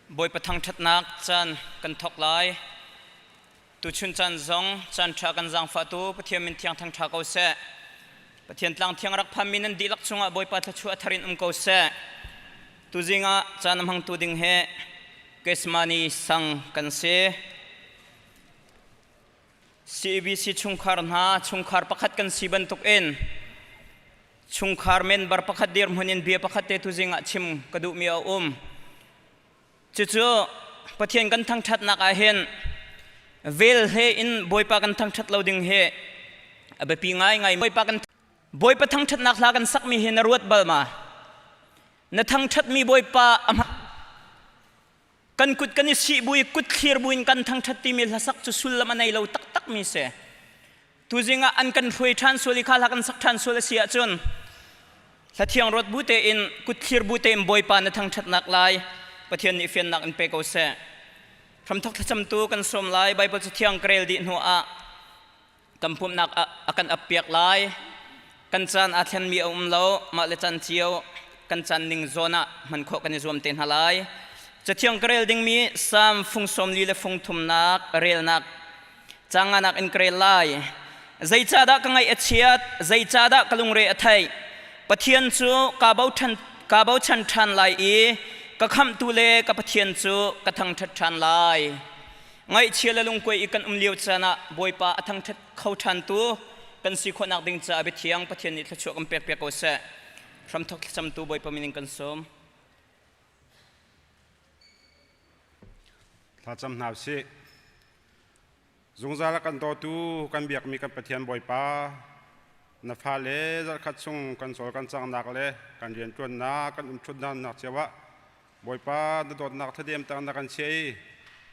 Bawipa thangṭhatnak caan kan thawk lai. Tuchun caan zong caan ṭha kan zaangfahtu Pathian min thiang thangṭha ko seh. Pathian tlang thiang rak phanmi nan dihlak cungah Bawipa thluachuah a thar in um ko seh. Tuzing ah caan a hmangtu ding he Kesmani sang kan si. CEBC chungkhar hna chungkhar pakhat kan si bantuk in chungkhar member pakhat dirhmun in bia pakhat te tuzing ah chim ka duhmi a um. Cucu Pathian kan thangṭhatnak ah hin vel he in Bawipa kan thangṭhat lo ding hi a biapi ngaingai. Bawipa kan Bawipa thangṭhatnak hla kan sakmi hi na ruat bal ma? Na thangṭhatmi Bawipa a kan kut kan i sih bu i kut thlir buin kan thangṭhat timi hlasak cu sullam a nei lo taktakmi si. Tuzing ah an kan hruai ṭhan sual i kha hla kan sak ṭhan sual a si ahcun hlathiang ruat bu tein kut thlir bu tein Bawipa na thangṭhatnak lai Pathian nih fiannak in pe ko seh. Hramthok thlacamtu kan sawm lai Baibal Cathiang ka rel dih hnu ah kan pumhnak a kan appiak lai. Kan caan aa thlenmi a um lo mah le caan cio kan caan ning zawn ah hman khawh kan i zuam te hna lai. Cathiang ka rel dingmi Salm fung sawmli le fung thumnak relnak Canganak in ka rel lai. Zeicahdah ka ngaih a chiat? Zeicahdah ka lungre a theih? Pathian cu kaa bochan, kaa bochan ṭhan lai i ka khamhtu le ka Pathian cu ka thangṭhat ṭhan lai. Ngaihchia le lungkuai i kan um lio caan ah Bawipa a thangṭhat kho ṭhantu kan si khawhnak ding caah biathiang Pathian nih thluachuah kan pekpiak ko seh. Hramthok thlacamtu Bawipa min in kan sawm. Thlacam hna usih. Zungzal a kan dawtu kan biakmi kan Pathian Bawipa, na fale zarhkhat chung kan cawl kan cangnak le kan rianṭuannak kan umṭhutnak cio ah Bawipa na dawtnak thladem tang na kan chiah i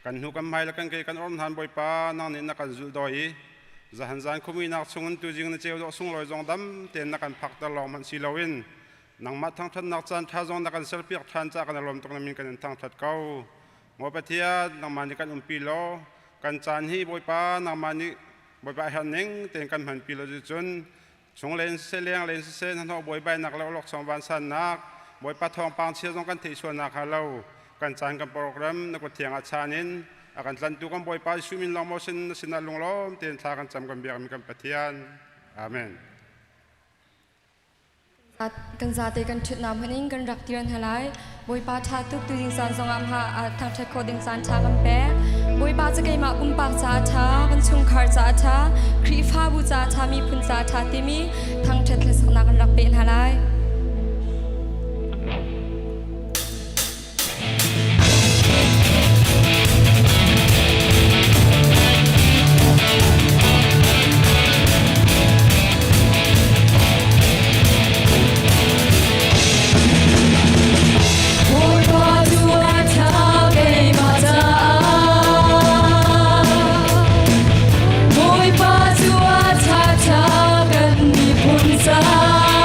kan hnu kan hmai le kan ke kan orh hnan Bawipa nang nih na kan zulh dawi i zahan zan khuamuinak chungin tuzing na ceu dawh sunglawi zong dam tein na kan phakter lawng hmanh si loin nangmah thangṭhatnak caan ṭha zong na kan serpiak ṭhan caah kan i lawm tuk na min kan in thangṭhat ko. Maw Pathian, nangmah nih kan umpi law kan caan hi Bawipa nangmah nih Bawipa a herh ning tein kan hmanpi lo cun chung len siseh leng len siseh hnahnawh buaibainak le awlokchong vansannak Bawipa thawngpang chia zong kan theih sualnak hnga lo kan caan kan program na kut thiang ah chaan in a kan tlantu kan Bawipa Jesuh min lawng maw sin na sinah lunglawm tein thla kan cam kan biakmi kan Pathian. Amen. Kan zate kan ṭhutnak hmanh in kan rak dir hna lai. Bawipa ṭha tuk tuzing caan zongah hma ah thangṭhat khawh ding caan ṭha kan pek. Bawipa cu keimah pumpak caah ṭha, kan chungkhar caah ṭha, Khrihfabu caah ṭha, miphun caah ṭha timi thangṭhat hlasaknak kan rak peh hna lai. Bawipa cu a ṭha keimah caah. Bawipa cu a ṭha ṭha kan miphun caah.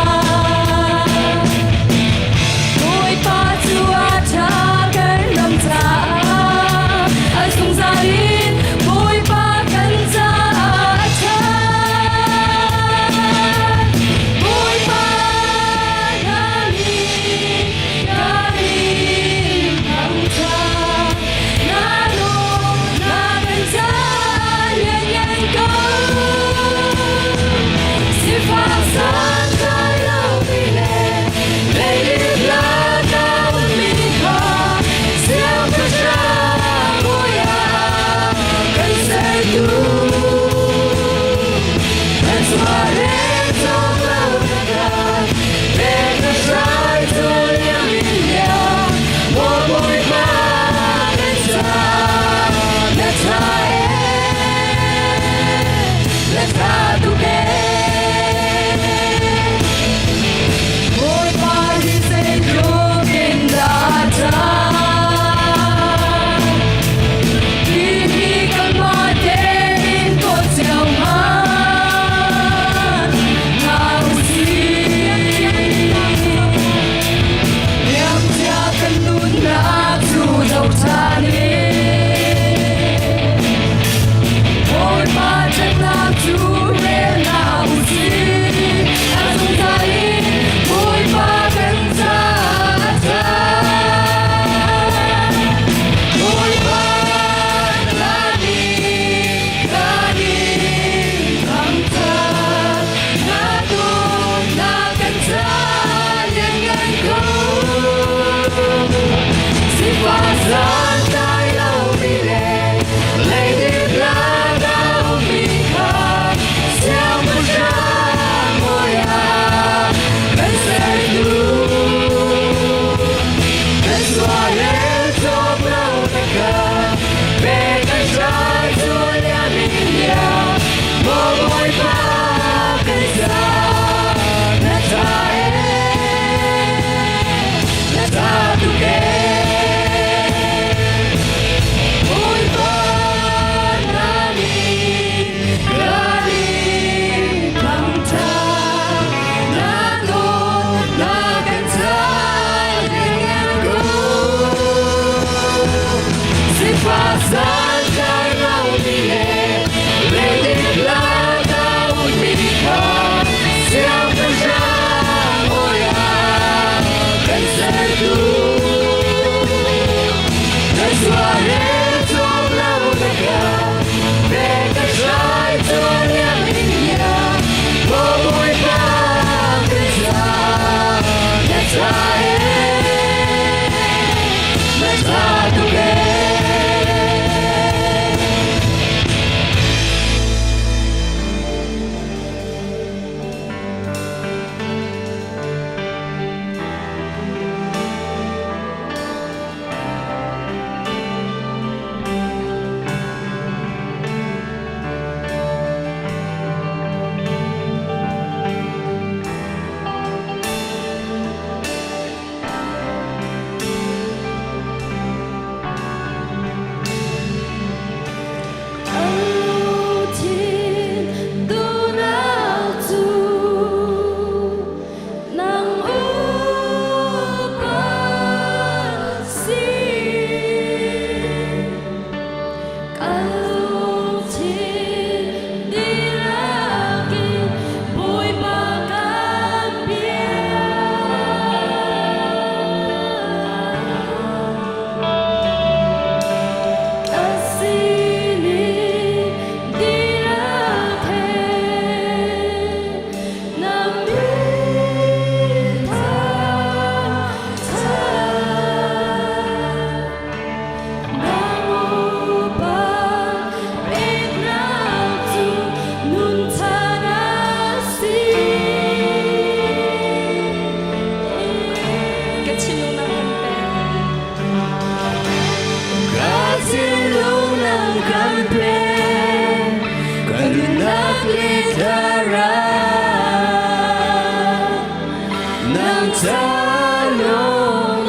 ca lawng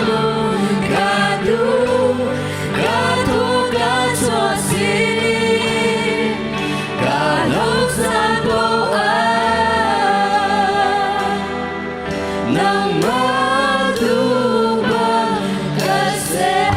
ka duh, ka thu ka chuah sin, ka lawm caan poah ah nangmah tu bang ka ser.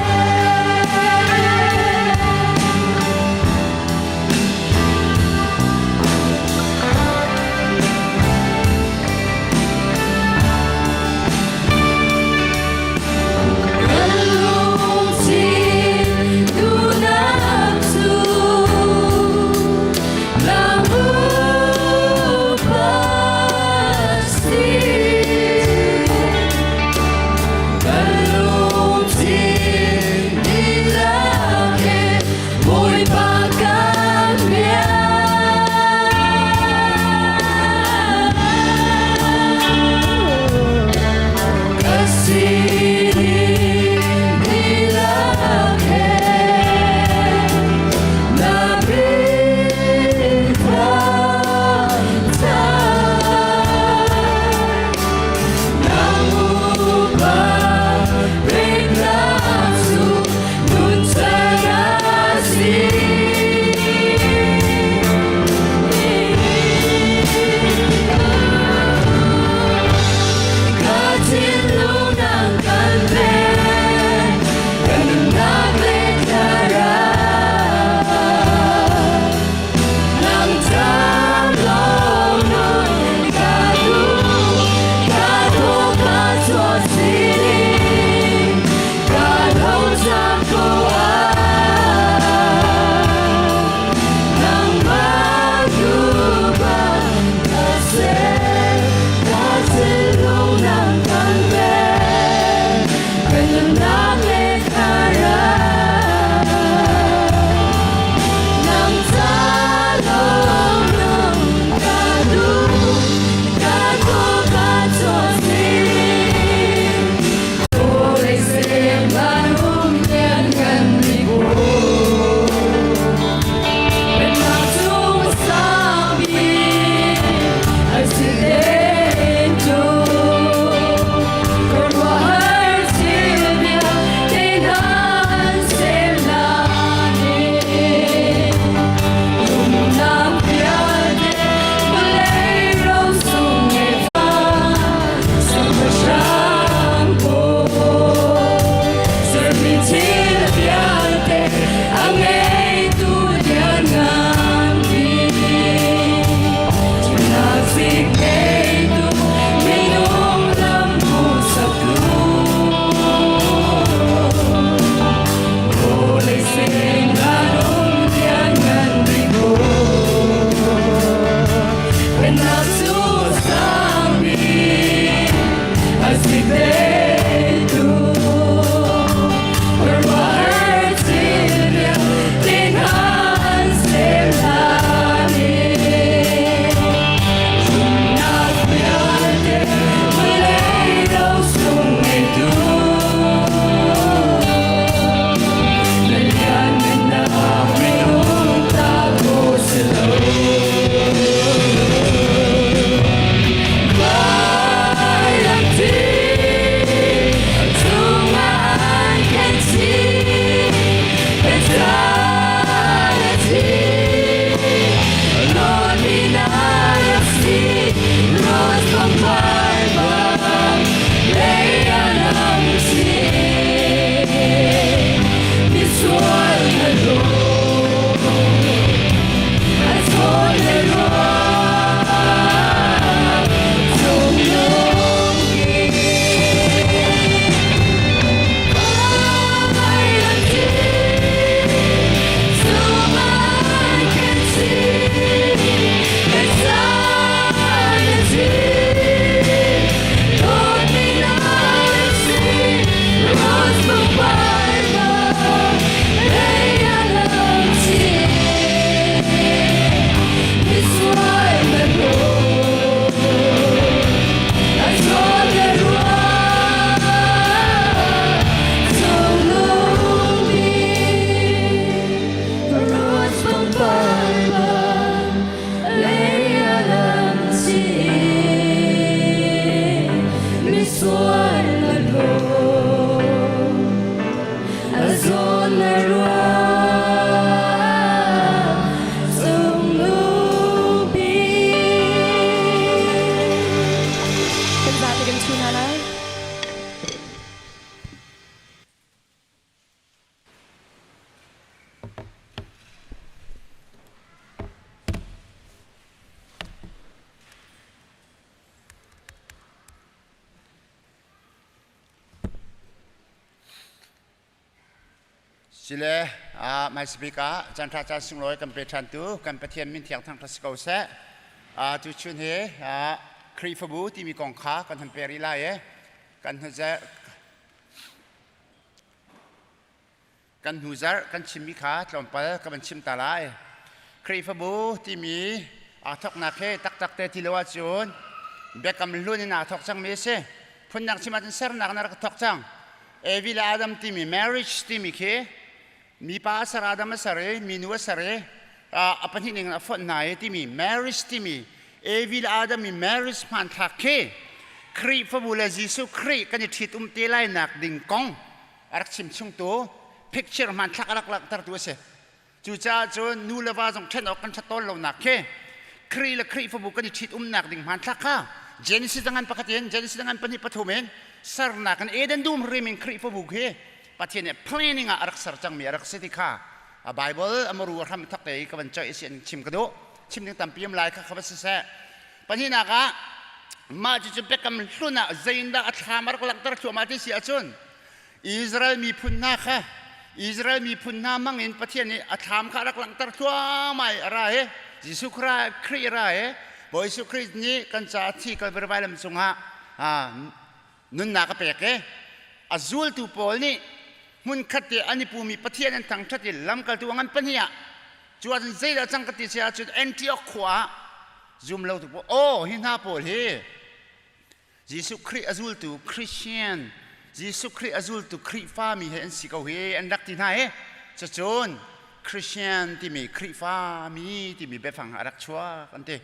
Kan zate kan ṭhu hna lai. Sile hmaisabik ah caanṭha caan sunglawi kan pe ṭhantu kan Pathian min thiang thangṭhat si ko seh. Tuchun hi Khrihfabu timi kong kha kan hun pe rih lai i kan kan hnu zarh kan chimmi kha tlawmpal ka van chim ta lai. Khrihfabu timi aa thawknak hi taktak te ti lo ahcun biakam hlun in aa thawk cangmi a si. Phundang chim ahcun sernak in a rak thawk cang. Evi le Adam timi marriage timi khi mipa a ser Adam a ser i minu a ser i a pahnih ning in a fonh hna i timi marriage timi Evi le Adam i marriage hmanthlak khi Khrihfabu le Jesuh Khrih kan i ṭhit um te lai nak ding kong a rak chim chungtu picture hmanthlak a rak langhtertu a si. Cucaah cun nu le va zong ṭhen awk kan ṭhat tawn lonak khi Khrih le Khrihfabu kan i ṭhitumnak ding hmanthlak kha Genesis ngan pakhat in Genesis ngan pahnih pathum in sernak in Eden dum hrim in Khrihfabu khi Pathian nih planning ah a rak ser cangmi a rak si ti kha a Bible a maru a hram thak te i ka van coih si an chim ka duh chim ding tampi um lai kha kha va siseh pahnihnak ah mah cucu biakam hlun ah zeiindah a thlam a rak langhter thluahmah ti si ahcun Israel miphun hna kha Israel miphun hna mangin Pathian nih a thlam kha a rak langhter thluahmah i a ra i Jesuh Khrih a ra i Bawi Jesuh Khrih nih kan caah thi Kalvari vailam cungah nunnak a pek i a zultu pawl nih hmunkhat te an i pumi Pathian an thangṭhat i lamkaltu a ngan pahnih ah cu ahcun zeidah cang ka ti si ahcun Antioch khua ah zumlotu pawl aw hi hna pawl hi Jesuh Khrih a zultu Christian, Jesuh Khrih a zultu Khrihfami he an si ko hi an rak ti hna i cucun Christian timi Khrihfami timi biafang a rak chuak an ti.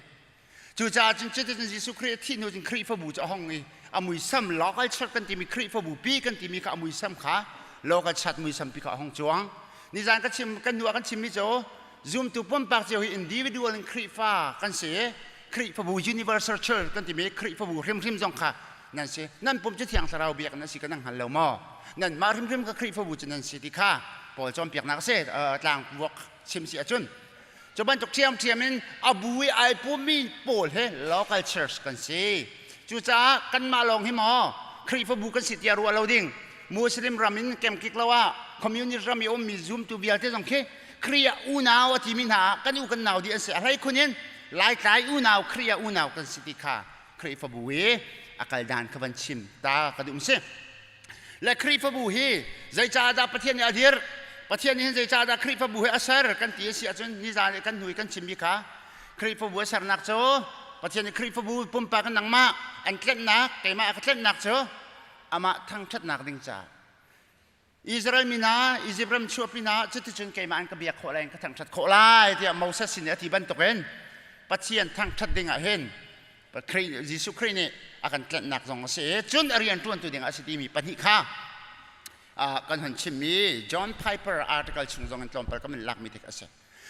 Cucaah cun cuticun Jesuh Khrih a thih hnu cun Khrihfabu cu a hong i a muisam local church kan timi Khrihfabu pi kan timi kha a muisam kha local church muisam pi kha a hong cuang. Nizan ka chim kan hnu ah kan chimmi cu zumtu pumpak cio hi individual in Khrihfa kan si i Khrihfabu Universal Church kan timi Khrihfabu hrimhrim zong kha nan si. Nan pum cu Thiang Thlarau biak nan si ka nan hngal lo maw? Nanmah hrimhrim kha Khrihfabu cu nan si ti kha Paul cawnpiaknak a si tlang vuak chim si ahcun. Cu bantuk ṭhiamṭhiam in a bu i ai pummi pawl hi local church kan si. Cucaah kanmah lawng hi maw Khrihfabu kan si tiah ruah lo ding. Muslim ram in kemkik lo ah communist ram i ummi zumtu vialte zong khi Khrih ah unau a timi hna ah kan u kan nau dih an si. A hleikhun in Laitlai unau Khrih ah unau kan si ti kha Khrihfabu i a kal dan kha van chim ta ka duh si. Le Khrihfabu hi zeicahdah Pathian nih a dirh? Pathian nih hin zeicahdah Khrihfabu hi a ser kan ti a si ahcun nizan i kan hnu i kan chimmi kha Khrihfabu a sernak cu Pathian nih Khrihfabu pumpak in nangmah an tlenhnak keimah a ka tlenhnak cu amah thangṭhatnak ding caah Israel mi hna Izipt ram chuahpi hna cuticun keimah an ka biak khawh lai ka thangṭhat khawh lai tiah Moses sin i a ti bantukin Pathian thangṭhat ding ah hin Jesuh Khrih nih a kan tlanhnak zong a si i cun a rian ṭuantu ding ah a si timi pahnih kha kan hun chimmi John Piper article chung zong in tlawmpal kan in lakmi tik a si.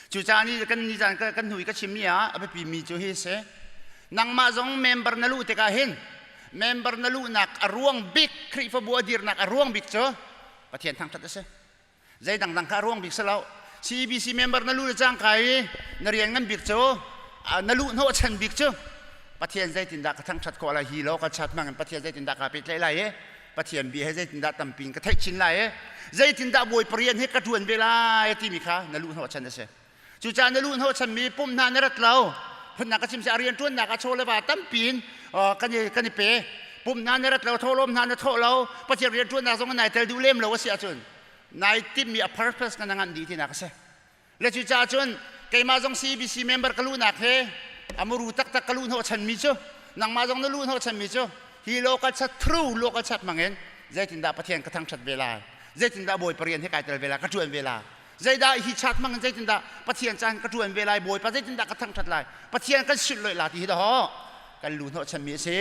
Cucaah ni kan ni zan kan hnu i ka chimmi ah a biapi mi cu hi si. Nangmah zong member na luh tikah hin member na luhnak a ruang bik Khrihfabu a dirnak a ruang bik cu Pathian thangṭhat a si. Zei dangdang kha a ruang bik si lo. CBC member na lu le cangka i na rian ngan bik cu na luh hnawh chan bik cu Pathian zeitindah ka thangṭhat khawh lai hi lo ka chat hmang in Pathian zeitindah kaa pehtlaih lai i Pathian bia he zeitindah tampi in ka theih chin lai i zeitindah Bawipa rian hi ka ṭuan ve lai timi kha na luh hnawhchan a si. Cucaah na luh hnawhchanmi pumh hna na rat lo phunnak ka chim si a rian ṭuannak ah chaw le va tampi in kan i pe pumh hna na rat lo thawhlawm hna na thawh lo Pathian rian ṭuannak zong nai tel duh lem lo a si ahcun nai timhmi a purpose ka na nganh dih tinak a si. Le cucaah cun keimah zong CBC member ka luhnak he a muru taktak ka luh hnawhchanmi cu nangmah zong na luh hnawhchanmi cu hi local chat through local chat hmangin zeitindah Pathian ka thangṭhat ve lai zeitindah Bawipa rian hi kai tel ve lai ka ṭuan ve lai zeidah hi chat hmangin zeitindah Pathian caan ka ṭuan ve lai Bawipa zeitindah ka thangṭhat lai Pathian kan silloih la ti hi dahawh kan lu hnawhchanmi a si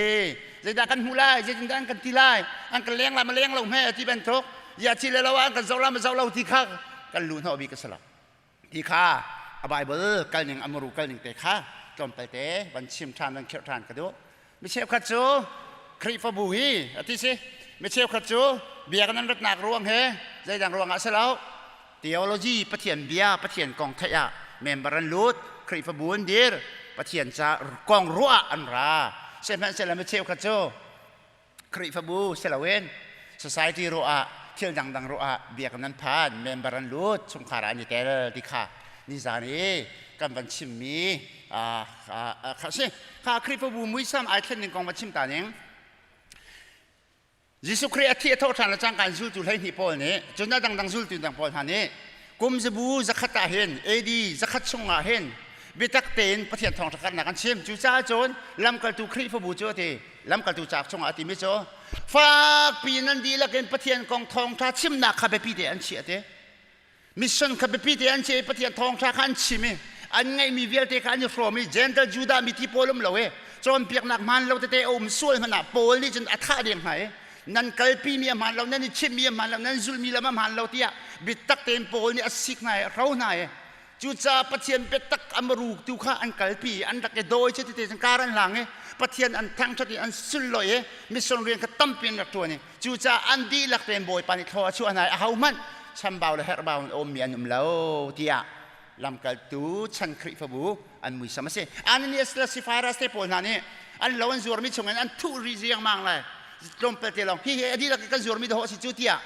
zeidah kan hmuh lai zeitindah an kan ti lai an kan leng lai ma leng lo hme ti bantuk ya thi le lo an kan zoh la ma zoh lo ti kha kan lu hnawh bik a si lo ti kha a Bible kal ning amaru kal ning te kha tlawmpal te van chim ṭhan van khirh ṭhan ka duh mi cheukhat cu Khrihfabu hi a ti si. Mi cheukhat cu biakinn an ratnak ruang he zeidang ruang ah si lo. Theology Pathian bia Pathian kong theih ah member an lut, Khrihfabu an dir, Pathian ca kong ruah ah an ra. Sihmanhsehlaw mi cheukhat cu Khrihfabu si loin society ruah ah thil dangdang ruah ah biakinn an phan, member an lut, chungkhar ah an i tel ti kha nizan i kan van chimmi kha si. Kha Khrihfabu muisam ai thlen ning kong va chim ta ning. Jesuh Khrih a thi a thawh ṭhan le cangka in zultu 12 pawl nih cun a dangdang zultu dang pawl hna nih kum zabu zakhat ah hin AD zakhat chung ah hin biatak tein Pathian thawngṭha karhnak an chim. Cucaah cun lamkaltu Khrihfabu cu a ti lamkaltu cauk chungah a timi cu fakpi in an dihlak in Pathian kong thawngṭha chimnak kha biapi te an chiah te. Mission kha biapi te an chiah i Pathian thawngṭha kha an chim i an ngeihmi vialte kha an i hrawm i Gentile Judah mi ti pawl um lo i cawnpiaknak hmaan lo tete a um sual hmanh ah Paul nih cun a thah deng hna i nan kalpi mi a hmaan lo nan i chimhmi a hmaan lo nan zulhmi lam a hmaan lo tiah biatak tein Paul nih a sik hna i a hro hna i Cucaah Pathian biatak a maru tu kha an kalpi i an rak i dawi cu tete cun kar an hlang i Pathian an thangṭhat i an sulloih i mission rian kha tampi an rak ṭuan i cucaah an dihlak tein Bawipa nih thlaw a chuah hna i ahohmanh chambau le herhbau in a ummi an um lo tiah lamkaltu chan Khrihfabu an muisam a si. Ananias le Sapphira te pawl hna nih an lo an zuarmi chungin an thuh rih riangmang le tlawmpal te lawng hi hi a dihlak kan zuarmi dawh a si cu tiah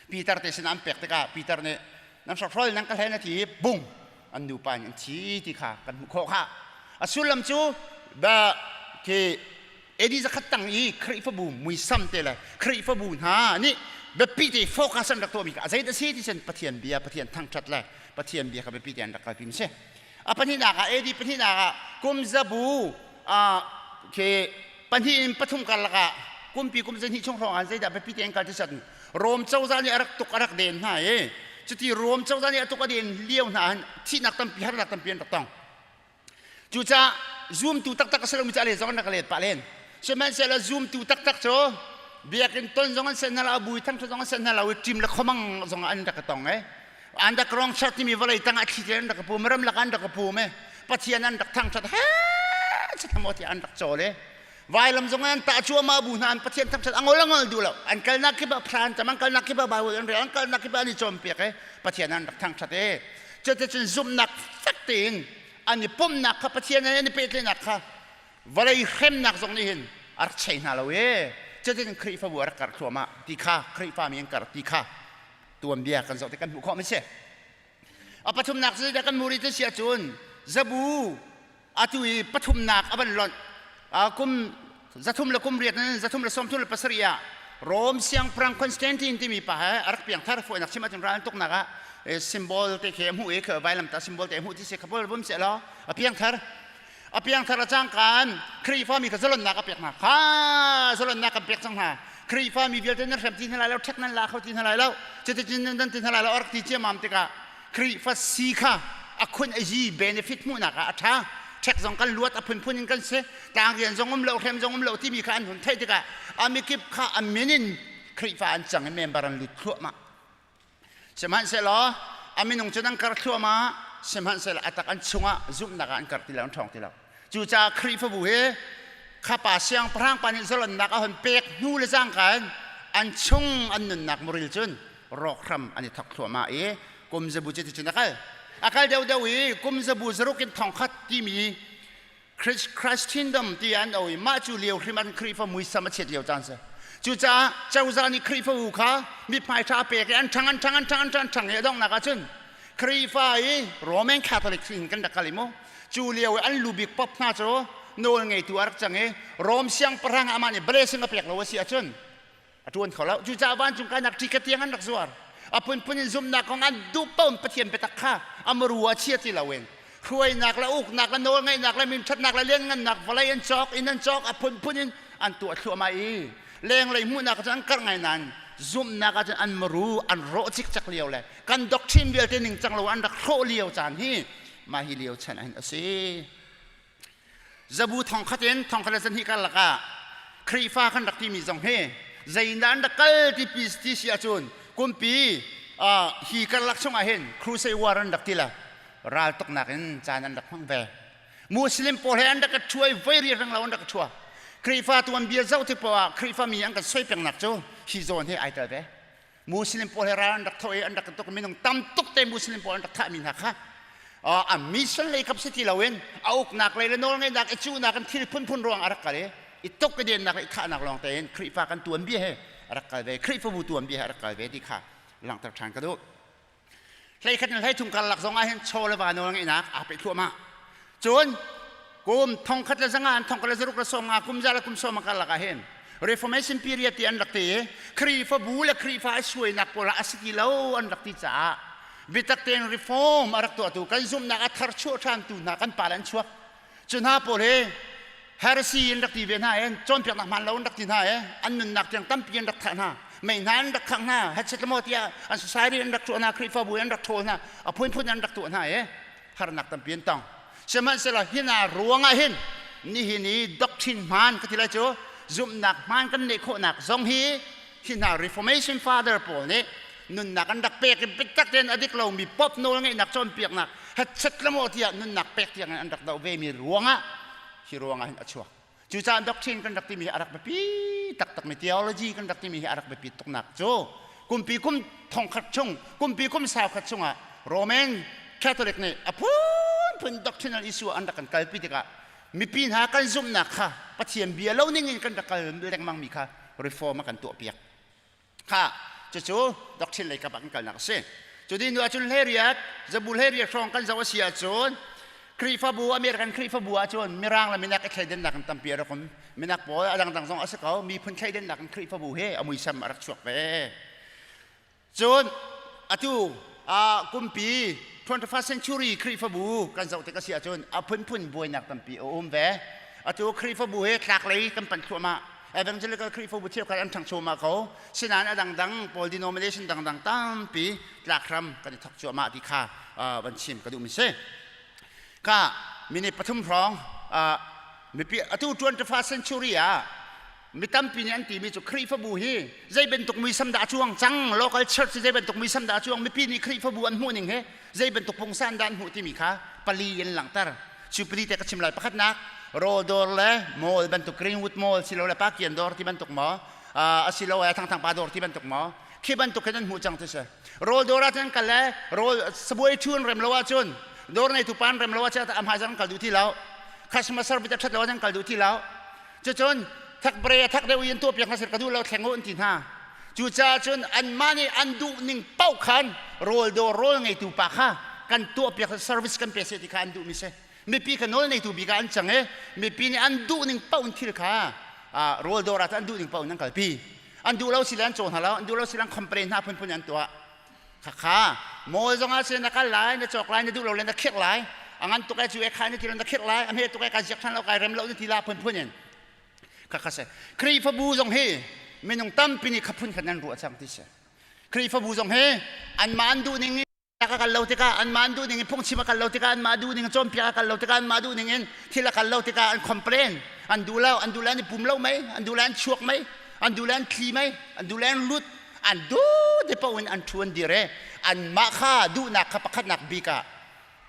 Peter te sinah an pek tikah Peter nih nan hrokhrawl nan ka hlen a ti i bung an nupa in an thi ti kha kan hmuh khawh kha a sullam cu the khi AD zakhat tang i Khrihfabu muisam te le Khrihfabu hna nih biapi te focus an rak tuahmi kha a zei dah si ti cun Pathian bia Pathian thangṭhat le Pathian bia kha biapi te an rak kalpi mi si a pahnihnak ah AD pahnihnak ah kum zabu khi pahnih in pathum karlak ah kumpi kum zahnih chung hrawng ah zeidah biapi te an kal ti sat Rom cozah nih a rak tuk a rak den hna i cuti Rom cozah nih a tuk a den lio hna han thihnak tampi harnak tampi an rak tong. Cucaah zumtu taktak a si lomi cu a let zong an rak let pah len. Sihmanhsehlaw zumtu taktak cu biakinn ton zong an sen hna lo, a bu i thangṭhat zong an sen hna lo i ṭim le khomang zong an rak i tong i underground church timi vawlei tang ah thli te an rak i pum ramlak an rak i pum i Pathian an rak thangṭhat he chitam tiah an rak cawl i Vailam zong an tah cuahmah bu hna an Pathian thangṭhat a ngol a ngol duh lo. An kalnak kip ah thla an cam, an kalnak kip ah Bible an rel, an kalnak kip ah an i cawnpiak i Pathian an rak thangṭhat i cuticun zumhnak fek tein an i pumhnak kha Pathian an i pehtlaihnak kha vawlei hremnak zong nih hin a rak chei hna lo i cuticun Khrihfabu a rak karh thluahmah ti kha Khrihfami an karh ti kha tuanbia kan zoh tik kan hmuh khawh mi si. A pathumnak cu zeidah kan hmuh rih ti si ahcun zabu atu i pathumnak a van lonh kum zathum le kum riat in zathum le sawmthum le pasarih ah Rom siangpahrang Constantine timi pa he a rak piangthar fawinak chim ahcun ral tuknak ah symbol te khi a hmuh i vailamtah symbol te a hmuh ti si kha bum seh law a piangthar a piangthar a cangkaan Khrihfa mi kha zalonnak a pek hna kha zalonnak kan pek cang hna Khrihfa mi vialte nan hrem ti hna lai lo ṭhek nan la kho ti hna lai lo cuticun nan dan ti hna lai lo a rak ti ciammam tikah Khrihfa si kha a khun a yi benefit hmuhnak ah a ṭha ṭhek zong kan luat a phunphun in kan si tang rian zong um lo hrem zong um lo timi kha an hun theih tikah a mikip kha a min in Khrihfa an cang i member an lut thluahmah sihmanhsehlaw a minung cu nan kar thluahmah sihmanhsehlaw a tak an chungah zumhnak ah an kar ti lo an ṭhawng ti lo cucaah Khrihfabu hi khapa siangpahrang pa nih zalonnak a hon pek hnu le cangka in an chung an nunnak muril cun rawk hram an i thok thluahmah i kum zabu cu ticun a kal a kal deuhdeuh i kum zabu zaruk in thongkhat timi Christendom ti an o i mah cu lio hrim an Khrihfa muisam a chiat lio caan si cucaah cozah nih Khrihfabu kha mithmai ṭha pek i an ṭhang an ṭhang an ṭhang an ṭhang an ṭhang i a donghnak ahcun Khrihfa i Roman Catholic in kan rak kal i mu cu lio i an lu bik pop hna cu nawl ngeitu a rak cang i Rom siangpahrang amah nih blessing a pek lo a si ahcun a ṭuan kho lo cucaah vancung kainak ṭi tiang an rak zuar a phunphun in zumhnak kong an duh paoh Pathian biatak kha a maru a chia ti loin hruainak le uknak le nawlngeihnak le minṭhatnak le lianngannak vawlei an cawk inn an cawk a phunphun in an tuah thluahmah i lenglei hmuhnak ah cun an karh ngai nain zumhnak ah cun an maru an rawh cikcek lio le kan doctrine vialte ningcang lo an rak hrawh lio caan hi mah hi lio chan ah hin a si Zabu thongkhat in thongkhat le zahnih karlak ah Khrihfa kan rak timi zong hi zeidah an rak kal ti pi ti si ahcun kumpi hi karlak chungah hin crusade war an rak ti la ral tuknak in caan an rak hmang ve. Muslim pawl he an rak ka ṭhuai voi riak rang lo an rak ka ṭhua. Khrihfa tuanbia zoh tik poah ah Khrihfa mi an kan soi pengnak cu hi zawn he ai tel ve. Muslim pawl he ral an rak tho i an rak tuk minung tam tuk te Muslim pawl an rak thahmi hna kha a mission lei kap si ti loin a uknak lei le nawlngeihnak i cuhnak in thil phunphun ruang a rak kal i i tuk i dennak le i thahnak lawng tein Khrihfa kan tuanbia he a rak kal ve Khrihfabu tuanbia he a rak kal ve ti kha langhter ṭhan ka duh. Hleikhat in hleithum karlak zong ah hin chaw le va nawl ngeihnak aa peh thluahmah. Cun kum thongkhat le zanga an thongkhat le zaruk le sawm nga kum za le kum sawm karlak ah hin Reformation period ti an rak ti i Khrihfabu le Khrihfa i suainak pawl ah a si ti lo an rak ti caah biatak tein reform a rak tuahtu kan zumhnak a thar chuah ṭhantu hna kan pale an chuak. Cu hna pawl hi heresy in rak ti ve hna i cawnpiaknak hmaan lo in rak ti hna i an nunnak tiang tampi an rak thah hna mei hna an rak khangh hna hetchet maw tiah an society an rak tuah hna Khrihfabu an rak ṭhawl hna a phunphun an rak tuah hna i harnak tampi an tong sihmanhsehlaw hi hna ruangah hin nihin i doctrine hmaan ka ti lai cu zumhnak hmaan kan neih khawhnak zong hi hi hna Reformation father pawl nih nunnak an rak pek i biatak tein a dik lomi pop nawl ngeihnak cawnpiaknak hetchet le maw tiah nunnak pek tiang in an rak doh vemi ruangah hi ruangah hin a chuak. Cucaah doctrine kan rak timi hi a rak biapi taktakmi theology kan rak timi hi a rak biapi tuknak cu kumpi kum thongkhat chung kumpi kum saukhat chungah Roman Catholic nih a phunphun doctrinal issue an rak kan kalpi tikah mipi hna kan zumhnak kha Pathian bia lo ning in kan rak kal lengmang mi kha reform a kan tuahpiak. Kha cucu doctrine lei kap ah kan kalnak a si. Cu dih hnu ahcun hleriat zabu hleriat hrawng kan zoh a si ahcun Khrihfabu American Khrihfabu ahcun Mirang le minak i thleidannak in tampi a rak um. Minak pawl a dangdang zong a si ko. Miphun thleidannak in Khrihfabu hi a muisam a rak chuak ve. Cun atu kumpi 21st century Khrihfabu kan zoh tik a si ahcun a phunphun buainak tampi a um ve. Atu Khrihfabu hi tlaklei kan panh thluahmah. Evangelical Khrihfabu cheukhat an ṭhangcho mah ko. Sinain a dangdang pawl denomination dangdang tampi tlakram kan i thok cuahmah ti kha van chim ka duhmi si. Ka minute pathum hrawng mipi atu 21st century ah mi tampi nih an timi cu Khrihfabu hi zei bantuk muisam dah a cuang cang local church zei bantuk muisam dah a cuang mipi nih Khrihfabu an hmuh ning hi zei bantuk pungsan dah an hmuh timi kha pali in langhter cu pali te ka chim lai pakhatnak rawldawr le mall bantuk Greenwood Mall silole Pakian dawr ti bantuk maw asilo ai thangthang pa dawr ti bantuk maw khi bantuk hin an hmuh cang ti si rawl dawr ah cun kal le rawl sabuai thun rem lo ahcun dawr ngeitu pan rem lo ahcun a hmai zang kal duh ti lo customer service a ṭhat lo ahcun kal duh ti lo cucun thak bre thak deuh in tuah piak hna sir ka duh lo thleng u an ti hna cucaah cun anmah nih an duh ning paoh khan rawl dawr rawl ngeitu pa kha kan tuah piak service kan pe seh ti kha an duhmi si mipi kha nawl ngeitu bik ah an cang i mipi nih an duh ning paoh in thil kha rawl dawr ah an duh ning paoh in an kalpi an duh lo sile an caw hna lo an duh lo sile an complain hna phunphun an tuah khakha mawl zong ah na kal lai na cawk lai na duh lo le na khirh lai a ngan tuk ai cu e khai na ti lo na khirh lai a hme tuk ai ka ziak than lo kai rem lo na ti la phunphun in khakha se Khrihfabu zong hi minung tampi nih khaphun khan an ruah cang ti si Khrihfabu zong hi anmah an duh ning a kal lo tikah anmah an duh ning in phungchim a kal lo tikah anmah duh ning in cawnpiak a kal lo tikah anmah duh ning in thil a kal lo tikah an complain an duh lo an duh le an i pum lo mei an duh le an chuak mei an duh le an thli mei an duh le an lut an duh te paoh in an ṭhu an dir i anmah kha duhnak kha pakhatnak bik ah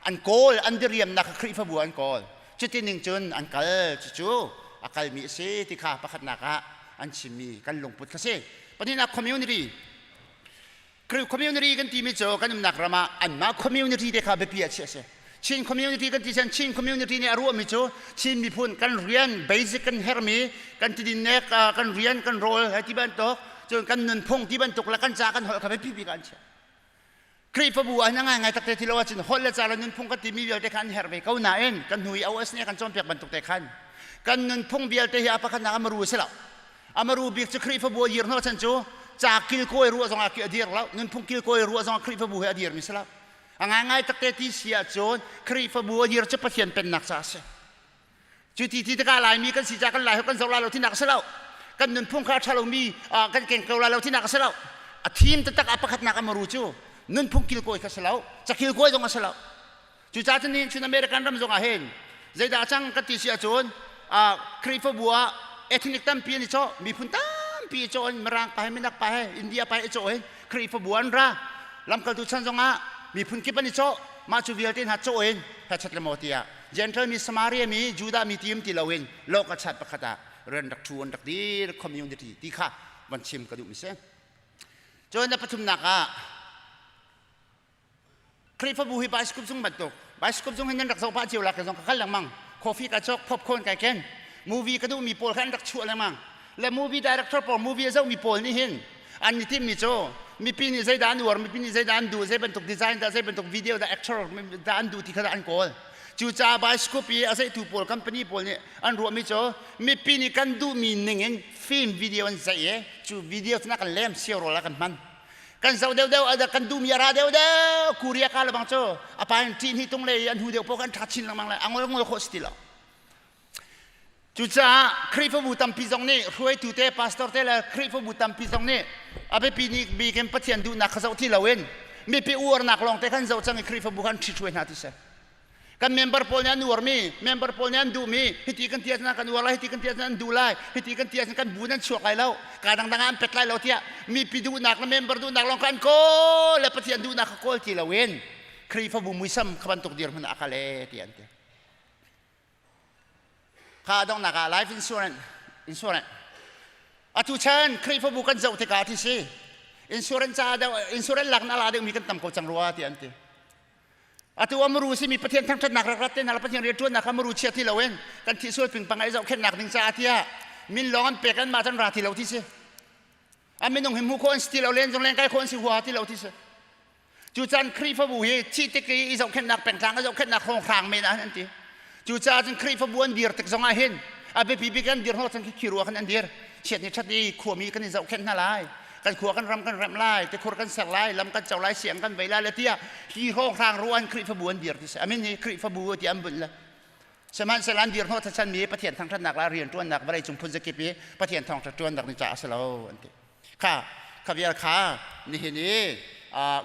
an kawl an diriamnak kha Khrihfabu an kawl cuti ning cun an kal cucu a kalmi a si ti kha pakhatnak ah an chimmi kan lungput kha si pahnihnak community Community kan timi cu kan umnak ram ah anmah community te kha biapi ah chiah a si. Chin community kan ti cun Chin community nih a ruahmi cu Chin miphun kan rian basic kan herhmi kan tidinnek kan rian kan rawl he ti bantuk cun kan nunphung ti bantuk le kan ca kan holh kha biapi bik ah an chiah. Khrihfabu ah hin a ngaingai takte ti lo ahcun holh le ca le nunphung kan timi vialte kha an herh ve ko nain kan hnu i OS nih a kan cawnpiak bantuk te khan kan nunphung vialte hi a pakhatnak a maru a si lo. Amaru bik cu Khrihfabu a dir hnawh chan cu ca kilkawi ruah zongah a dir lo nunphung kilkawi ruah zongah Khrihfabu he a dirmi si lo a ngaingai takte ti si ahcun Khrihfabu a dir cu Pathian pennak ca a si cu ti ti tikah Laimi kan si ca kan lai kan zoh lai lo tinak a si lo kan nunphung kha a ṭha lomi kan keng ko lai lo tinak a si lo a thim taktak a pakhatnak amaru cu nunphung kilkawi kha si lo ca kilkawi zong a si lo Cucaah cun nihin chun American ram zongah hin zeidah a cang kan ti si ahcun Khrihfabu ah ethnic tampi an i cawh, miphun tampi i cawh in Mirang pa he Minak pa he India pa he i cawh in Khrihfabu an ra. Lamkaltu chan zongah miphun kip an i cawh. Mah cu vialte hna cawh in hachat le maw tiah Gentile mi Samaria mi Judah mi ti um ti loin local chat pakhat ah Rian rak ṭuan rak dir community ti kha van chim ka duh mi si. Cun na pathumnak ah Khrihfabu hi bicycle zung bantuk bicycle zung hin nan rak zoh pah cio la ka zong ka kal lengmang. Coffee ka cawk, popcorn kai ken. Movie ka duhmi pawl kha an rak chuah lengmang. Le movie director pawl movie a zohmi pawl nih hin an i timmi cu mipi nih zeidah an uar, mipi nih zeidah an duh, zei bantuk design dah, zei bantuk video dah, actor dah an duh ti kha dah an kawl. Cucaah bicycle i a zeihtu pawl company pawl nih an ruahmi cu mipi nih kan duhmi ning in film video an zeih i cu video cu na kan lem sio rawl ah kan hman. Kan zoh deuhdeuh a kan duhmi a ra deuhdeuh Korea ka lebang cu a pa in ṭih hni tung le an hu deuh paoh kan ṭha chin lengmang le a ngol ngol khawh si ti lo. Cucaah Khrihfabu tampi zong nih hruaitu te pastor te le Khrihfabu tampi zong nih a biapi nih bik in Pathian duhnak kha zoh ti loin mipi uarnak lawng te khan zoh cang i Khrihfabu khan ṭhithruai hna ti si. Kan member pawl nih an uarmi, member pawl nih an duhmi, hiti kan ti ahcun kan uar lai, hiti kan ti ahcun an duh lai, hiti kan ti ahcun kan bu nan chuak lai lo, ka dangdang ah an pet lai lo tiah mipi duhnak le member duhnak lawng kha an kawl le Pathian duhnak kha kawl ti loin Khrihfabu muisam kha bantuk dirhmun ah a kal ee ti an ti. Kha donghnak ah life insurance insurance atu chan Khrihfabu kan zoh tikah ti si insurance ca deuh insurance lak na la deuh mi kan tam ko cang rua ti an ti. Atu amru simi Pathian thangṭhatnak rak rat te hna Pathian rianṭuannak kha muru chia ti loin kan thih sual ping pang ai zohkhenhnak ding caah tiah min lawng an pek an mah can ra ti lo ti si. An minung hi hmu khawh an si ti lo len zong len kai khawh an si huaha ti lo ti si. Cucan Khrihfabu hi thih tik i i zohkhenhnak pengtlang i zohkhenhnak hrawnghrang men ah an ti. Cucaah cun Khrihfabu an dir tik zong ah hin a biapi bik an dir hnawh chan khi khi rua khan an dir. Chiat ni ṭhat i khuami kan i zohkhenh hna lai. Kan khua kan ram kan remh lai, tikhur kan ser lai, lam kan co lai, siang kan vei lai le tiah hi hrawnghrang rua an Khrihfabu an dir ti si. Amin hi Khrihfabu ti an bunh le. Sihmanhsehlaw an dir hnawh thlachanmi Pathian thangṭhatnak le rianṭuannak vawlei cung phun zakip i Pathian thawngṭha ṭuannak ni caah a si lo an ti. Kha kha vial kha nihin i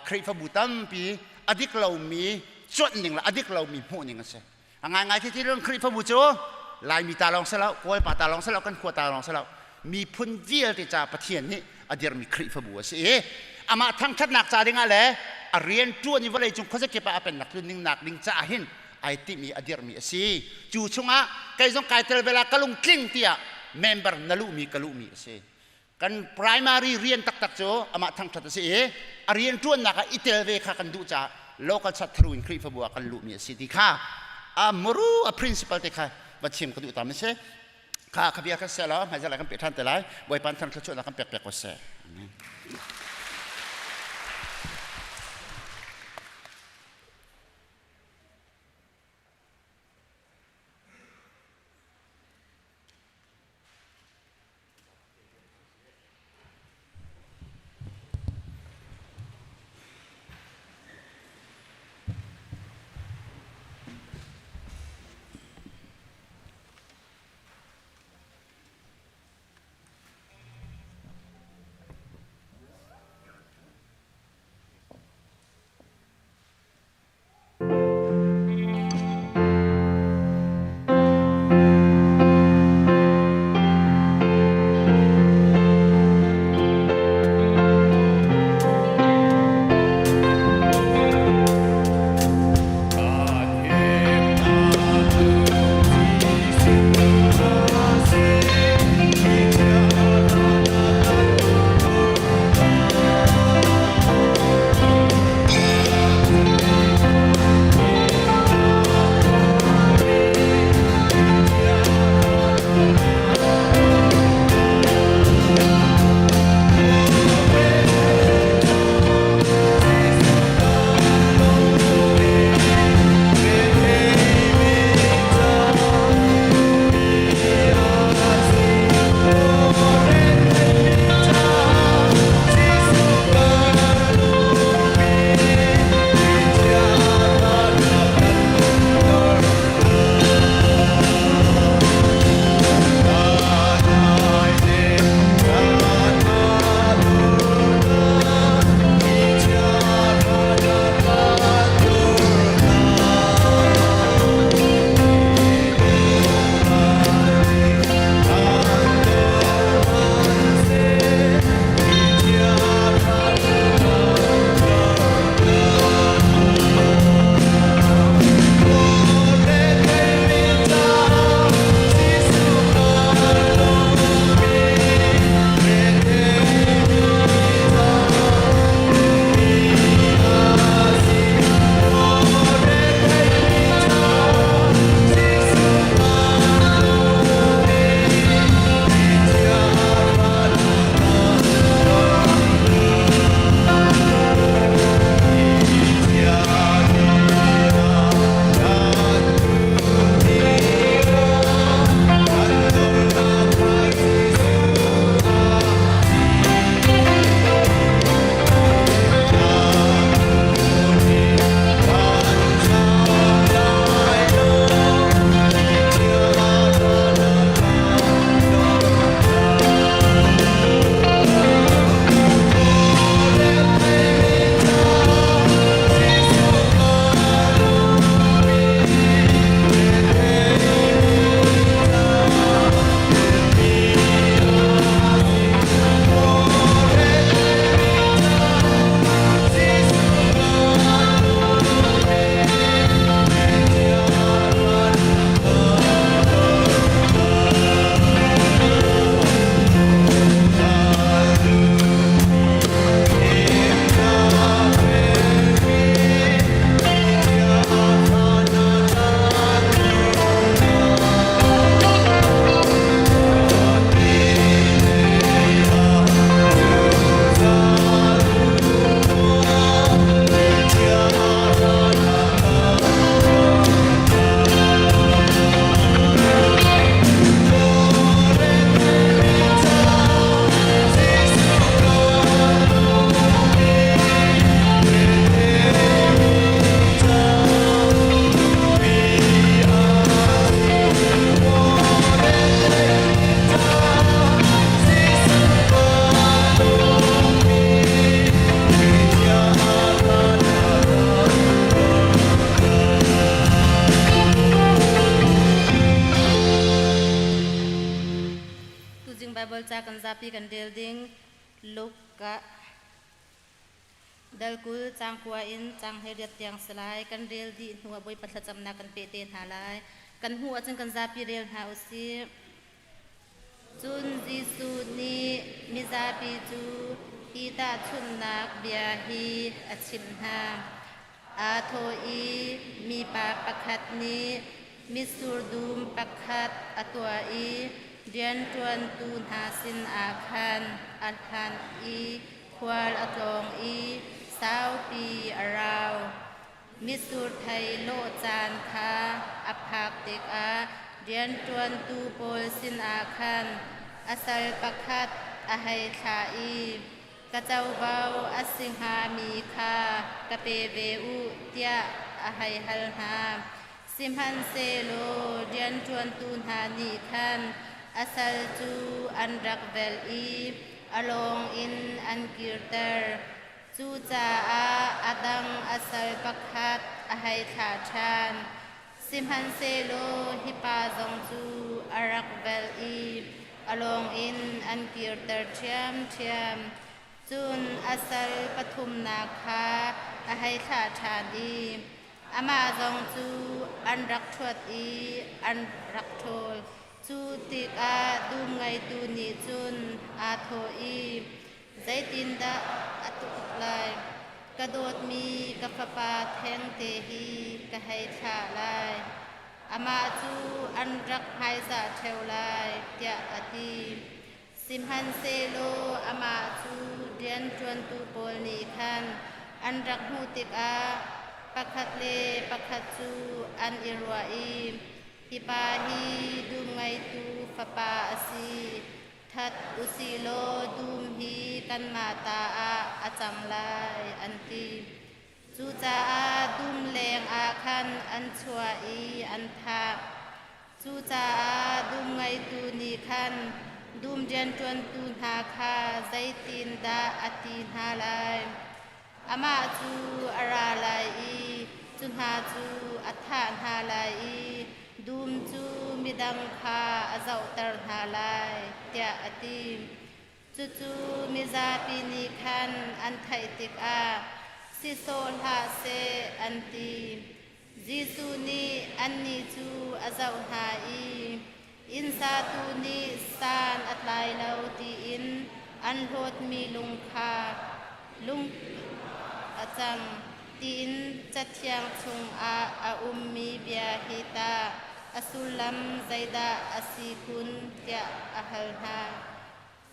Khrihfabu tampi a dik lomi cuanh ning le a dik lomi hmuh ning a si. A ngaingai ti ti Khrihfabu cu Laimi ta lawng si lo, Kawlpa ta lawng si lo, kan khua ta lawng si lo, miphun vialte ca Pathian nih a dirmi Khrihfabu a si i amah thangṭhatnak ca dingah le a rian ṭuan i vawlei cung khuazakip ah a pennak tlun ning nak ding caah hin ai timh i a dirhmi a si. Cu chungah kei zong kai tel ve la ka lungtling tiah member na luhmi ka luhmi a si. Kan primary rian taktak cu amah thangṭhat a si i a rian ṭuannak ah i tel ve kha kan duh caah local chat through in Khrihfabu ah kan luhmi a si ti kha a muru a principle te kha va chim ka duh tam a si. Kha kha bia kan seh law hmaizarh lai kan peh ṭhan te lai. Bawipa thang thluachuahnak kan pek piak ko seh. Amen. Zapi kan rel ding Luka dal 20 caang 9 in caang 18 tiang si lai. Kan rel dih hnu ah Bawipa thlacamnak kan peh te hna lai. Kan hmuh ahcun kan zapi rel hna usih. Cun Jesuh nih mizapi cu hi tahchunhnak bia hi a chimh hna. Aa thawh i mipa pakhat nih mitsur dum pakhat a tuah i rianṭuantu hna sinah khan a hlanh i khual a tlawng i saupi a rau. Mitsur thei lawh caan kha a phak tikah rianṭuantu pawl sinah khan a sal pakhat a hei thlah i ka covo a si hngami kha ka pe ve u tiah a hei hal hna. Sihmanhsehlaw rianṭuantu hna nih khan a sal cu an rak velh i a lawng in an kirter. Cucaah a dang a sal pakhat a hei thlah ṭhan. Sihmanhsehlaw hi pa zong cu a rak velh i a lawng in an kirter ṭhiamṭhiam. Cun a sal pathumnak kha a hei thlah ṭhan i amah zong cu an rak ṭhuat i an rak ṭhawl. Cu tikah dum ngeitu nih cun aa thawh i, Zeitindah a tuk lai? Ka dawtmi ka fapa thengte hi ka hei thlah lai. Amah cu an rak hmaizah ṭheo lai, tiah a ti. Sihmanhsehlaw amah cu rianṭuantu pawl nih khan an rak hmuh tikah pakhat le pakhat cu an i ruah i, Hi pa hi dum ngeitu fapa a si. That usihlaw dum hi kanmah ta ah a cang lai, an ti. Cucaah dum leng ah khan an chuah i an thah. Cucaah dum ngeitu nih khan dum rianṭuantu hna kha zeitindah a ti hna lai? Amah cu a ra lai i cu hna cu a thah hna lai i dum cu midang kha a zohter hna lai, tiah a ti. Cucu mizapi nih khan an theih tikah si sawh hlah seh an ti. Jesuh nih annih cu a zoh hna i inn satu nih san a tlai lo tiin an hlawtmi lung kha lung a cang tiin Cathiang chungah a ummi bia hi tah a sullam zeidah a si kun tiah a hal hna.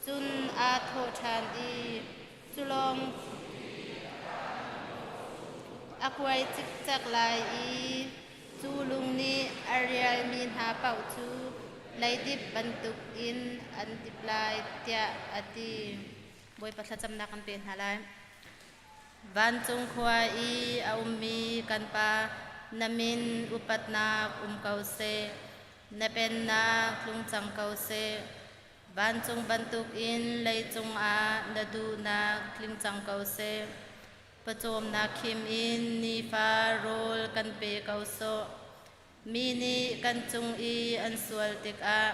Cun aa thawh ṭhan i cu lawng a kuai cikcek lai i cu lung nih a rialmi hna paoh cu leidip bantukin an dip lai, tiah a ti. Bawipa thlacamnak kan pe hna lai. Vancung khua i a ummi kan Pa, na min upatnak um ko seh. Na pennak tlung cang ko seh. Vancung bantukin leicung ah na duhnak tling cang ko seh. Pawcawmnak khim in nifa rawl kan pe ko sawh. Mi nih kan cung i an sual tikah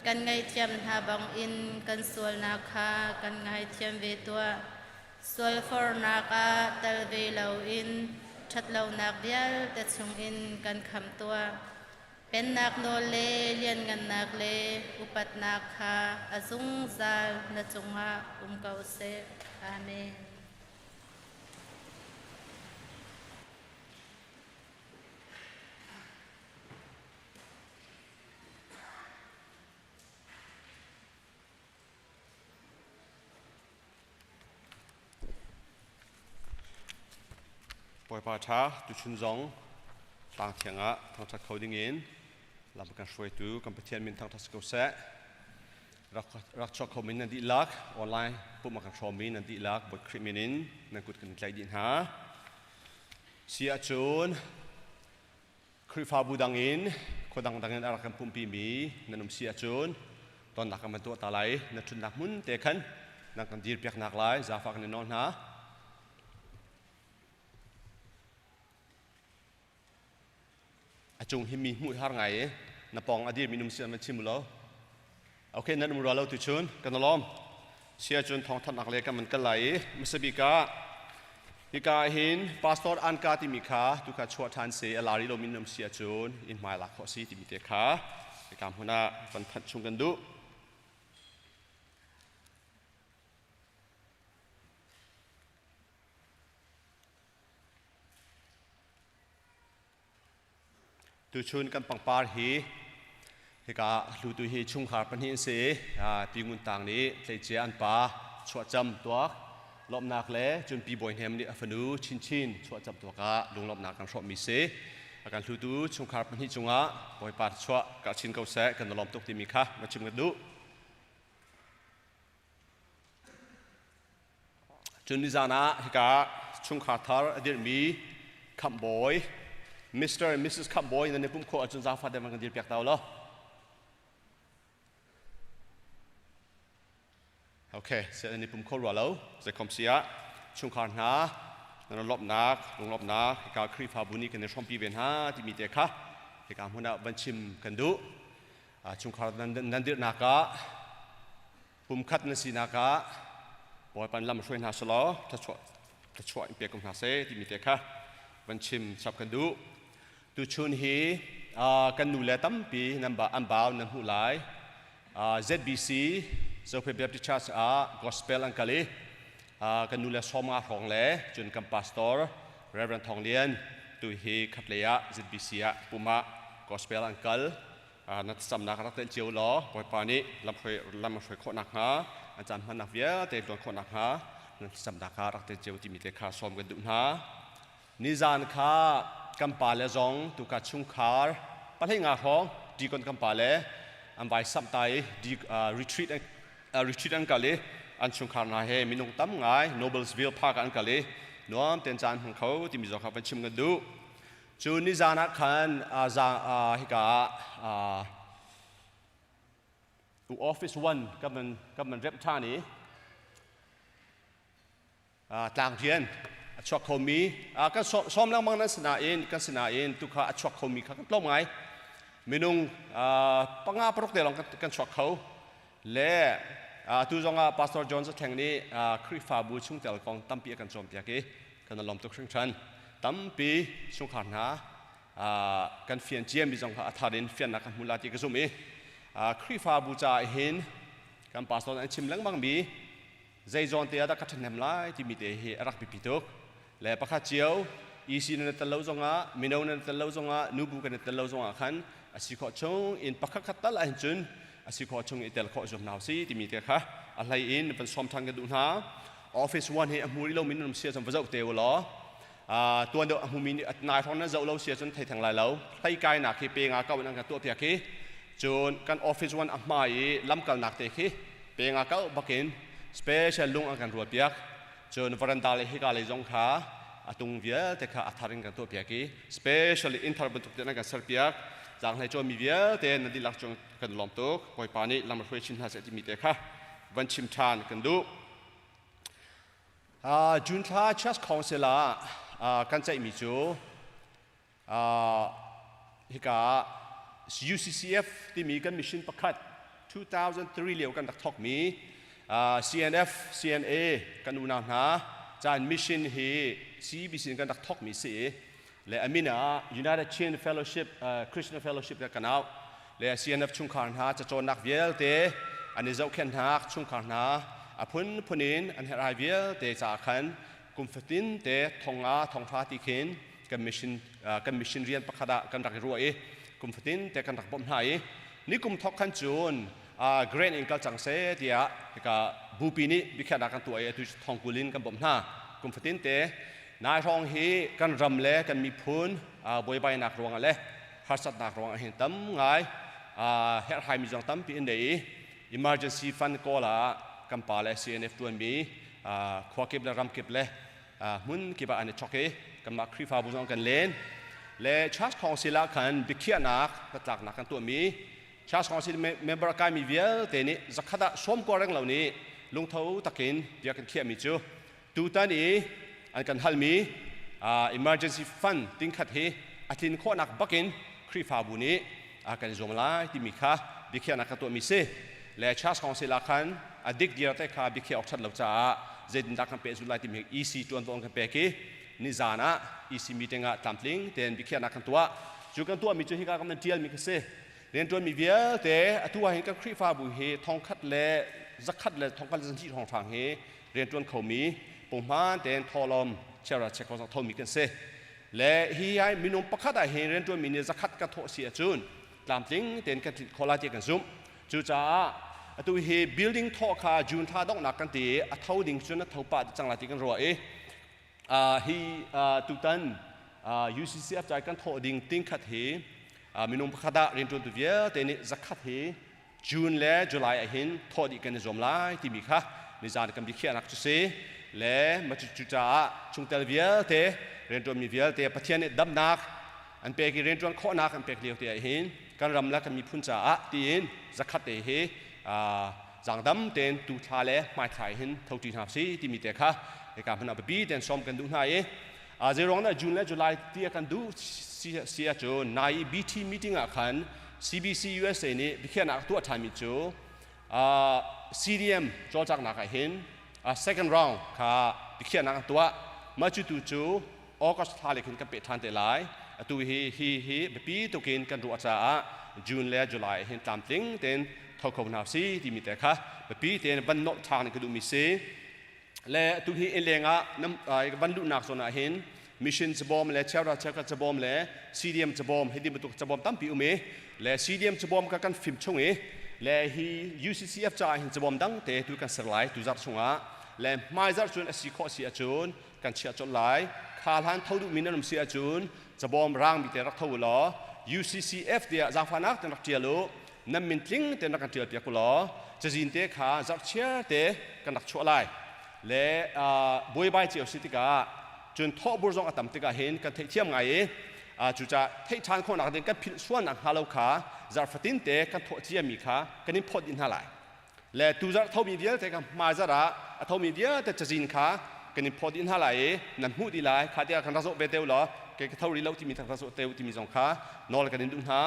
kan ngaihthiam hna bangin kan sualnak kha kan ngaithiam ve tuah. Sualfornak ah tel ve loin ṭhatlonak vialte chungin kan khamh tuah. Pennak nawl le lianngannak le upatnak kha a zungzal na cungah um ko seh. Amen. Bawipa ṭha tuchun zong tlang thiang ah thangṭhat kho dingin lam kan hruaitu kan Pathian min thangṭhat si ko seh. Rak chuak kho min nan dihlak, online pumh a kan hrawmmi nan dihlak Bawi Khrih min in nan kut kan in tlaih dih hna. Si ahcun Khrihfabu dang in khua dangdang in a rak kan pumhpimi nan um si ahcun tonnak kan van tuah ta lai. Na ṭhutnak hmun te khan nan kan dirpiaknak lai zaangfah kan in nawl hna. A cung hi mi hmuh har ngai i na pawng a dirmi num si an van chim u law. Okay, nan um rua lo tu chun kan lawm. Sia cun thawngthanhnak le kan van kal lai i hmasa bik ah hika ah hin pastor Anka timi kha tukha chuah ṭhan si a lar i lomi nan um si ahcun in hmai lak khawh si timi te kha hika hmun ah van thanh chung kan duh. Tuchun kan pangpar hi hika hlutu hi chungkhar pahnih an si i Pi Ngun Tang nih tleicia an pa chuahcam tuak lawmhnak le cun Pi Bawi Hnem nih a fanu Chinchin chuahcam tuak ah lunglawmhnak kan hrawmmi si. A kan hlutu chungkhar pahnih cungah Bawipa chuah ka chin ko seh kan lawm tuk timi kha va chim ka duh. Cun nizan ah hika chungkhar thar a dirhmi Khamhbawi Mr. and Mrs. Khamhbawi nan i pumh khawh ahcun zaangfah deuh kan dirpiak ta law. Okay, se nan i pum kho rua lo. Zeikhom si ah chungkhar hna nan lawmhnak, lunglawmhnak hika Khrihfabu nih kan i hrawmpi ve hna timi te kha hika hmun ah van chim kan duh. Chungkhar nan dirhnak ah pumkhat na sinak ah Bawipa lam hruai hna selaw thluachuah in pe ko hna seh timi te kha van chim chap kan duh. Tuchun hi kan nu le tampi nan ba an bau nan hmuh lai. ZBC Zophei Baptist Church ah gospel an kal i kan nu le sawmnga hrawng le cun kan pastor Reverend Thawng Lian tu hi khatlei ah ZBC ah pum ah gospel an kal. Na thlacamnak rak telh cio law Bawipa nih lam a hruai khawh nakhnga an caan hmannak vialte tluan khawh nakhnga na thlacamnak ah rak tel cio timi te kha sawm kan duh hna. Nizan kha kan pa le zong tuka chungkhar pahlei nga hrawng deacon kan pa le an vai samh ta i retreat retreat an kal i an chungkhar hna he minung tam ngai Noblesville Park ah an kal i nuam ten caan hmang kho timi zong kha van chim kan duh. Cu nizan ah khan hika ah office one kan van remh ṭhan i tlang rian a chuak khomi kan sawm lengmang nan sinain kan sinain tukha a chuak khomi kha kan tlawm ngai minung panga paruk te lawng kan chuak kho le tu zongah Pastor John Zatheng nih Khrihfabu chungtel kong tampi a kan cawnpiak i kan lawm tuk hringhran tampi chungkhar hna kan fian ciami zong kha a thar in fiannak kan hmu la ti ka zumh i Khrihfabu caah hin kan pastor an chim lengmang mi zei zawn te ah dah ka ṭhahnem lai timi te hi a rak biapi tuk le pakhat cio EC nan tel lo zongah mino nan tel lo zongah nubu kan tel lo zongah khan a si khawh chung in pakhat khat tal ahhin cun a si khawh chung i tel khawh zuam hna si timi te kha a hlei in van sawm ṭhan kan duh hna office one hi a hmu rih lomi nan um si ahcun va zoh te u law tuan deuh a hmumi nih nai hrawng nan zoh lo si ahcun thei theng lai lo hlei kainak hi pe nga kau in an kan tuah piak hi cun kan office one a hma i lamkalnak te khi pe nga kau bakin special lung an kan ruat piak cun veranda le hika lei zong kha a tung vialte kha a thar in kan tuah piak i specially inn thar bantuk te nan kan ser piak zaanghlei cawn mi vialte nan dihlak cung kan lawm tuk Bawipa nih lam hruai chin hna seh timi te kha van chim ṭhan kan duh. June thla Church Council ah kan ceihmi cu hika UCCF timi kan mission pakhat 2003 lio kan rak thawkmi CNF, CNA kan unau hna caan mission hi CBC in kan rak thawkmi si i le a min ah United Chin Fellowship Christian Fellowship kan auh le CNF chungkhar hna cacawnnak vialte an i zohkhenhnak chungkhar hna a phunphun in an herhai vialte caah khan kum fatin te thonga thonghra ti khin kan mission kan mission rian pakhat ah kan rak i ruah i kum fatin te kan rak bawmh hna i nikum thok khan cun grant in kal cang seh tiah hika bupi nih biakhiahnak kan tuah i atu thongkul in kan bawmh hna kum fatin te Nai hrawng hi kan ram le kan miphun buaibainak ruangah le harsatnak ruangah hin tam ngai herhhaimi zong tampi in nei i emergency fund kawl ah kan pa le CNF tuanmi khua kip le ram kip le hmun kip ah an i chok i kanmah Khrihfabu zong kan len le church council ah khan biakhiahnak hnatlaknak kan tuahmi church council member a kaimi vialte nih zakhat ah sawm kua reng lo nih lungtho takin bia kan khiahmi cu Tutan i an kan halmi emergency fund tingkhat hi a tlin khawhnak bakin Khrihfabu nih kan i zuam lai timi kha biakhiahnak ka tuahmi si. Le Church Council ah khan A dik dir te kha biakhiah awk ṭhat lo caah zeitindah kan pehzulh lai timi EC ṭuanvo an kan pek i nizan ah EC meeting ah tlamtling tein biakhiahnak kan tuah. Cu kan tuahmi cu hika kan nan ṭialmi kha si. Rianṭuanmi vialte atu ah hin kan Khrihfabu hi thongkhat le zakhat le thongkhat le zahnih hrawnghrang hi rianṭuan khomi punghman tein thawhlawm chiara check thomi kan si. Le hi hi minung pakhat ah hin rianṭuanmi nih zakhat kan thawh si ahcun tlamtling tein kan tlinh khawh lai ti kan zumh. Cucaah atu hi building thawh kha June thla donghnak kan ti i a tho ding cun a tho pah cang lai ti kan ruah i hi tutan UCCF cai kan thawh ding tingkhat hi minung pakhat ah rianṭuantu vialte nih zakhat hi June le July ah hin thawh dih kan i zuam lai timi kha nizan kan biakhiahnak cu si le cucaah chungtel vialte rianṭuanmi vialte Pathian nih damnak an pek i rianṭuan khawhnak an pek lio te ah hin kan ram le kan miphun caah tiin zakhat te hi zaangdam tein tu thla le hmai thla hin tho ṭi hna si timi te kha hika hmun ah biapi tein sawm kan duh hna i zeiruang dah June le July ti kan duh si ahcun nai BT meeting ah khan CBC USA nih biakhiahnak tuah ṭhanmi cu CDM cawlcanghnak ah hin second round kha biakhiahnak an tuah. Mah cu tu cu August thla le khin kan peh ṭhan te lai. Atu hi hi hi biapi tukin kan ruah caah June le July hin tlamtling tein tho kho hna si timi te kha biapi tein van nolh ṭhan ka duhmi si. Le atu hi innleng ah van luhnak zawn ah hin mission cabawm le cheuhra cheukhat cabawm le CDM cabawm hi ti bantuk cabawm tampi um i le CDM cabawm ka kan fim chung i le hi UCCF caah hin cabawm dang te tu kan ser lai tu zarh chungah le hmaizarh cun a si khawh si ahcun kan chiah colh lai. Kha hlan tho duhmi nan um si ahcun cabawm rangmi te rak tho u law UCCF tiah zaangfahnak ten rak ṭial u. Nan min tling ten rak kan ṭial piak u law cazin te kha zarhchiar te kan rak chuah lai. Le buaibai cio si tikah cun thawhbur zong a tam tikah hin kan theihthiam ngai i cucaah theih ṭhan khawhnak ding kan philh sualnak hnga lo kha zarhfatin te kan thawh ciami kha kan in phawt dih hna lai. Le tuzarh thomi vialte kha hmaizarh ah a thomi vialte cazin kha kan in phawt dih hna lai i nan hmuh dih lai. Kha tiah kan rak zoh ve te u law kei ka tho rih lo timi rak zoh te u timi zong kha nawl kan in duh hna.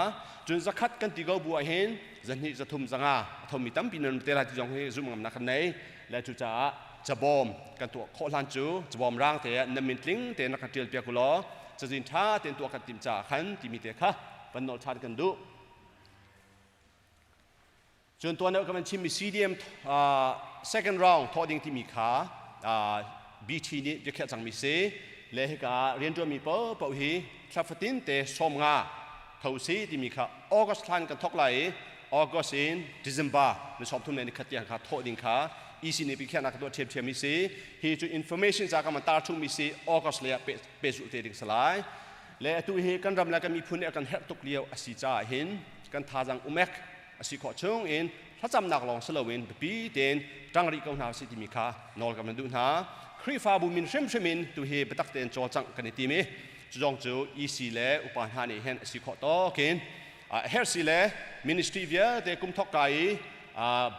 Cun zakhat kan ti ko bu ah hin zahnih zathum zanga a thomi tampi nan um te lai ti zong hi zumh ngamnak kan nei. Le cucaah cabawm kan tuah khawh hlan cu cabawm rang te ah nan min tling tein rak kan ṭial piak u law cazin ṭha tein tuah kan timh caah khan timi te kha van nawl ṭhan kan duh. Cun tuan deuh kan van chimmi CDM second round thawh ding timi kha BT nih biakhiah cangmi si. Le hika rianṭuanmi paohpaoh hi thla fatin te 50 tho si timi kha August thlan kan thawk lai i August in December ni 31 tiang kha thawh ding kha EC nih biakhiahnak ka tuah ṭhiamṭhiam mi si. Hi cu information ca kan van tar chungmi si August lei ah pehzulh te ding si lai. Le atu hi kan ram le kan miphun nih a kan herh tuk lio a si caah hin kan thazang umek a si khawh chung in thlacamnak lawng si loin biapi tein ṭang rih ko hna usih timi kha nawl kan van duh hna. Khrihfabu min hrimhrim in tuhi biatak tein cawlcangh kan i tim i cu zong cu EC le upa hna nih hin a si khawh tawk in a herh si le ministry vialte kum thawk ka i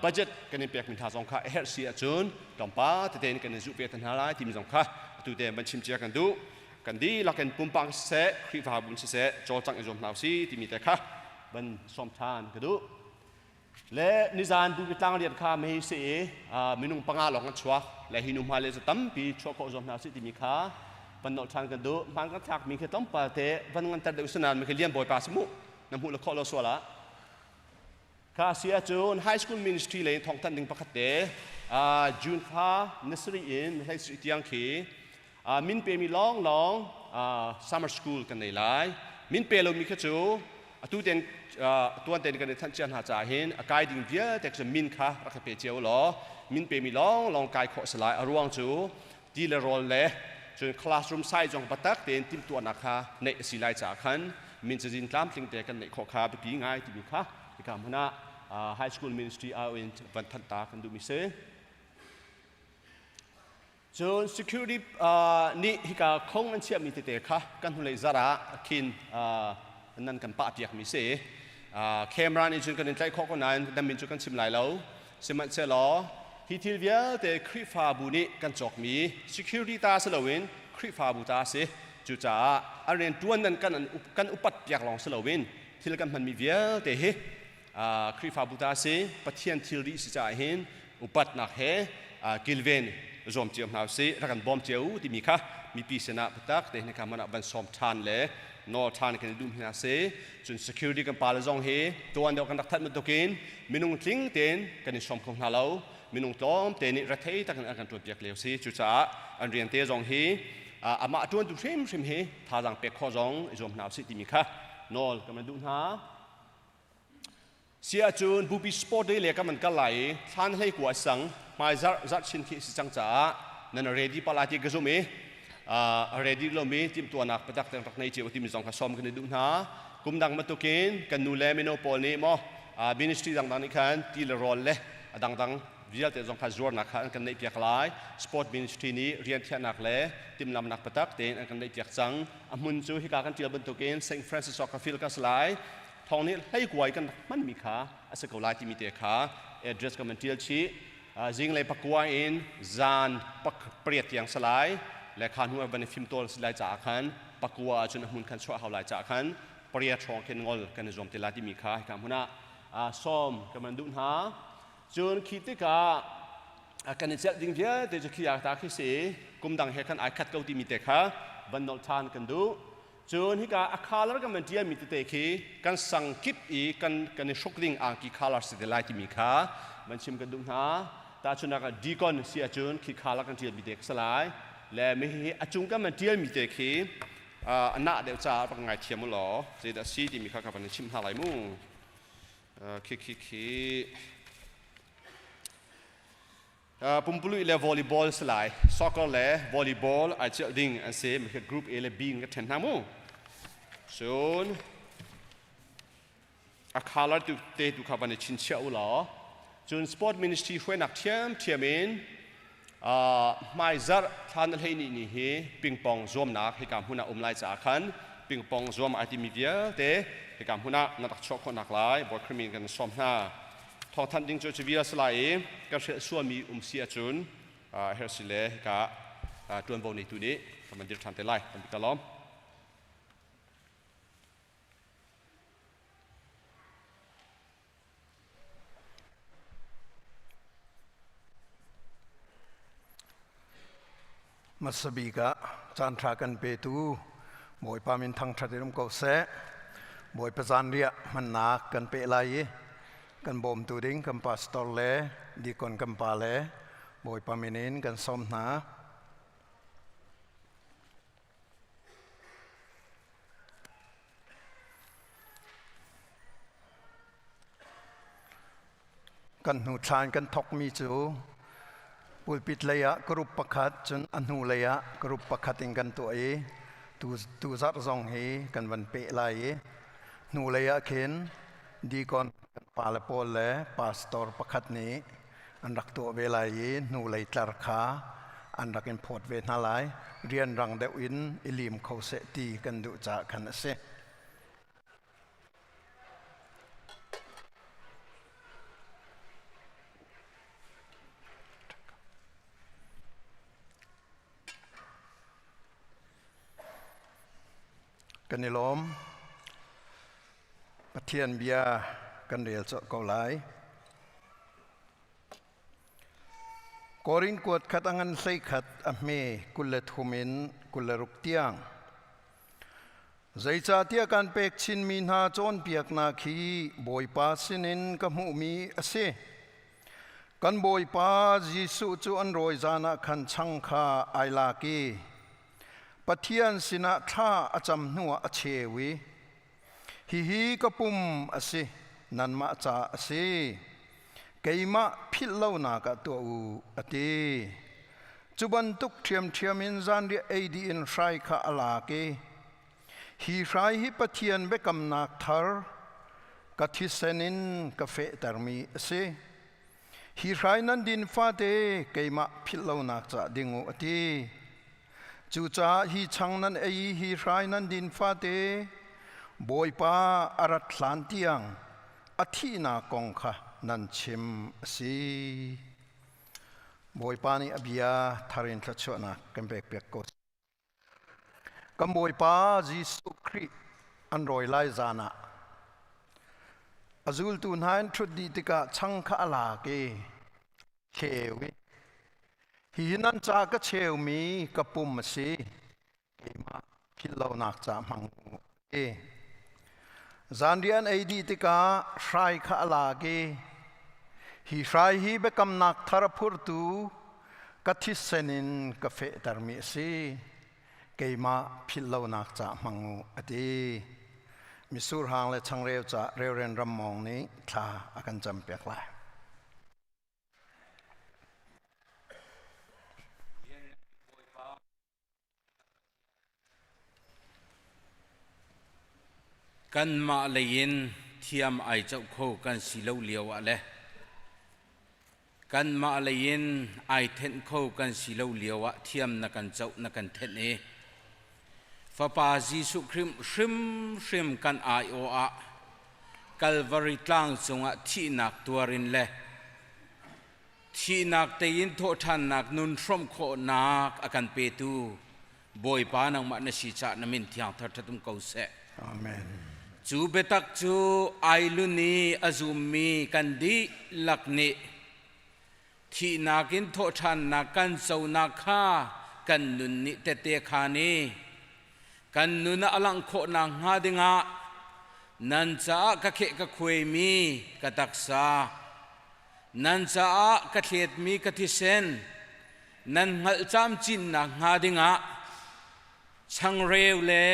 budget kan in pekmi hna zong kha a herh si ahcun tlawmpal tete in kan in zuh ve te hna lai timi zong kha atu te van chim cia kan duh. Kan dihlak in pumpak siseh, Khrihfabu in siseh cawlcangh i zuam hna usih timi te kha van sawm ṭhan ka duh. Le nizan bupi tlangrian kha mei si i minung panga lawng an chuak. Le hi nu hma le cu tampi chuah khawh zuam hna usih timi kha van nolh ṭhan kan duh. Hmaan kan thlakmi khi tlawmpal te van nganter deuh si nain mi khi lian bawipa si mu. Na hmuh le khawh lo sual ah. Kha si ahcun high school ministry lei in thawngthanh ding pakhat te June thla ni in hlei sarih tiang khi min pemi lawnglawng summer school kan nei lai. Min pe lomi kha cu atu ten tuan ten kan i thanh cia hna caah hin a kai ding vialte cu min kha rak i pe cio law min pemi lawnglawng kai khawh si lai. A ruang cu ti le rawl le cun classroom size zong biatak tein timhtuahnak kha neih a si lai caah khan min cazin tlamtling te kan neih khawh kha biapi ngai timi kha hika hmun ah high school ministry au in van thanh ta kan duhmi si. Cun security nih hika khong an chiahmi tete kha kan hnulei zar ah khin nan kan pah piakmi si. Camera nih cun kan in tlaih khawh ko nain nan min cu kan chim lai lo. Sihmanhsehlaw hi thil vialte Khrihfabu nih kan cawkmi security ta si loin Khrihfabu ta a si. Cucaah an rianṭuan nan kan upat piak lawng si loin thil kan hmanmi vialte hi Khrihfabu ta a si. Pathian thilri si caah hin Upatnak he kilven zuam cio hna usih, rak kan bawm cio u timi kha mipi sinah biatak te hnika hmanh ah van sawm ṭhan le nawl ṭhan kan i duh hna si. Cun security kan pale zong hi tuan deuh kan rak thanh bantukin minung tling tein kan i sawm kho hna lo. Minung tlawm te nih rethei takin an kan ṭuanpiak lio si. Cucaah an rian te zong hi amah ṭuantu hrimhrim hi thazaang pek khawh zong i zuam hna usih timi kha nawl kan van duh hna. Si ahcun bupi sport day le kan van kal lai i thlan hlei kua sang hmai zarh zarh chin khi si cang caah nan ready pa lai ti ka zum i a ready lomi timhtuahnak patak te rak nei cio timi zong kha sawm kan i duh hna. Kum dang bantukin kan nu le mino pawl nih maw ministry dangdang nih khan ti le rawl le a dangdang vialte zong kha zuarnak kha an kan neih piak lai. Sport ministry nih rian thiahnak le timhlamnak patak tein an kan neih piak cang. A hmun cu hika kan tial bantukin St. Francis Soccer Field ka si lai. Thawng nih hleikuai kan rak hmanmi kha a si ko lai timi te kha address kan van tial chih. Zinglei pakua in zan pariat tiang si lai le kha hnu ah van i fimtawl si lai caah khan pakua ahcun a hmun khan chuah hau lai caah khan pariat hrawng khin ngol kan i zuam te lai timi kha hika hmun ah sawm kan van duh hna. Cun khi tikah kan i celh ding vialte cu khi ah ta khi si kum dang he khan ai khat ko timi te kha van nolh ṭhan kan duh. Cun hika a color kan van ṭialmi tete khi kan sang kip i kan kan i hruk ding angki color si te lai timi kha van chim kan duh hna. Tahchunhnak ah deacon si ahcun khi color kan ṭialmi te si lai. Le mi hi a cung kan van ṭialmi te khi a nah deuh caah rak ngaithiam u law zeidah si timi kha ka van in chimh hna lai mu. Khi khi khi Pumpului le volleyball si lai. Soccer le volleyball ai celh ding an si. Mi group A le B in ka ṭhen hna mu. Cun a color tu te tu kha van i chinchiah u law cun sport ministry hruainak ṭhiamṭhiam in hmaizarh thla na hlei ni ni hi pingpong zuamnak hika hmun ah um lai caah khan pingpong zuam ai timi vialte hika hmun ah na rak chuah khawh nak lai Bawi Khrih min kan sawm hna. Thawngthanh ding cu cu vial si lai i kan hrelh sualmi um si ahcun herh si le hika ṭuanvo neitu nih kan van dir ṭhan te lai. Kan ka lawm. Hmasa bik ah caanṭha kan petu Bawipa min thangṭhat in um ko seh. Bawipa zanriah hmannak kan peh lai i kan bawmtu ding kan pastor le deacon kan pa le Bawipa min in kan sawm hna. Kan hnu thla in kan thawkmi cu pulpit lei ah group pakhat cun a hnu lei ah group pakhat in kan tuah i tu tuzarh zong hi kan van peh lai i hnu lei ah khin deacon kan pale pawl le pastor pakhat nih an rak tuah ve lai i hnu lei tlar kha an rak in phawt ve hna lai. Rianrang deuh in i lim kho seh ti kan duh caah khan a si. Kan i lawm. Pathian bia kan rel colh ko lai. Korin kuat khat a ngan hlei khat a hme 23 in 26 tiang. Zeicahtiah kan pek chinmi hna cawnpiaknak hi Bawipa sinin ka hmuhmi a si. Kan Bawipa Jesuh cu an rawi zan ah khan chang kha ai lak i Pathian sinah thla a cam hnuah a cheu i, Hihi ka pum a si, nanmah ca a si. Keimah philh lonak ah tuah u, a ti. Cu bantuk ṭhiamṭhiam in zanriah ei dih in hrai kha a lak i, Hi hrai hi Pathian biakamnak thar ka thisen in ka fehtermi a si. Hi hrai nan din fate keimah philh lonak cah ding u, a ti. Cucaah hi chang nan ei i hi hrai nan din fate Bawipa a rat hlan tiang a thihnak kong kha nan chim a si. Bawipa nih a bia thar in thluachuahnak kan pekpiak ko. Kan Bawipa Jesuh Khrih an rawi lai zan ah a zultu hna in ṭhut dih tikah chang kha a lak i Cheu i hi nan ca ka cheumi ka pum a si, keimah philhlonak ca hmang u ti. Zanriah an ei dih tikah hrai kha a lak i hi hrai hi biakamnak thar a phurtu ka thisen in ka fehtermi a si, keimah philhlonak ca hmang u a ti. Misur hang le changreu ca Reverend Ram Mawng nih thla a kan campiak lai. Kanmah lei in thiam ai coh kho kan si lo lio ah le kanmah lei in ai thenh kho kan si lo lio ah thiam na kan coh na kan thenh i Fapa Jesuh Khrih hrimhrim kan aiawh ah Kalvari tlang cungah thihnak tuar in le Thihnak tein thawhṭhannak nun hrawmh khawhnak a kan petu Bawipa nangmah na si caah na min thiang thar ṭhat um ko seh. Amen. Cu biatak cu ai lun i a zummi kan dihlak nih thihnak in thawhṭhannak kan conak kha kan nun nih tette khaan i kan nun ah a langh khawh nakhnga dingah nan caah ka kheh ka khuaimi ka taksa Nan caah ka thletmi ka thisen nan hngalh camcinnak hnga dingah changreu le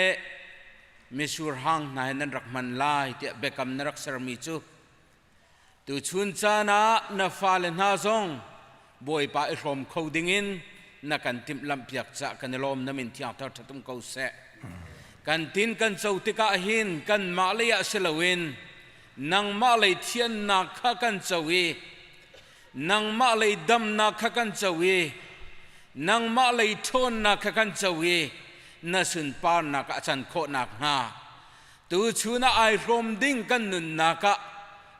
mitsur hang hna he nan rak hman lai tiah biakam na rak sermi cu tuchun caan ah na fale hna zong Bawipa i hrawm kho dingin na kan timhlamhpiak caah kan i lawm. Na min thiang thar ṭhat um ko seh. Kan tin kan co tikah hin kanmah lei ah si loin nangmah lei thiannak kha kan co i nangmah lei damnak kha kan co i nangmah lei ṭhawnnak kha kan co i na sunparnak ah a can khawh nakhnga tuchun ah ai hrawm ding kan nunnak ah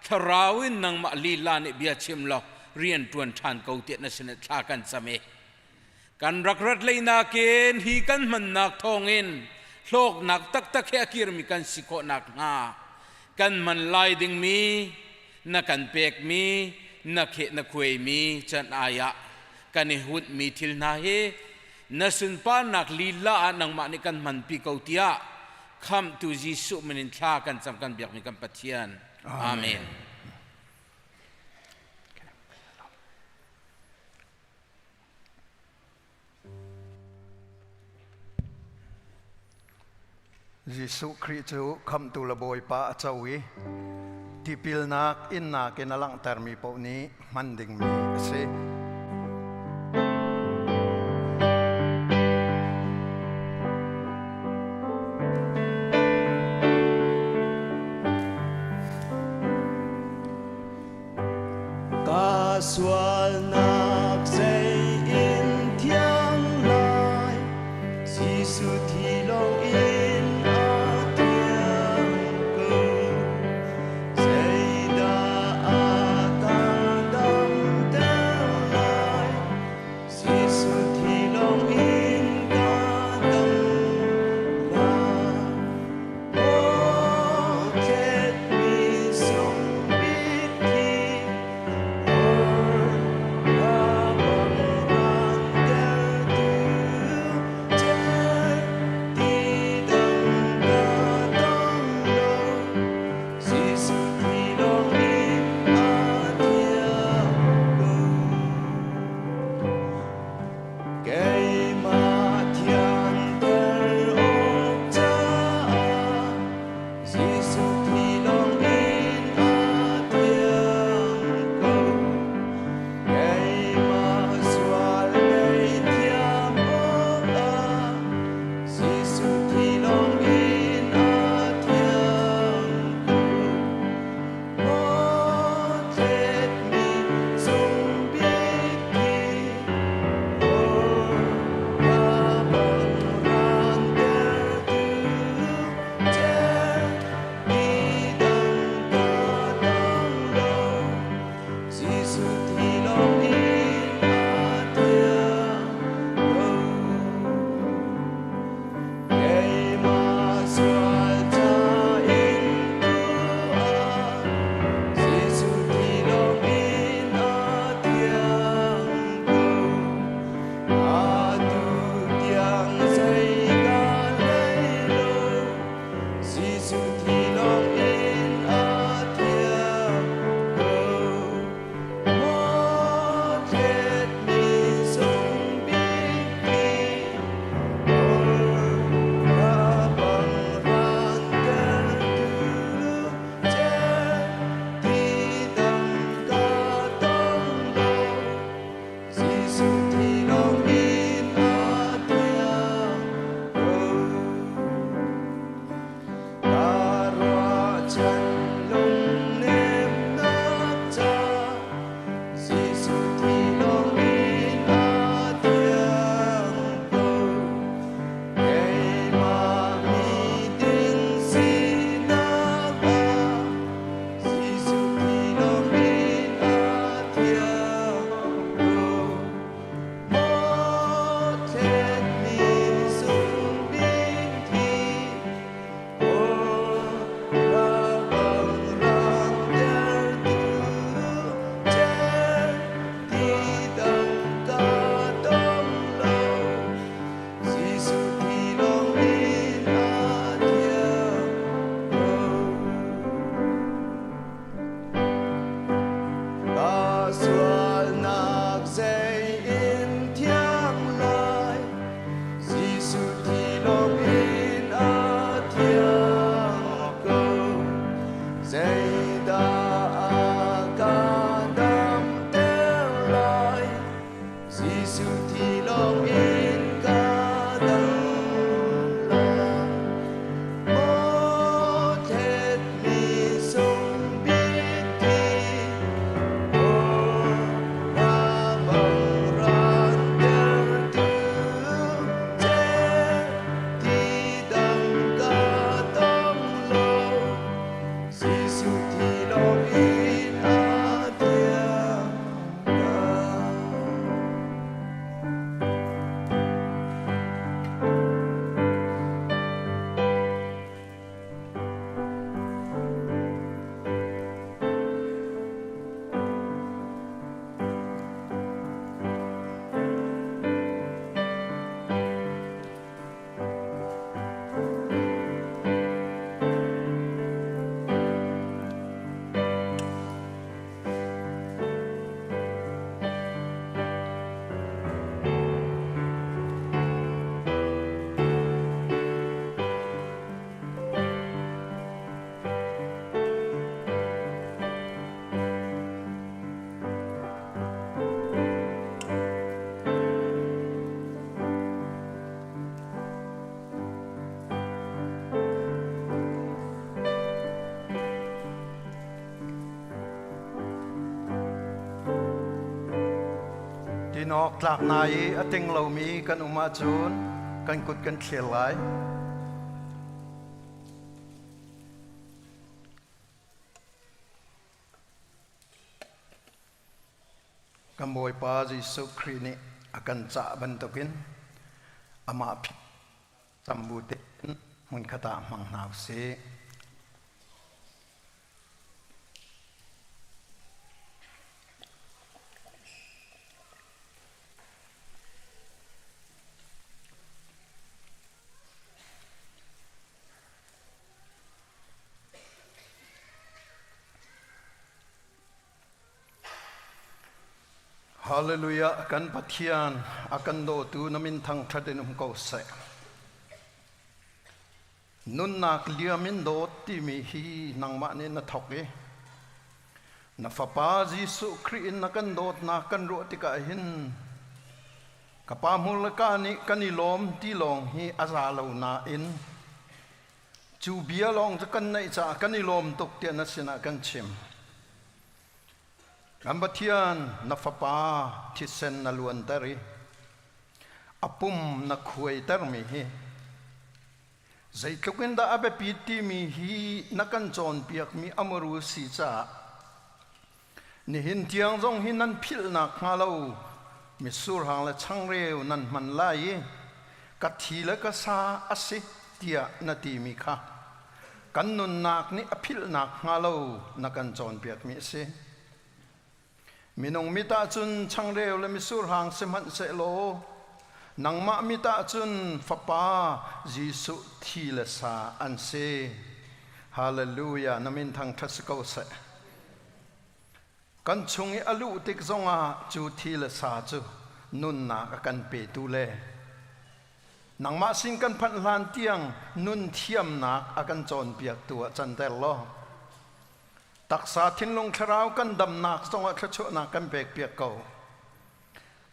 thlarau in nangmah lila nih bia chim law rian ṭuan ṭhan ko tiah na sinah thla kan cam i kan rak rat lei nakin hi kan hmannak thawngin hlawknak taktak he a kirmi kan si khawh nakhnga kan hman lai dingmi na kan pekmi na kheh na khuaimi can ai ah kan i hunhmi thil hna hi na sunparnak lila ah nangmah nih kan hmanpi ko tiah khamhtu Jesuh min in thla kan cam kan biakmi kan Pathian. Amen. Jesuh Khrih cu khamhtu le Bawipa a co i tipilnak innak in a langhtermi paoh nih hman dingmi a si. Ka sualnak zei in thiang lai, Jesuh thi lawng in a thiang ko. Zeidah a ka damter Jesuh thi lawng in ka dam lai. Maw thletmi sung bik thi, aw ra bang rantertu che, thi dang ka tong lo. Jesuh thi lawng in a thiang Tinawk tlak na i a ting lomi kan um ahcun kan kut kan thlir lai. Kan Bawipa Jesuh Khrih nih a kan cah bantukin amah cam bu tein hmunkhat ah hmang hna usih. Hallelujah kan Pathian a kan dawtu na min thangṭhat in um ko seh. Nunnak liam in dawt timi hi nangmah nih na thawk i na fapa Jesuh Khrih in na kan dawtnak kan ruah tikah hin ka pa hmur le ka nih kan i lawm ti lawng hi a za lo nain Cu bia lawng cu kan neih caah kan i lawm tuk tiah na sinah kan chim. Kan Pathian na fapa thisen na luanter i a pum na khuaitermi hi zeitluk in dah a biapit timi hi na kan cawnpiakmi a muru si caah nihin tiang zong hi nan philhnak hnga lo mitsur hang le changreu nan hman lai i ka thi le ka sa a si tiah na timi kha kan nunnak nih a philhnak hnga lo na kan cawnpiakmi a si. Minung mit ah cun changreu le mitsur hang sihmanhsehlaw nangmah mit ah cun Fapa Jesuh thi le sa an si. Hallelujah! Na min thangṭhat si ko seh. Kan chung i a luh tik zongah cu thi le sa cu nunnak a kan petu le nangmah sin kan phanh hlan tiang nun thiamnak a kan cawnpiaktu ah canter law taksa thinlung thlarau kan damnak zongah thluachuahnak kan pekpiak ko.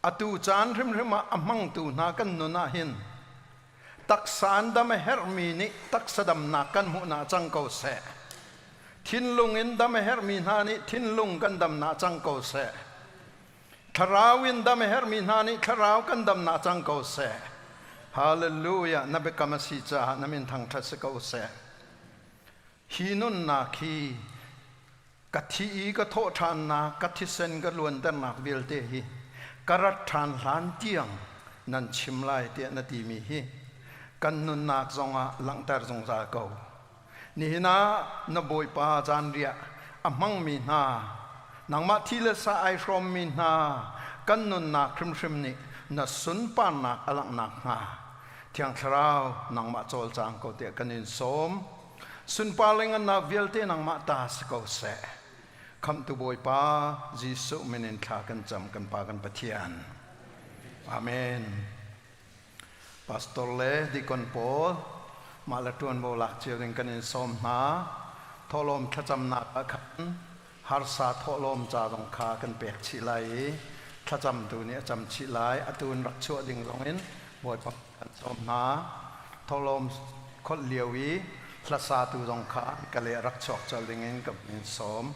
Atu caan hrimhrim ah a hmangtu hna kan nun ah hin taksa an dam a herhmi nih taksa damnak kan hmuhnak cang ko seh. Thinlung in dam a herhmi hna nih thinlung kan damnak cang ko seh. Thlarau in dam a herhmi hna nih thlarau kan damnak cang ko seh. Hallelujah! Na biakam a si caah na min thangṭhat si ko seh. Hi nunnak hi ka thi i ka thawh ṭhannak ka thisen ka luanternak vialte hi ka rat ṭhan hlan tiang nan chim lai tiah na timi hi kan nunnak zongah langhter zungzal ko. Nihin ah na Bawipa zanriah a hmangmi hna, nangmah thi le sa ai hrawmmi hna kan nunnak hrimhrim nih na sunparnak a langhnak hnga Thiang Thlarau nangmah cawlcang ko tiah kan in sawm. Sunpar le ngannak vialte nangmah ta si ko seh. Khamhtu Bawipa Jesuh min in thla kan cam kan Pa kan Pathian. Amen. Pastor le deacon pawl mah le ṭuanvo lak cio ding kan in sawm hna. Thawhlawm thlacamnak ah khan harsa thawhlawm ca zong kha kan pek chih lai i Thlacamtu nih a cam chih lai. Atu in rak chuah ding zong in Bawipa kan sawm hna. Thawhlawm kholh lio i hlasatu zong kha ka le rak chuak colh ding in ka in sawm.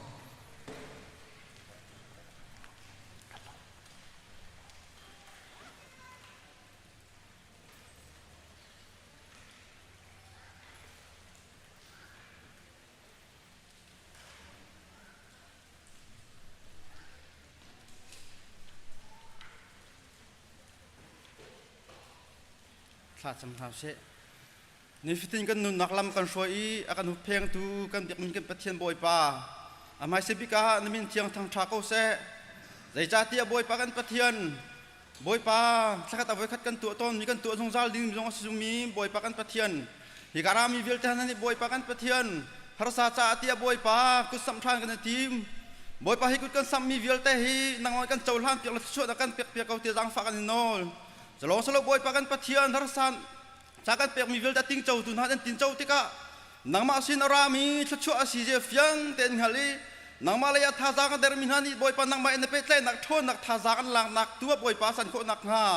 Thla cam hna usih. Nifatin kan nunnak lam kan hruai i a kan hupphengtu kan biakmi kan Pathian Bawipa a hmaisa bik ah na min thiang thangṭha ko seh. Zeicahtiah Bawipa kan Pathian Bawipa thlakhat a voikhat kan tuah tawnmi kan tuah zungzal ding zong a si zungmi Bawipa kan Pathian hi ka rami vialte hna nih Bawipa kan Pathian harsa caah tiah Bawipa kut samh ṭhan kan i tim. Bawipa hi kut kan samhmi vialte hi nangmah kan cohlan piak le thluachuahnak kan pek piak ko tiah zaangfah kan in nawl. Zalong salo Bawipa kan Pathian harsa ca kan pekmi vialte tingco tu hna an tinco tikah nangmah sin a rami thluachuah a si je fiang tein hngal i nangmah lei ah thazaang a dermi hna nih Bawipa nangmah in na pehtlaihnak ṭhawnnak thazaang an laknak tu ah Bawipa san khawhnak hnga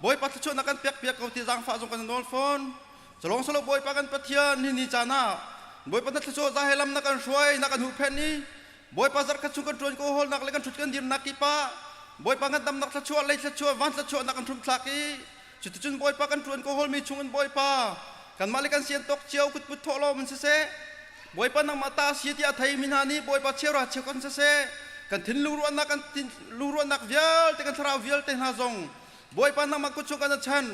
Bawipa thluachuahnak kan pek piak ko ti zaangfah zong kan nawl fawn. Calong salo Bawipa kan Pathian ni ni caan ah Bawipa na thluachuah za he lam na kan hruai na kan huhphenh i Bawipa zarh khat chung kan ṭuan ko hawlnak le kan ṭhut kan dirnak kip ah Bawipa ngandamnak thluachuah lei thluachuah van thluachuah na kan hrumthlak i Cuticun Bawipa kan ṭuan ko hawlmi chungin Bawipa kanmah le kan sian tawk cio kutput thawhlawm in siseh Bawipa nangmah ta a si tiah a theimi hna nih Bawipa cheuhra cheu kan siseh kan thinlung ruahnak kan lungruahnak vialte kan thlarau vialte hna zong Bawipa nangmah kut chung kan a chan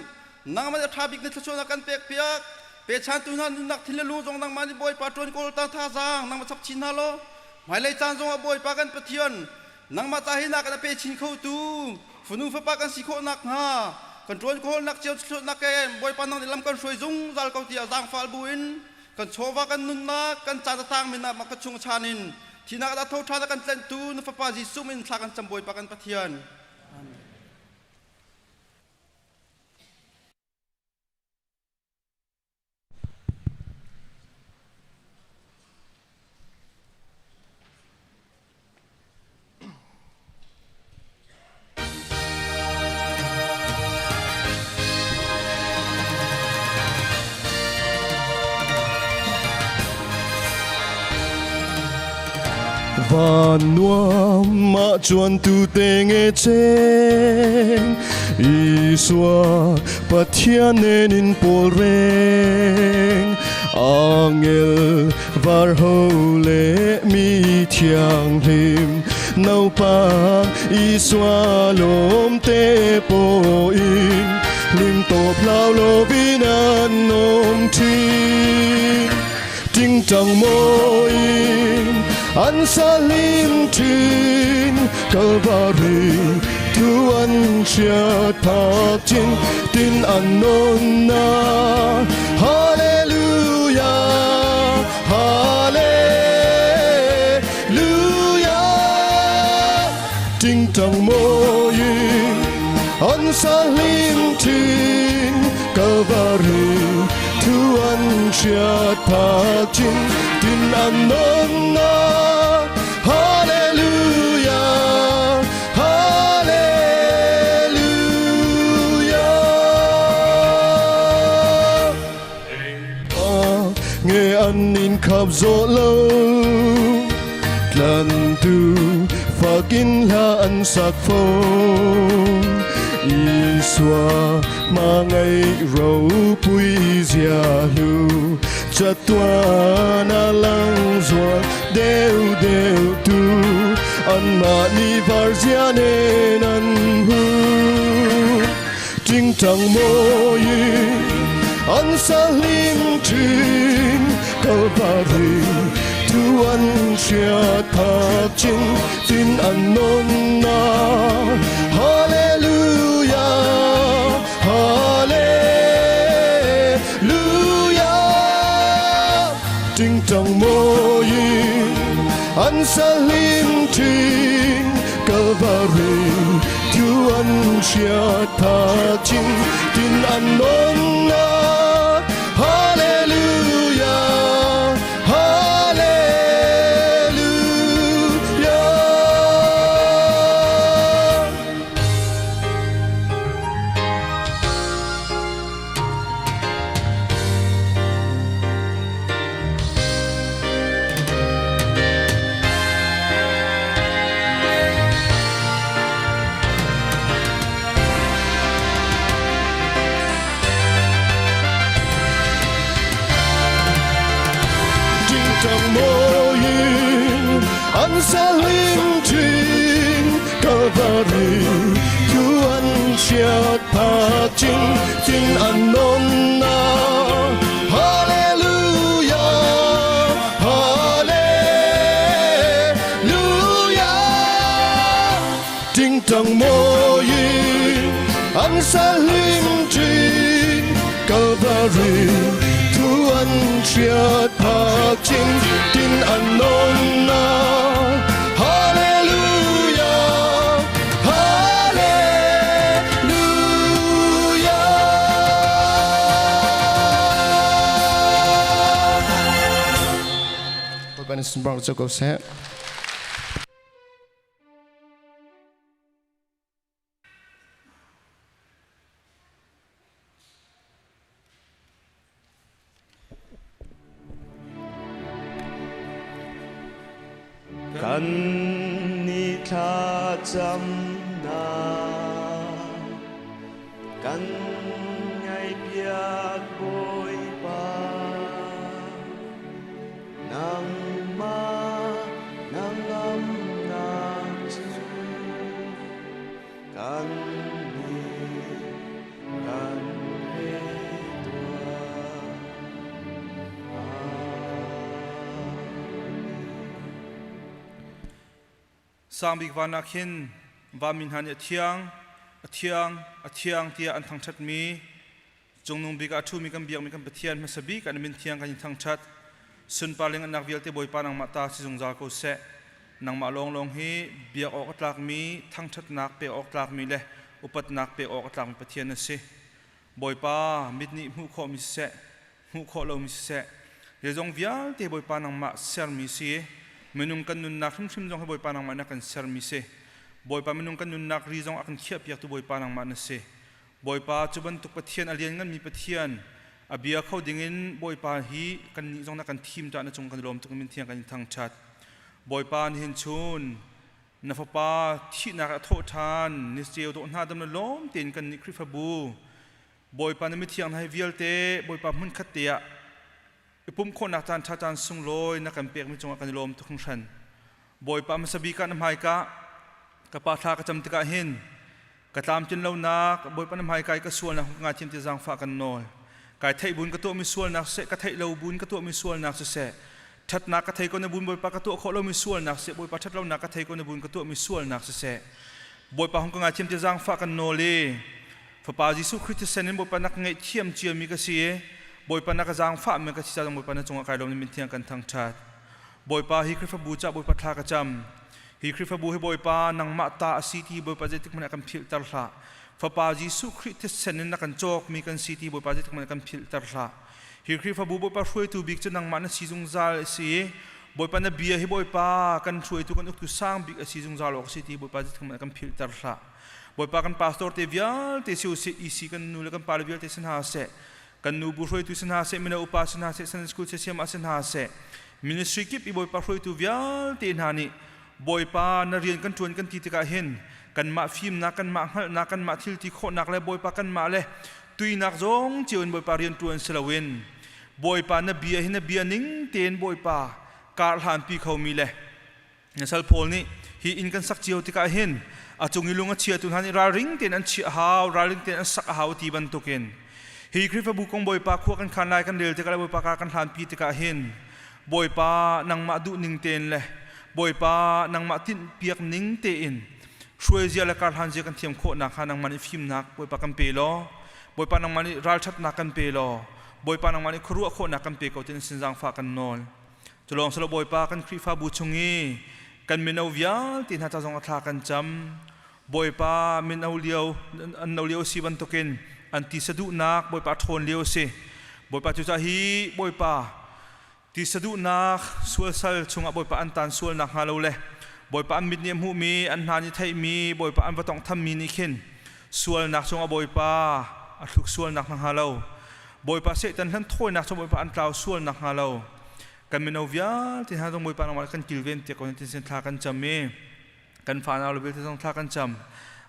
nangmah nih a ṭha bik ni thluachuahnak kan pekpiak pechantu hna nunnak thin le lung zong nangmah nih Bawipa ṭuan kawl ta thazaang nangmah chap chin hna law hmailei caan zongah Bawipa kan Pathian nangmah ca hi na kan a pe chin khotu fanu fapa kan si khawh nakhnga kan ṭuan khawhnak cio thluatnak ke Bawipa nang nih lam kan hruai zungzal ko tiah zaangfal buin kan chawva kan nunnak kan caan a tang min ah ka chung chan in thinak ah tho ṭhan a kan tlenhtu na fapa Jesuh min thla kan cam Bawipa kan Pathian. Amen. Van nuam ah chuan tu te nge cheng Isua Pathian nen in pawl reng Angel var ho le mi thianghlim Naupang Isua lawm te pawhin Hlim tawp hlau lovin an awm thin Tingtang mawiin an sa hlim thin Kalvari thu an hriat phak chin tin an nawn na Hallelujah Hallelujah Tingtang mawiin an sa hlim thin Kalvari thu an hriat phak chin tin an nawn na Hallelujah Hallelujah Nge an in khap zo lo tlan tu fakin hla an sak fo Isua ma ngai ro pui zia hlu chatuan a lang zual deu deu tu an mahni var zia nen an hu Tingtang mawiin an sa hlim thin Kalvari thu an hriat phak chin tin an nawn na Hallelujah Hallelujah Tingtang mawiin an sa hlim thin Kalvari thu an hriat phak chin tin an nawn na Hallelujah Hallelujah Tingtang mawiin an sa hlim chin Calvary thu an hriat phak chin chin an non na Hallelujah Hallelujah Tingtang mawiin an sa hlim chin Calvary thu an hriat phak chin tin an non na Hallelujah Hallelujah Bawipa nih sunparnak cu ko seh. Kan ni thlacamnak kan ngaihpiak Bawipa nangmah nangamnak cu kan nih kan pe tuah. Sangbik van ah khin vanmi hna nih a thiang, a thiang, a thiang tiah an thangṭhatmi Cungnung bik ah a ṭhumi kan biakmi kan Pathian hmasa bik ah na min thiang kan in thangṭhat. Sunpar le ngannak vialte Bawipa nangmah ta si zungzal ko seh. Nangmah lawnglawng hi biak awk a tlakmi, thangṭhatnak pek awk tlakmi le upatnak pek awk a tlakmi Pathian na si. Bawipa, mit nih hmuh khawhmi siseh, hmuh khawh lomi siseh, zeizong vialte Bawipa nangmah sermi si. Minung kan nunnak hrimhrim zong hi Bawipa nangmah na kan sermi si. Bawipa minung kan nunnak ri zong a kan khiahpiaktu Bawipa nangmah na si. Bawipa cu bantuk Pathian a liannganmi Pathian a bia kho dingin Bawipa hi kannih zong na kan thim ṭah na cung kan i lawm tuk min thiang kan in thangṭhat. Bawipa nihin chun na fapa thihnak a thawh ṭhan ni ceu dawh hna dam na lawm tein kannih Khrihfabu Bawipa na mithiang hna hi vialte Bawipa hmunkhat te ah i pumh khawhnak caan ṭha caan sunglawi na kan pekmi cungah kan i lawm tuk hringhran. Bawipa hmasa bik ah na hmaika ka pa thla ka cam tikah hin ka tlamtlin lonak Bawipa na hmaika i ka sualnak ka ngaithiam ti zaangfah kan nawl. Kai theih bun ka tuahmi sualnak siseh, ka theih lo bun ka tuahmi sualnak siseh, ṭhatnak ka thei ko na bun Bawipa ka tuah khawh lomi sualnak siseh, Bawipa ṭhat lonak ka thei ko na bun ka tuahmi sualnak siseh, Bawipa hung ka ngaithiam ti zaangfah kan nawl i Fapa Jesuh Khrih thisen in Bawipa na ka ngaihthiam ciami ka si i Bawipa na ka zaangfahmi ka si caah Bawipa na cungah kai lawm na min thiang kan thangṭhat. Bawipa hi Khrihfabu caah Bawipa thla ka cam. Hi Khrihfabu hi Bawipa nangmah ta a si ti Bawipa zeitik hmanh ah kan philhter hlah. Fapa Jesuh Khrih thisen in na kan cawkmi kan si ti Bawipa zeitik hmanh ah kan philhter hlah. Hi Khrihfabu Bawipa hruaitu bik cu nangmah na si zungzal a si i Bawipa na bia hi Bawipa kan hruaitu kan uktu sang bik a si zungzal awk a si ti Bawipa zeitik hmanh ah kan philhter hlah. Bawipa kan pastor te vialte si usih EC kan nu le kan pa le vialte si hna seh kan nu bu hruaitu si hna seh mino upa si hna seh Sunday school siasiam ah si hna seh ministry kip i Bawipa hruaitu vialte hna nih Bawipa na rian kan ṭuan kan ti tikah hin kanmah fimnak kanmah hngalhnak kanmah thil ti khawhnak le Bawipa kanmah le tuinak zong cio in Bawipa rian ṭuan si loin Bawipa na bia hi na bia ning tein Bawipa kar hlanpi khomi le Na sal pawl nih hi inn kan sak cio tikah hin a cung i lung a chiatu hna nih ralring tein an chiah a hau, ralring tein an sak a hau ti bantukin hi Khrihfabu kong Bawipa khua kan khan lai kan rel tikah le Bawipa kar kan hlanpi tikah hin Bawipa nangmah duh ning tein le Bawipa nangmah tinhpiak ning tein hruaizia le karhlan zia kan thiam khawh nakhnga nangmah nih fimnak Bawipa kan pe law Bawipa nangmah nih ralṭhatnak kan pe law Bawipa nangmah nih khuaruah khawhnak kan pe ko ti'n sin zaangfah kan nawl. Culawng silo Bawipa kan Khrihfabu chung i kan mino vialte hna ca zong a thla kan cam. Bawipa mino lio an no lio si bantukin an tisa duhnak Bawipa ṭhawn lio si. Bawipa cucaah hi Bawipa tisa duhnak sualsal chungah Bawipa an tan sualnak hnga lo le Bawipa an mit nih a hmuhmi an hna nih theihmi Bawipa an va tawnghthammi nih khin sualnak chungah Bawipa a thluk sualnak hna hnga lo Bawipa Satan hlan thawinak cu Bawipa an tlau sual nakhnga lo kan mino vialte hna zong Bawipa nangmah kan kilven tiah ko tin sin thla kan cam i kan fanau le vialte zong thla kan cam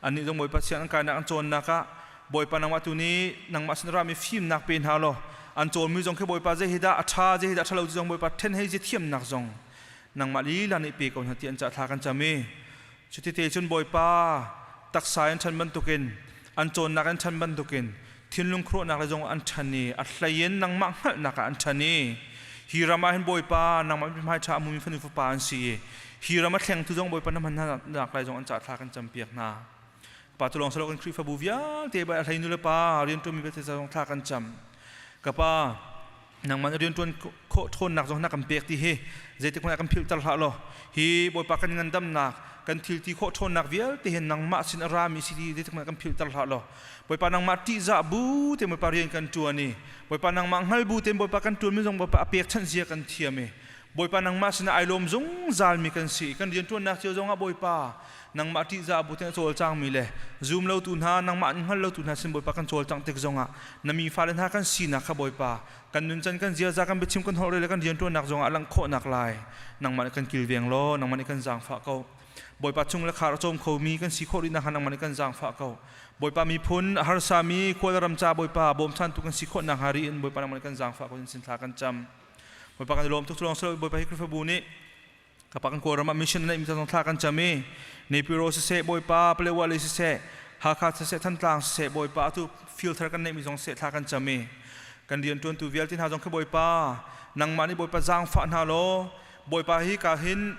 annih zong Bawipa siang an kainak an cawnnak ah Bawipa nangmah tu nih nangmah sin rami fimnak pe hna law. An cawnmi zong khi Bawipa zei hi dah a ṭha, zei hi dah a ṭhalo ti zong Bawipa ṭhen hei ziathiamnak zong nangmah lila nih pe ko hna ti an cah thla kan cam i cuti cun Bawipa taksa in ṭhan bantukin an cawnnak in ṭhan bantukin thinlung khuaruahnak le zong an ṭhan i a hlei in nangmah hngalhnak ah an ṭhan i hi ram ah hin Bawipa nangmah mithmai ṭha a hmumi fanu fapa an si i hi ram a thlengtu zong Bawipa na hman hna lai zong an cah thla kan campiak hna. Pa tu lawng silo kan Khrihfabu vialte bai a hlei nu le pa rianṭuanmi vialte zong thla kan cam. Ka pa nangmah na rianṭuan khawh ṭhawnnak zong na kan pek ti hi zeitik hmanh ah kan philhter hlah law hi Bawipa kan ngandamnak kan thil ti khawh ṭhawnnak vialte hi nangmah sin a rami si ti zeitik hmanh ah kan philhter hlah law Bawipa nangmah ṭihzah bu te Bawipa rian kan ṭuan i Bawipa nangmah hngal bu tein Bawipa kan ṭuanmi zong Bawipa a pekchanh zia kan thiam i Bawipa nangmah sinah ai lawm zungzalmi kan si. Kan rianṭuannak cio zongah Bawipa nangmah ṭihzah bu tein a cawlcangmi le zum lotu hna nangmah an hngal lotu hna sin Bawipa kan cawlcangh tik zongah na mi fale hna kan sinak kha Bawipa kan nuncan kan ziaza kan biachim kan holh le kan rianṭuannak zongah a langh khawhnak lai nangmah nih kan kilveng law nangmah nih kan zaangfah ko. Bawipa chung le khar a cawm khomi kan si khawh rih nakhnga nangmah nih kan zaangfah ko. Bawipa miphun a harsami khual ram ca Bawipa bawmchantu kan si khawh nakhnga ri in Bawipa nangmah nih kan zaangfah ko in sin thla kan cam. Bawipa kan i lawm tuk cu lawng si lo Bawipa hi Khrihfabu nih ka pa kan Kawlram ah mission na neihmi zong thla kan cam i Nepiro siseh Bawipa Palewa lei siseh Hakha siseh Thantlang siseh Bawipa atu filter kan neihmi zong siseh thla kan cam i kan rianṭuantu vialte hna zong khi Bawipa nangmah nih Bawipa zaangfah hna law Bawipa hi ka hin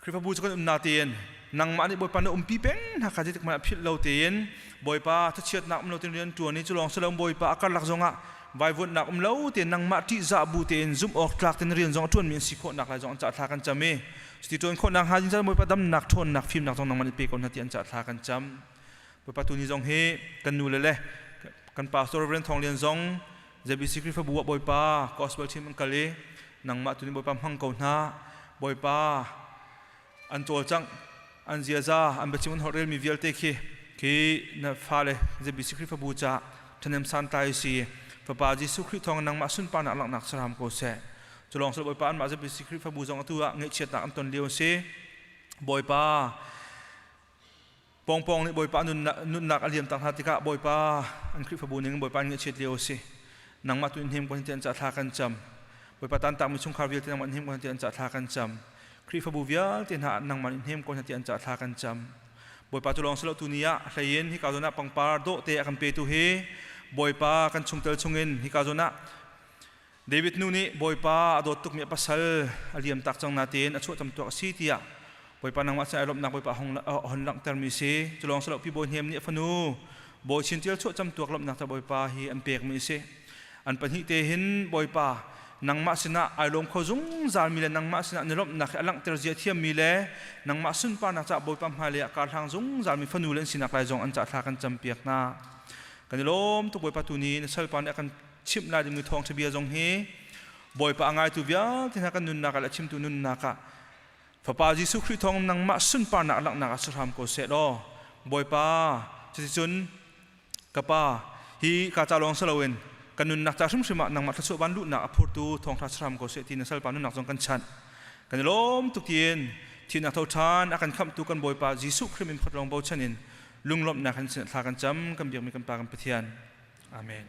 Khrihfabu cu kan um na tein nangmah nih Bawipa na umpi peng hna kha zeitik hmanh ah philh lo tein Bawipa thachiatnak um lo tein rian ṭuan i cu lawng si lo Bawipa a karlak zongah vaivuanhnak um lo tein nangmah ṭihzah bu tein zumh awk tlak tein rian zong a ṭuanmi an si khawhnak lai zong an cah thla kan cam i cuti ṭuan khawhnak hnga ding Bawipa damnak ṭhawnnak fimnak zong nangmah nih pe ko hna ti an cah thla kan cam. Bawipa tuni zong hi kan nu le le kan pastor Reverend Thawng Lian zong ZBC Khrihfabu ah Bawipa gospel team an kal i nangmah tu nih Bawipa hmang ko hna. Bawipa an cawlcangh, an ziaza, an biachim an holh relmi vialte khi khi na fale ZBC Khrihfabu ca ṭhahnem santlai si. Fapa Jesuh Khrih thawng nangmah sunparnak langhnak saram ko seh. Cu lawng sal Bawipa anmah ZBC Khrihfabu zong atu ah ngaihchiatnak an ton lio a si. Bawipa Pawngpawng nih Bawipa nunnak a liam tak hna tikah Bawipa an Khrihfabu ning Bawipa an ngaihchiat lio a si. Nangmah tu in hnem ko ti an cah thla kan cam. Bawipa tantakmi chungkhar vialte nangmah in hnem ko ti an cah thla kan cam. Khrihfabu vialte hna nangmah in hnem ko ti an cah thla kan cam. Bawipa cu lawng si lo tu ni ah hleiin hika zawn ah pangpar dawh te a kan petu hi Bawipa kan chungtel chungin hika zawn ah David nu nih Bawipa a dawt tukmi a pasal a liam tak cang nain a chuahcam tuak a si tiah Bawipa nangmah sin ai lawmhnak Bawipa a hon langhtermi si. Cu lawng si lo Pi Bawi Hnem nih a fanu Bawi Chin Tial chuahcam tuak lawmhnak cu Bawipa hi an pekmi a si. An pahnih te hin Bawipa nangmah sinah ai lawm kho zungzalmi le nangmah sinah ni lawmhnak hi a langhter zia thiammi le nangmah sunparnak caah Bawipa hmailei ah karhlang zungzalmi fanu le an sinak lai zong an cah thla kan campiak hna. Kan i lawm tuk Bawipa tu ni na salpa nih a kan chimh lai dingmi thawngṭha bia zong hi Bawipa a ngaitu vialte hna kan nunnak ah le a chimtu nunnak ah Fapa Jesuh Khrih thawng nangmah sunparnak langhnak ah si hram ko seh law Bawipa cuticun ka pa hi ka ca lawng si loin kan nunnak ca hrimhrim ah nangmah thluachuah van luhnak a phurtu thawngṭha si hram ko seh ti na salpa nunnak zong kan chanh kan i lawm tuk tiin thihnak tho ṭhan a kan khamhtu kan Bawipa Jesuh Khrih min phot lawng bochan in lunglawmhnak in sin thla kan cam kan biakmi kan Pa kan Pathian Amen.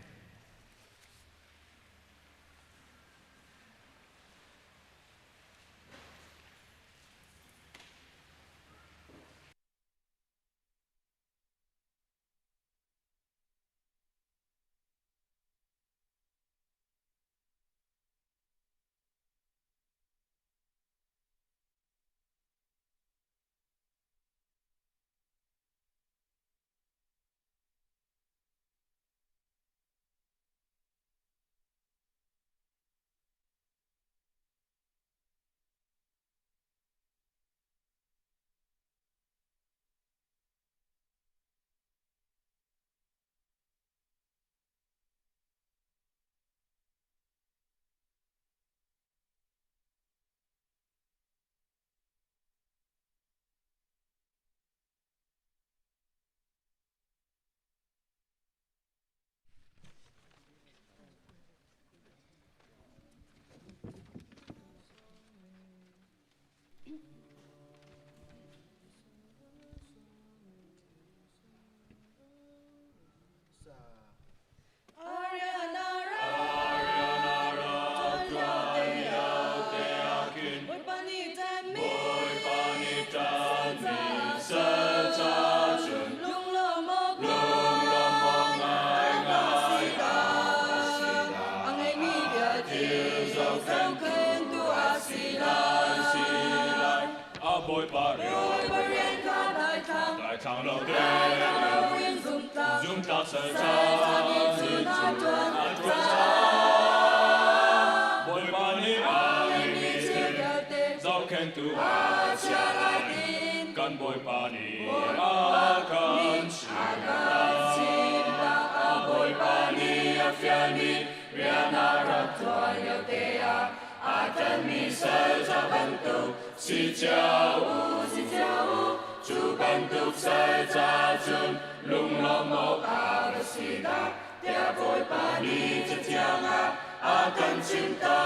Daithlang lo tein zumtlak sal ca nih cun a ṭuan caah Bawipa nih a ngeihmi thil zohkhenhtu ah chia lai kan Bawipa nih a kan chimh Bawipa nih a fialmi rian a rak ṭuan lio te ah aa ṭanmi sal ca bantuk si cio u, si cio u. Cu bantuk sal ca cun lunglawmh awk a va si dah, tiah Bawipa nih Cathiang ah a kan chimh ta.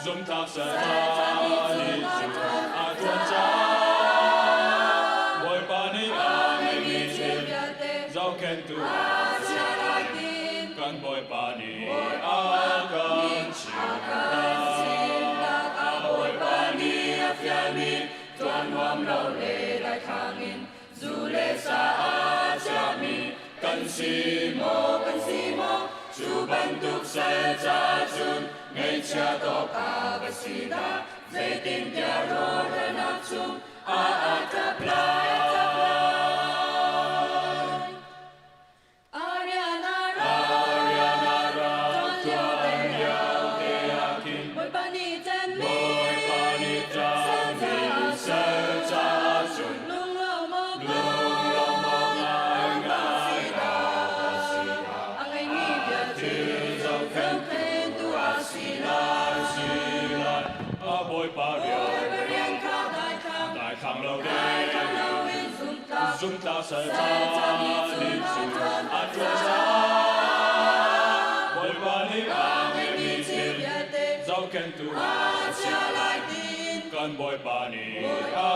Zumtlak sal nih cun a ṭuan caah Bawipa nih a ngeihmi thil zohkhenhtu kan Bawipa nih a kan chimh. Bawipa nih a fialmi ṭuan nuam lo le daithlang in zu le sa a chiahmi kan si maw, kan si maw? Cu bantuk sal ca cun ngaihchia tawk a va si dah, zeitintiah rawhralnak chung a a ṭap lai. Zumtlak sal ca nih cun a ṭuan caah Bawipa nih a ngeihmi thil zohkhenhtu kan Bawipa nih a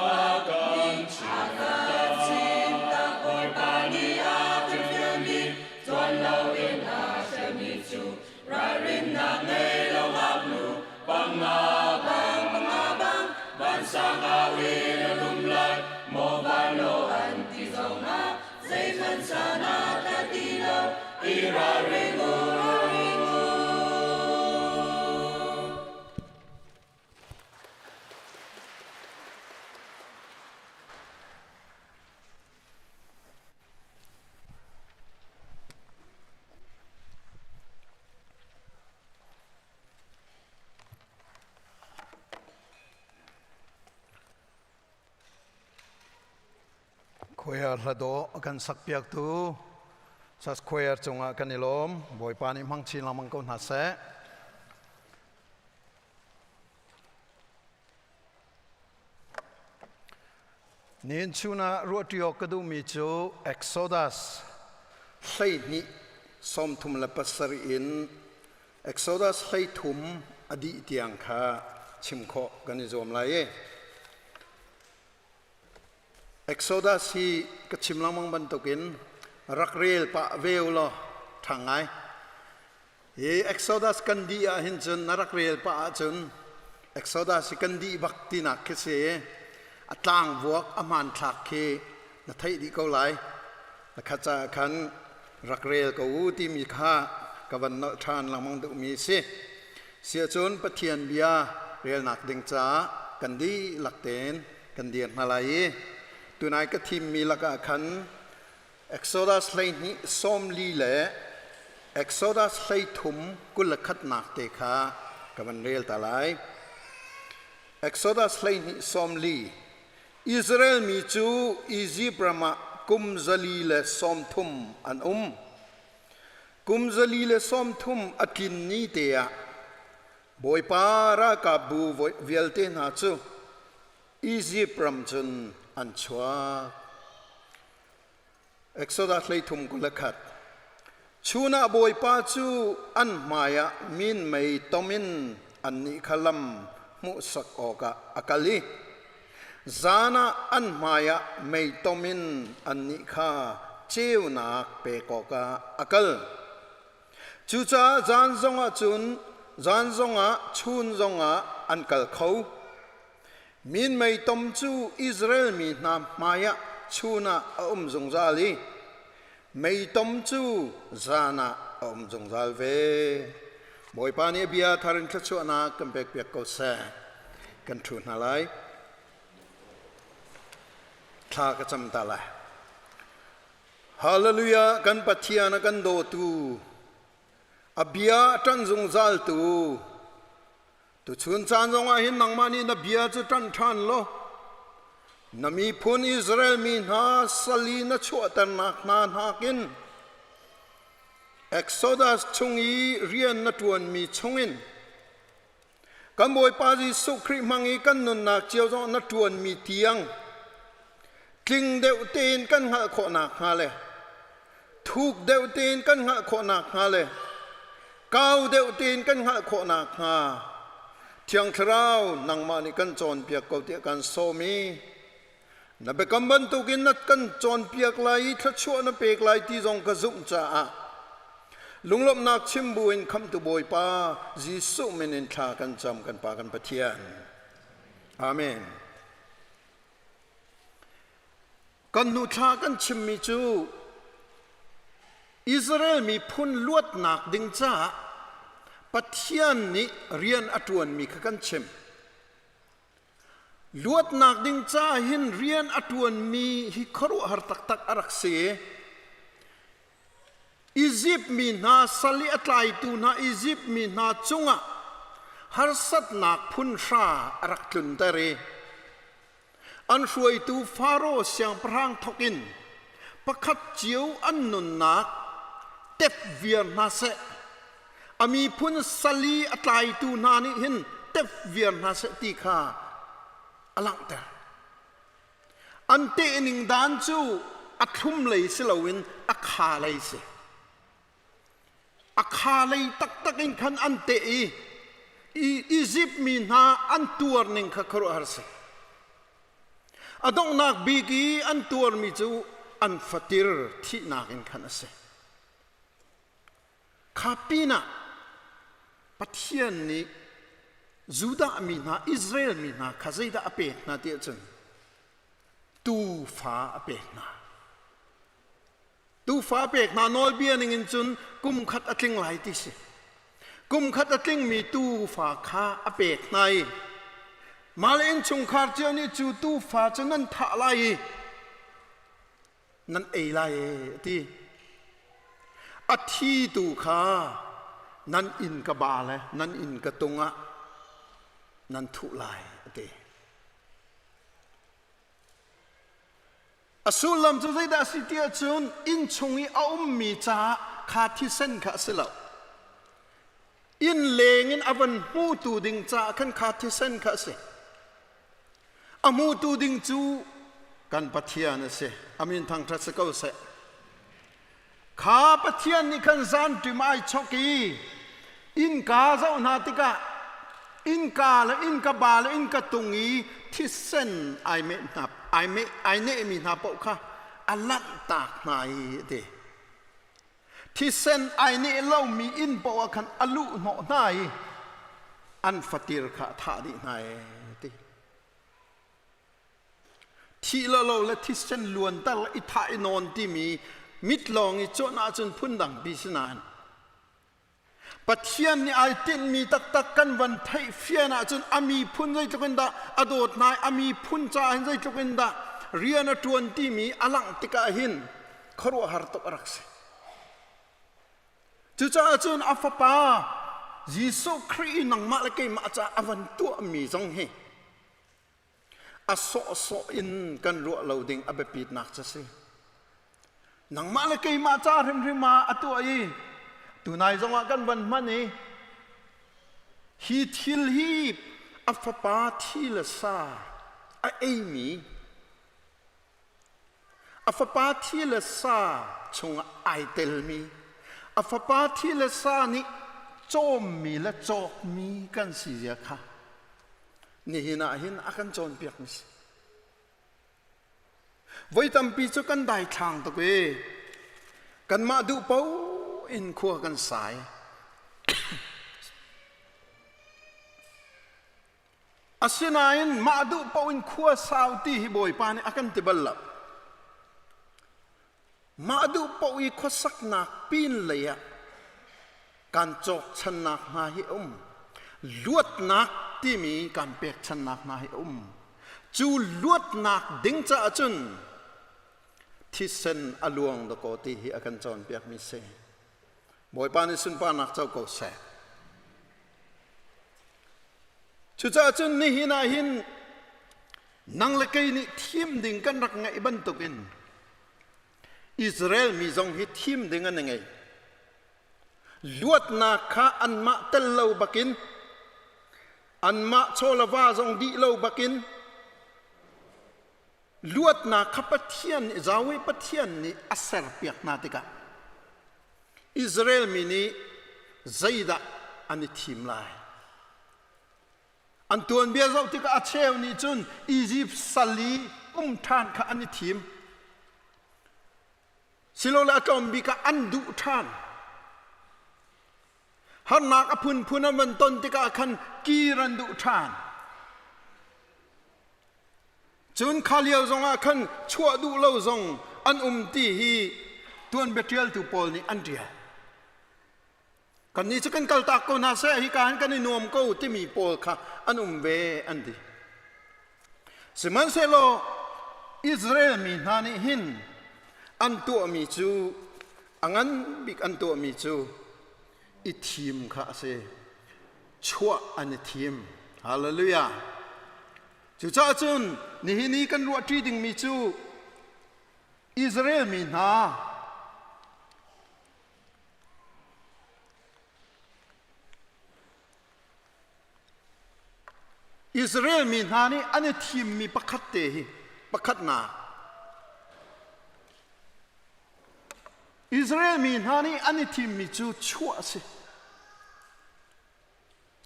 kan chimh. Bawipa nih a kan fialmi ṭuan loin a hremmi cu ralrinnak ngei lo ngaknu panga bang panga bang vansang au in a rum lai maw van lo an ti zongah zeihmanh san a tla ti lo i ralring u ralring u. Choir hla dawh a kan sakpiaktu Sas Choir cungah kan i lawm. Bawipa nih hmang chin lengmang ko hna seh. Nihin chun ah ruahṭi awk ka duhmi cu Exodus 12 37 in Exodus 13 a dih tiang kha chim khawh kan i zuam lai i Exodus hi ka chim lengmang bantukin rak rel pah ve u law ṭha ngai. Hi Exodus kan dih ah hin cun na rak rel pah ahcun Exodus hi kan dih bak tinak khi si. A tlangvuak a hmanthlak khi na theih dih ko lai. Na khat caah khan rak rel ko u timi kha ka van nolh ṭhan lengmang duhmi a si. Siahcun Pathian bia relnak ding caah kan dihlak tein kan dir hna lai i tunai ka thimmi lakah khan Exodus 12 sawmli le Exodus 33 21nak te kha ka van rel ta lai. Exodus 12 sawmli Israel mi cu Izipt ram ah kum 130 an um. Kum 130 a tlin ni te ah Bawipa ralkapbu vialte hna cu Izipt ram cun an chuak. Exodus 33 21 Chun ah Bawipa cu an hmaiah minmei tom in annih kha lam hmuhsak awkah a kal i. Zan ah an hmaiah meitom in annih kha ceunak pek awkah a kal. Cucaah zan zongah cun zan zongah chun zongah an kal kho. Minmei tom cu Israel mi hna hmaiah chun ah a um zungzal i meitom cu zan ah a um zungzal ve. Bawipa nih a bia thar in thluachuahnak kan pekpiak ko seh. Kan ṭhu hna lai. Thla ka cam ta lai. Hallelujah kan Pathian a kan dawtu a bia a ṭan zungzaltu Tuchun caan zongah hin nangmah nih na bia cu ṭanh ṭhan law na miphun Israel mi hna sal i na chuahternak hna nakin Exodus chung i rian na ṭuanmi chungin kan Bawipa Jesuh Khrih hmang i kan nunnak cio zong na ṭuanmi tiang tling deuh tein kan hngalh khawh nakhnga le thuk deuh tein kan hngalh khawh nakhnga le kau deuh tein kan hngalh khawh nakhnga Thiang Thlarau nangmah nih kan cawnpiak ko tiah kan sawm i na biakam bantukin na kan cawnpiak lai i thluachuah na pek lai ti zong ka zumh caah lunglawmhnak chim buin khamhtu Bawipa Jesuh min in thla kan cam kan Pa kan Pathian. Amen. Kan hnu thla kan chimmi cu Israel miphun luatnak ding caah Pathian nih rian a ṭuanmi kha kan chim. Luatnak ding caah hin rian a ṭuanmi hi khuaruahhar taktak a rak si. Izipt mi hna sal i a tlaitu hna Izipt mi hna cungah harsatnak phun hra a rak tlunter i An hruaitu Faro siangpahrang thawk in pakhat cio an nunnak tep viar hna seh. A miphun sali a tlaitu hna nih hin tep viar hna seh ti kha a langhter. An tehning dan cu a thlum lei si loin a kha lei si. A kha lei taktak in khan an teh i Izipt mi hna an tuar ning kha khuaruahhar si. A donghnak bik i an tuarmi cu an fatir thihnak in khan a si. Kha pinah Pathian nih Judah mi hna, Israel mi hna kha zeidah a pek hna ti ahcun tuufa a pek hna. Tuufa pek hna nawlbia ningin cun kum khat a tling lai ti si. Kum khat a tlingmi tuufa kha a pek hna i mah le innchungkhar cio nih cu tuufa cu nan thah lai i nan ei lai e a ti. A thi tu kha nan inn ka ba le nan inn ka tung ah nan thuh lai a ti. A sullam cu zeidah a si ti ahcun innchung i a ummi caah kha thisen kha a si lo. Inn leng in a van hmutu ding caah khan kha thisen kha a si. A hmutu ding cu kan Pathian a si. A min thangṭhat si ko seh. Kha Pathian nih khan zanṭim ai chok i innka zoh hna tikah innka le innka ba le innka tung i thisen ai meh hna ai meh ai nehmi hna paoh kha a lanhtak hna i a ti. Thisen ai neh lomi inn paoh ah khan a luh hnawh hna i an fatir kha a thah dih hna e a ti. Thih lo lo le thisen luanter le i thah i nawn timi mit lawng i cuanh ahcun phundang pi si nain Pathian nih ai tinhmi taktak kan van theih fian ahcun a miphun zeitluk in dah a dawt hna i a miphun caah hin zeitluk in dah rian a ṭuan timi a langh tikah hin khuaruahhar tuk a rak si. Cucaah cun a fapa Jesuh Khrih i nangmah le keimah caah a van tuahmi zong hi A sawhsawh in kan ruah lo ding a biapitnak cu a si. Nangmah le keimah ca hrimhrim ah a tuah i tunai zongah kan van hman i hi thil hi a fapa thi le sa a eimi a fapa thi le sa chungah ai telmi a fapa thi le sa nih cawmmi le cawkmi kan si zia kha nihin ah hin a kan cawnpiakmi si. Voi tampi cu kan daithlang tuk i kanmah duh paoh in khua kan sai. Asinain mah duh paoh in khua sau ti hi Bawipa nih a kan ti bal lo. Mah duh paoh i khuasaknak pin lei ah kan cawkchannak hna hi a um. Luatnak timi kan pekchannak hna hi a um. Cu luatnak ding caah cun thisen a luang dakaw ti hi a kan cawnpiakmi si. Bawipa nih sunparnak co ko seh. Cucaah cun nihin ah hin nang le kei nih thim ding kan rak ngeih bantukin Israel mi zong hi thim ding an i ngei. Luatnak kha anmah tel lo bakin anmah chaw le va zong dih lo bakin luatnak kha Pathian nih Yahweh Pathian nih a serpiak hna tikah Israel mi nih zeidah an i thim lai? An tuanbia zoh tikah a cheu nih cun Izipt sal i um ṭhan kha an i thim. Silole a tlawm bik ah an duh ṭhan. Harnak a phunphun an van ton tikah khan kir an duh ṭhan. Cun kha lio zongah khan chuah duh lo zong an um ti hi tuanbia ṭialtu pawl nih an ṭial. Kannih cu kan kaltak ko hna seh, hika hin kan i nuam ko timi pawl kha an um ve an ti. Sihmanhsehlaw Israel mi hna nih hin an tuahmi cu a ngan bik an tuahmi cu i thim kha a si. Chuah an i thim. Hallelujah. Cucaah cun nihin i kan ruahṭi dingmi cu Israel mi hna Israel mi hna nih an i thimmi pakhat te hi pakhatnak Israel mi hna nih an i thimmi cu chuah a si.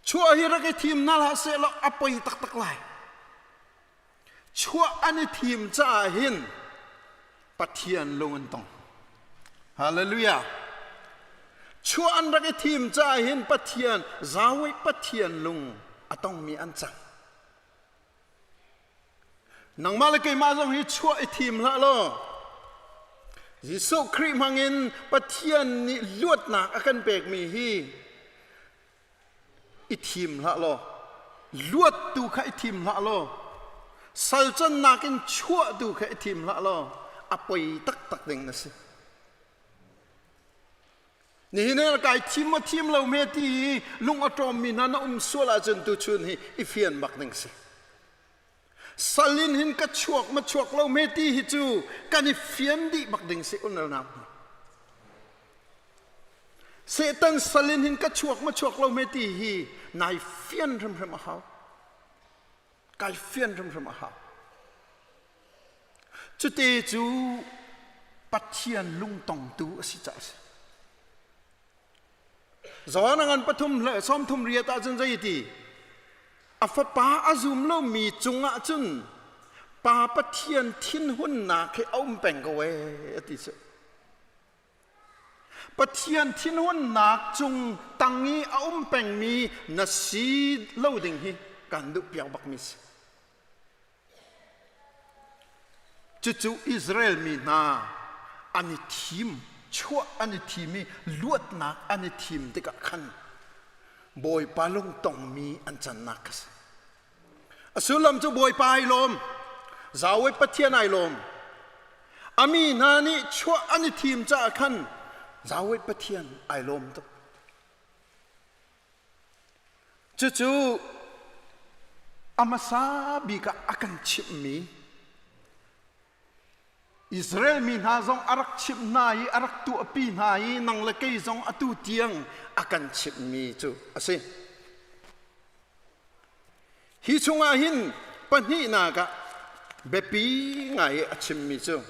Chuah hi rak i thim hna hlah seh law a poi taktak lai. Chuah an i thim caah hin Pathian lung an tong. Hallelujah. Chuah an rak i thim caah hin Pathian, Yahweh Pathian lung a tongmi an cang. Nangmah le keimah zong hi chuah i thim hlah law Jesuh Khrih hmangin Pathian nih luatnak a kan pekmi hi i thim hlah law luattu kha i thim hlah law sal cannak in chuahtu kha i thim hlah law a poi taktak ding na si. Nihin ah kai thim maw thim lo hme ti i lung a ṭawmmi hna na um sual ahcun tuchun hi i fian bak ding si. Sal in hin ka chuak ma chuak lo hme ti hi cu kan i fian dih bak ding si unalnak hna. Satan sal in hin ka chuak ma chuak lo hme ti hi nai fian hrimhrim a hau. Kai fian hrimhrim a hau. Cute cu Pathian lungtongtu a si caah a si. Zawn a ngan pathum le sawmthum riat ahcun zei ti? A fapa a zum lomi cungah cun Pa Pathian thinhunnak hi a um peng ko ee a ti cu. Pathian thinhunnak cung tang i a um pengmi na si lo ding hi kan duh piak bakmi si. Cucu Israel mi hna an i thim, chuah an i thim i luatnak an i thim tikah khan Bawipa lungtongmi an cannak a si. A sullam cu Bawipa ai lawm, Yahweh Pathian ai lawm. A mi hna nih chuah an i thim caah khan Yahweh Pathian ai lawm tuk. Cucu a hmasa bik ah a kan chimhmi Israel mi hna zong a rak chimh hna i a rak tuahpi hna i nang le kei zong atu tiang a kan chimhmi cu a si. Hi chungah hin pahnihnak ah biapi ngai i a chimmi cu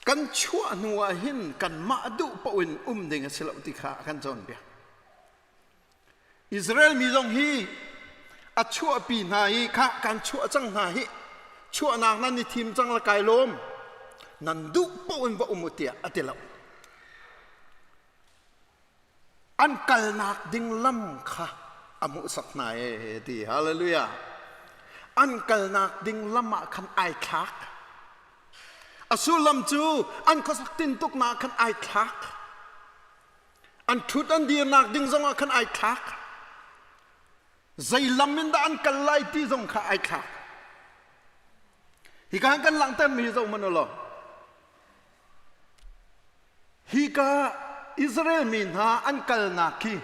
Kan chuah hnu ah hin kanmah duh paoh in um ding a si lo ti kha a kan cawnpiak. Israel mi zong hi A chuahpi hna i kha kan chuah cang hna hi chuahnak nan i thim cang la kai lawm nan duh paoh in va um u tiah a ti lo. An kalnak ding lam kha a hmuhsak hna e ti hallelujah. An kalnak ding lam ah khan ai thlak. A sullam cu an khuasak tintuknak khan ai thlak. An ṭhut an dirnak ding zongah khan ai thlak. Zei lam in dah an kal lai ti zong kha ai thlak. Hi ka kan langhtermi hi zoh hmanh u law. Hika Israel mi hna an kalnak khi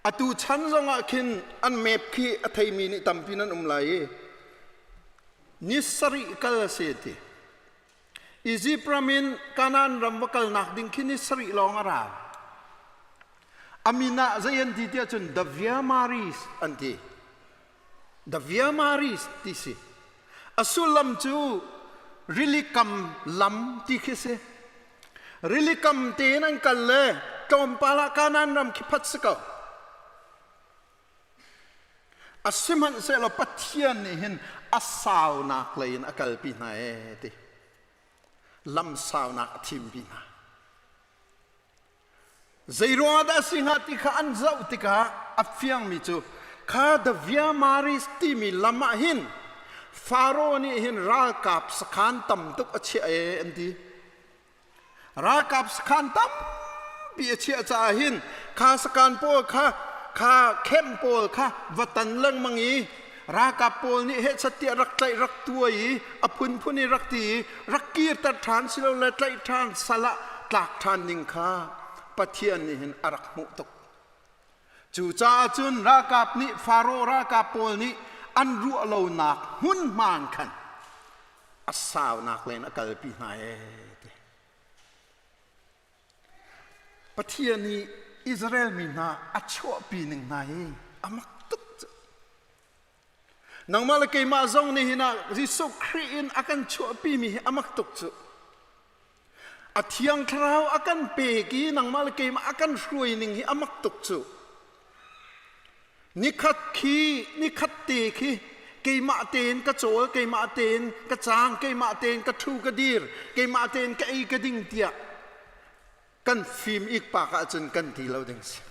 atu chan zongah khin an map khi a theimi nih tampi nan um lai i ni sarih kal a si ti. Izipt ram in Kanaan ram va kalnak ding khi ni sarih lawng a ra. A min ah zei an ti tiah cun the Via Maris an ti. The Via Maris ti si. A sullam cu rili kam lam ti khi si. Rili kam tein an kal le tlawmpal ah Kanaan ram khi phat si ko. A sihmanhsehlaw Pathian nih hin a saunak lei in a kalpi hna ee ti. Lam saunak a thimpi hna. Zeiruangah dah a si hnga ti kha an zoh tikah a fiangmi cu kha the Via Maris timi lam ah hin Faro nih hin ralkap sakhan tam tuk a chiah ee an ti. Ralkap sakhan tampi a chiah caah hin kha sakhan pawl kha kha camp pawl kha va tan lengmang i ralkap pawl nih hehchat tiah rak tlaih rak tuai i a phunphun i rak ti i rak kirter ṭhan silole tlaih ṭhan sal ah tlak ṭhan ding kha Pathian nih hin a rak hmuh tuk. Cucaah cun ralkap nih Faro ralkap pawl nih an ruah lonak hmunhma khan a saunak len a kalpi hna ee ti. Pathian nih Israel mi hna a chuahpi ning hna hi a mak tuk cu. Nangmah le keimah zong nih hin ah Jesuh Khrih in a kan chuahpi mi hi a mak tuk cu. A thiang thlarau a kan pek i nangmah le keimah a kan hruai ning hi a mak tuk cu. Nikhat khi nikhat te khi keimah tein ka cawl, keimah tein ka caang, keimah tein ka ṭhu ka dir, keimah tein ka ei ka ding tiah kan fim ikpak ahcun kan ti lo ding si.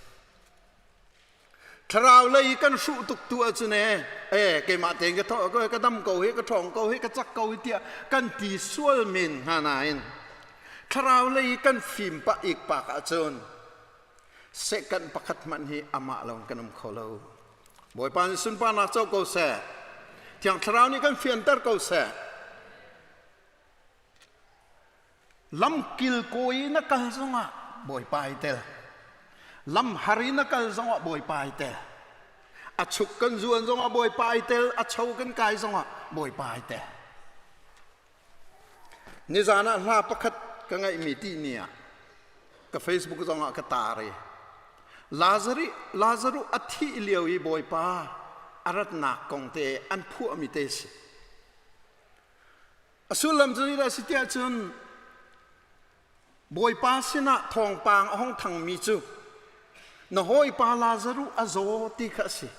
Thlarau lei kan hruh tuk tu ahcun ee, ee keimah tein ka tho ka dam ko hi, ka ṭhawng ko hi, ka cak ko hi tiah kan ti sual men hnga nain thlarau lei kan fim pah ikpak ahcun second pakhat hmanh hi amah lawng kan um kho lo. Bawipa nih sunparnak co ko seh. Thiang Thlarau nih kan fianter ko seh. Lam kilkawi na kal zongah Bawipa ai tel. Lam har i na kal zongah Bawipa ai tel. A chuk kan zuan zongah Bawipa ai tel, a cho kan kai zongah Bawipa ai tel. Nizan ah hla pakhat ka ngaihmi ti ni ah ka Facebook zongah ka tar i Lazari Lazaruh a thih lio i Bawipa a ratnak kong te an phuahmi te si. A sullam cu zeidah si tiah cun Bawipa sinah thawngpang a hung thangmi cu na hawipa Lazaruh a zaw ti kha a si.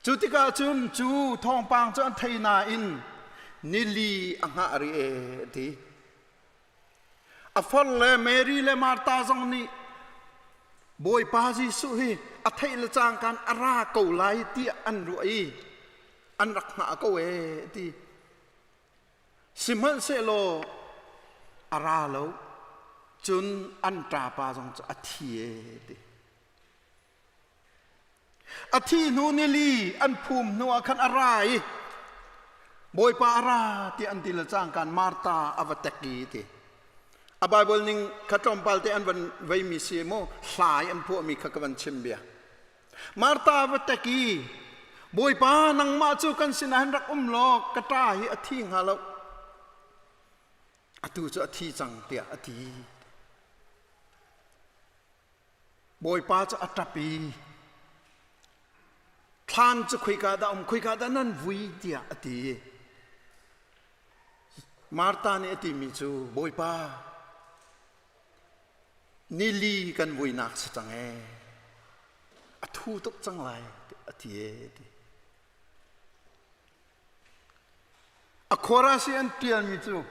Cu tikah cun cu thawngpang cu an thei nain nili a hngah rih ee a ti. A far le Mary le Martha zong nih Bawipa Jesuh hi a theih le cangkan a ra ko lai tiah an ruah i an rak hngah ko ee a ti. Sihmanhsehlaw a ra lo cun an ṭapa zong cu a thi ee a ti. A thih hnu nili an phum hnu ah khan a ra i Bawipa a ra tiah an ti le cangkaan Martha a va tek i ti. A Bible ning kha tlawmpal te an van veimi si mu hlai an phuahmi kha ka van chim bia. Martha a va tek i Bawipa nangmah cu kan sinah hin rak um law ka ṭa hi a thi hnga lo. Atu cu a thi cang tiah a ti. Bawipa cu a ṭap i thlan cu khoika dah um khoika dah nan vui tiah a ti. Martha nih a timi cu Bawipa nili kan vuinak si cang ee a thu tuk cang lai. a ti e ti. A chorus i an ṭialmi cu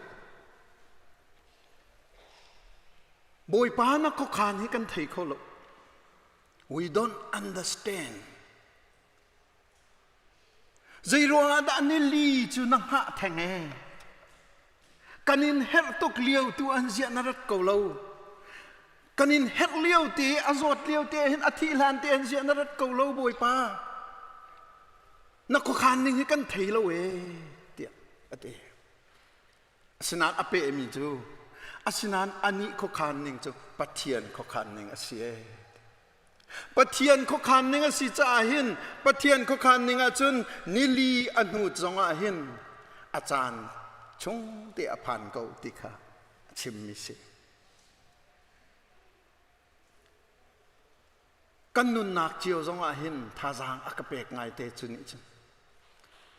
Bawipa na khuakhan hi kan thei kho lo. We don't understand. Zei ruangah dah nili cu na hngah theng ee? Kan in herh tuk lio tu an ziah na rat ko lo. Kan in herh lio te, a zawt lio te hin a thih hlan te an ziah na rat ko lo Bawipa. Na khuakhan ning hi kan thei lo ee tiah a ti. Asinain a pehmi cu asinain anih khuakhan ning cu Pathian khuakhan ning a si ee. Pathian khuakhan ning a si caah hin Pathian khuakhan ning ahcun nili a hnu zongah hin a caan chung te a phan ko ti kha a chimmi si. Kan nunnak cio zongah hin thazaang a ka pek ngai te cu nih cun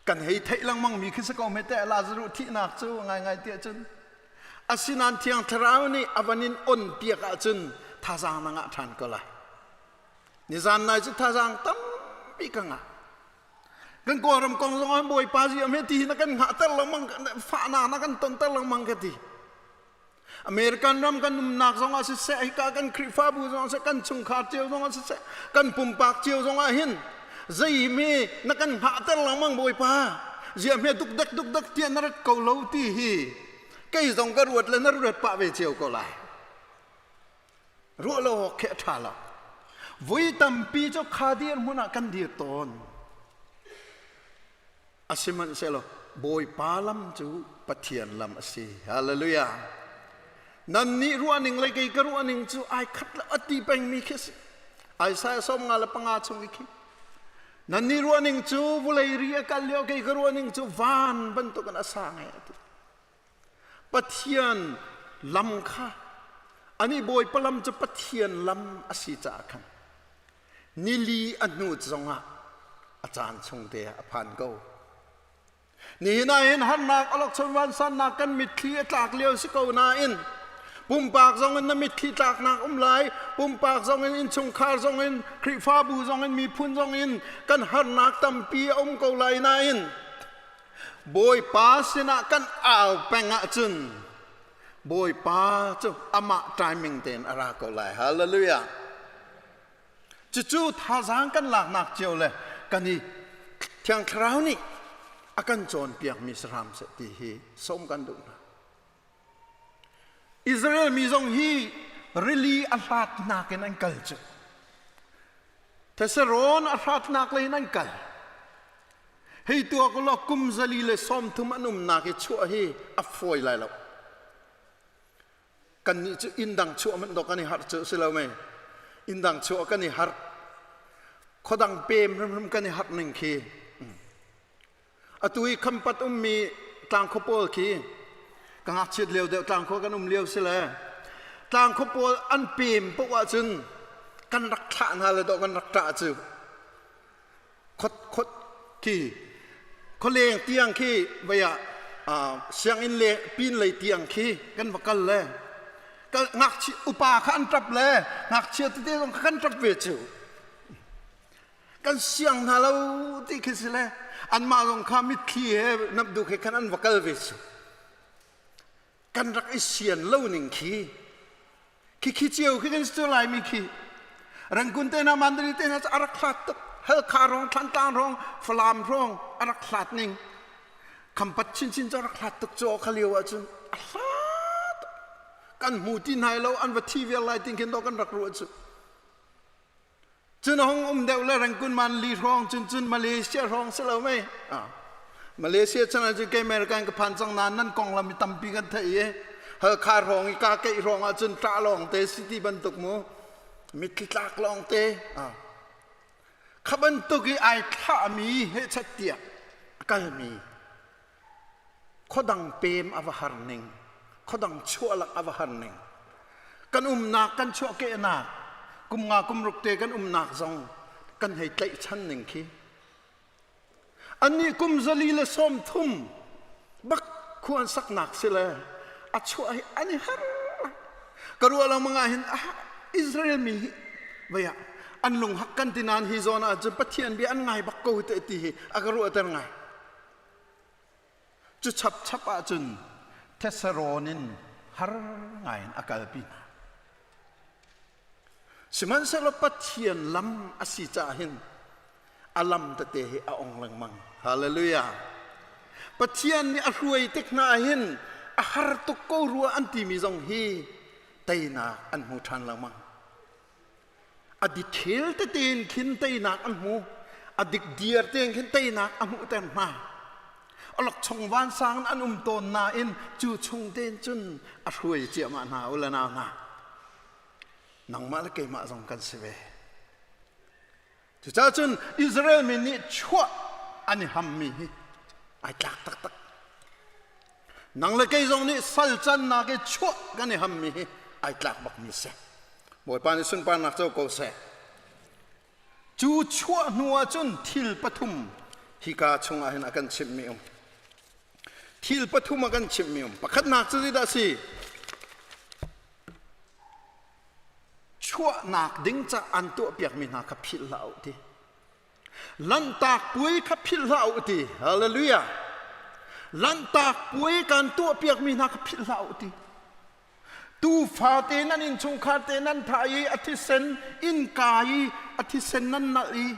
kan hei theih lengmang mi khi si ko hme teh Lazaruh thihnak cu ngaingai tiah cun asinain Thiang Thlarau nih a van in on piak ahcun thazaang na ngah ṭhan ko lai. Nizan nai cu thazaang tampi ka ngah. Kan Kawlram kong zong ah Bawipa zi am he ti hi na kan hngahter lengmang fahnak na kan tonter lengmang ka ti. American ram kan umnak zong ah siseh hika kan Khrihfabu zong ah siseh kan chungkhar cio zong ah siseh kan pumpak cio zong ah hin zei mi na kan hngahter lengmang Bawipa ziah hme dukdek dukdek tiah na rat ko lo ti hi kei zong ka ruat le na ruat pah ve cio ko lai ruah lo awk khi a ṭha lo vui tampi cu kha dir hmun ah kan dir tawn Asihmanhsehlaw Bawipa lam cu Pathian lam a si. Hallelujah. Nannih ruahning le kei ka ruahning cu ai khat lo a ti pengmi khi a si. Isaiah 55 chung i khi. Nannih ruahning cu vulei ri a kal lio kei ka ruahning cu van bantukin a sang e a ti. Pathian lam kha ani Bawipa lam cu Pathian lam a si caah khan nili a hnu zongah a caan chung te ah a phan ko. Nihin ah hin harnak awlokchon vansannak kan mitthli a tlak lio si ko nain pumpak zong in na mitthli tlaknak um lai pumpak zong in innchungkhar zong in Khrihfabu zong in miphun zong in kan harnak tampi a um ko lai nain Bawipa sinah kan au peng ahcun Bawipa cu amah timing tein a ra ko lai. Hallelujah. Cucu thazaang kan laknak cio le kan i Thiang Thlarau nih a kan cawnpiakmi si hram seh ti hi sawm kan duh hna. Israel mi zong hi rili a hlatnak in an kal cu. Theserawn a hratnak lei in an kal. Hei tuak law kum 130 an umnak i chuah hi a fawi lai lo. Kannih cu inn dang chuah hmanh dawh kan i harh cu si lo mei. Inn dang chuah kan i harh. Khuadang pem hrimhrim kan i harh ning khi. Atu i khampat ummi tlangkhua pawl khi ka ngakchiat lio deuh tlangkhua kan um lio si le tlangkhua pawl an pem paoh ahcun kan rak thlah hna le dawh kan rak ṭah cu. Khot khot khi khualeng tiang khi vei ah sianginn le pin lei tiang khi kan va kal le ngakchia upa kha an ṭap le ngakchia tete zong kha kan ṭap ve cu kan siang hna lo ti khi si le anmah zong kha mitthli he namduk he khan an va kal ve cu kan rak i sian lo ning khi khi khi cio khi kan si laimi khi Rangoon te hna Mandalay te hna cu a rak hlat tuk Halkha rong Thlantlang rong Falam rong a rak hlat ning Khampat chinchin cu a rak hlat tuk cu kha lio ahcun a hlat kan hmu ti hna lo an va thi vial lai tin khin do kan rak ruah cu cun a hung um deuh le Rangoon Manli hrawng cun cun Malaysia hrawng si lo mei Malaysia chan ah cun kei American ka phan cang nain nan konglam i tampi kan theih i Halkha hrawng i ka keih hrawng ah cun ṭah lawng te city bantuk mu mitthli tlak lawng te kha bantuk i ai thlahmi hechet tiah a kalmi khuadang pem a va har ning khuadang chuahlak a va har ning kan umnak kan chuahkehnak kum nga kum ruk te kan umnak zong kan hei tlaihchan ning khi annih kum 130 bak khua an saknak si le a chuah hi an i har ka ruah lo mangah hin Israel mi hi vei ah. An lunghak kan ti nain hi zawn ah cun Pathian bia an ngai bak ko te ti hi a ka ruahter ngai. Cu chapchap ahcun Thesarawn in har ngai in a kalpi hna. Sihmanhsehlaw Pathian lam a si caah hin a lam tete hi a ong lengmang. Hallelujah. Pathian nih a hruai tik hna hin a har tuk ko rua an timi zong hi teinak an hmu ṭhan lengmang. A dikthil tete in khin teinak an hmu. A dikdiar tein khin teinak a hmuhter hna. Alok chung vansang an um tawn nain cu chung tein cun a hruai ciahmah hna u le nau hna. Nangmah le keimah zong kan si ve. Cucaah cun Israel mi nih chuah an i hammi hi ai tlak taktak. Nang le kei zong nih sal cannak i chuah kan i hammi hi ai tlak bakmi si. Bawipa nih sunparnak co ko seh. Cu chuah hnu ahcun thil pathum hika chungah hin a kan chimhmi um. Thil pathum a kan chimhmi um. Pakhatnak cu zeidah a si? Chuahnak ding ca an tuahpiakmi hna kha philh hlah u ti. Lanhtak puai kha philh hlah u ti. Hallelujah. Lanhtak puai kan tuahpiakmi hna kha philh hlah u ti. Tuufa te nan innchungkhar te nan thah i a thisen innka i a thisen nan nalh i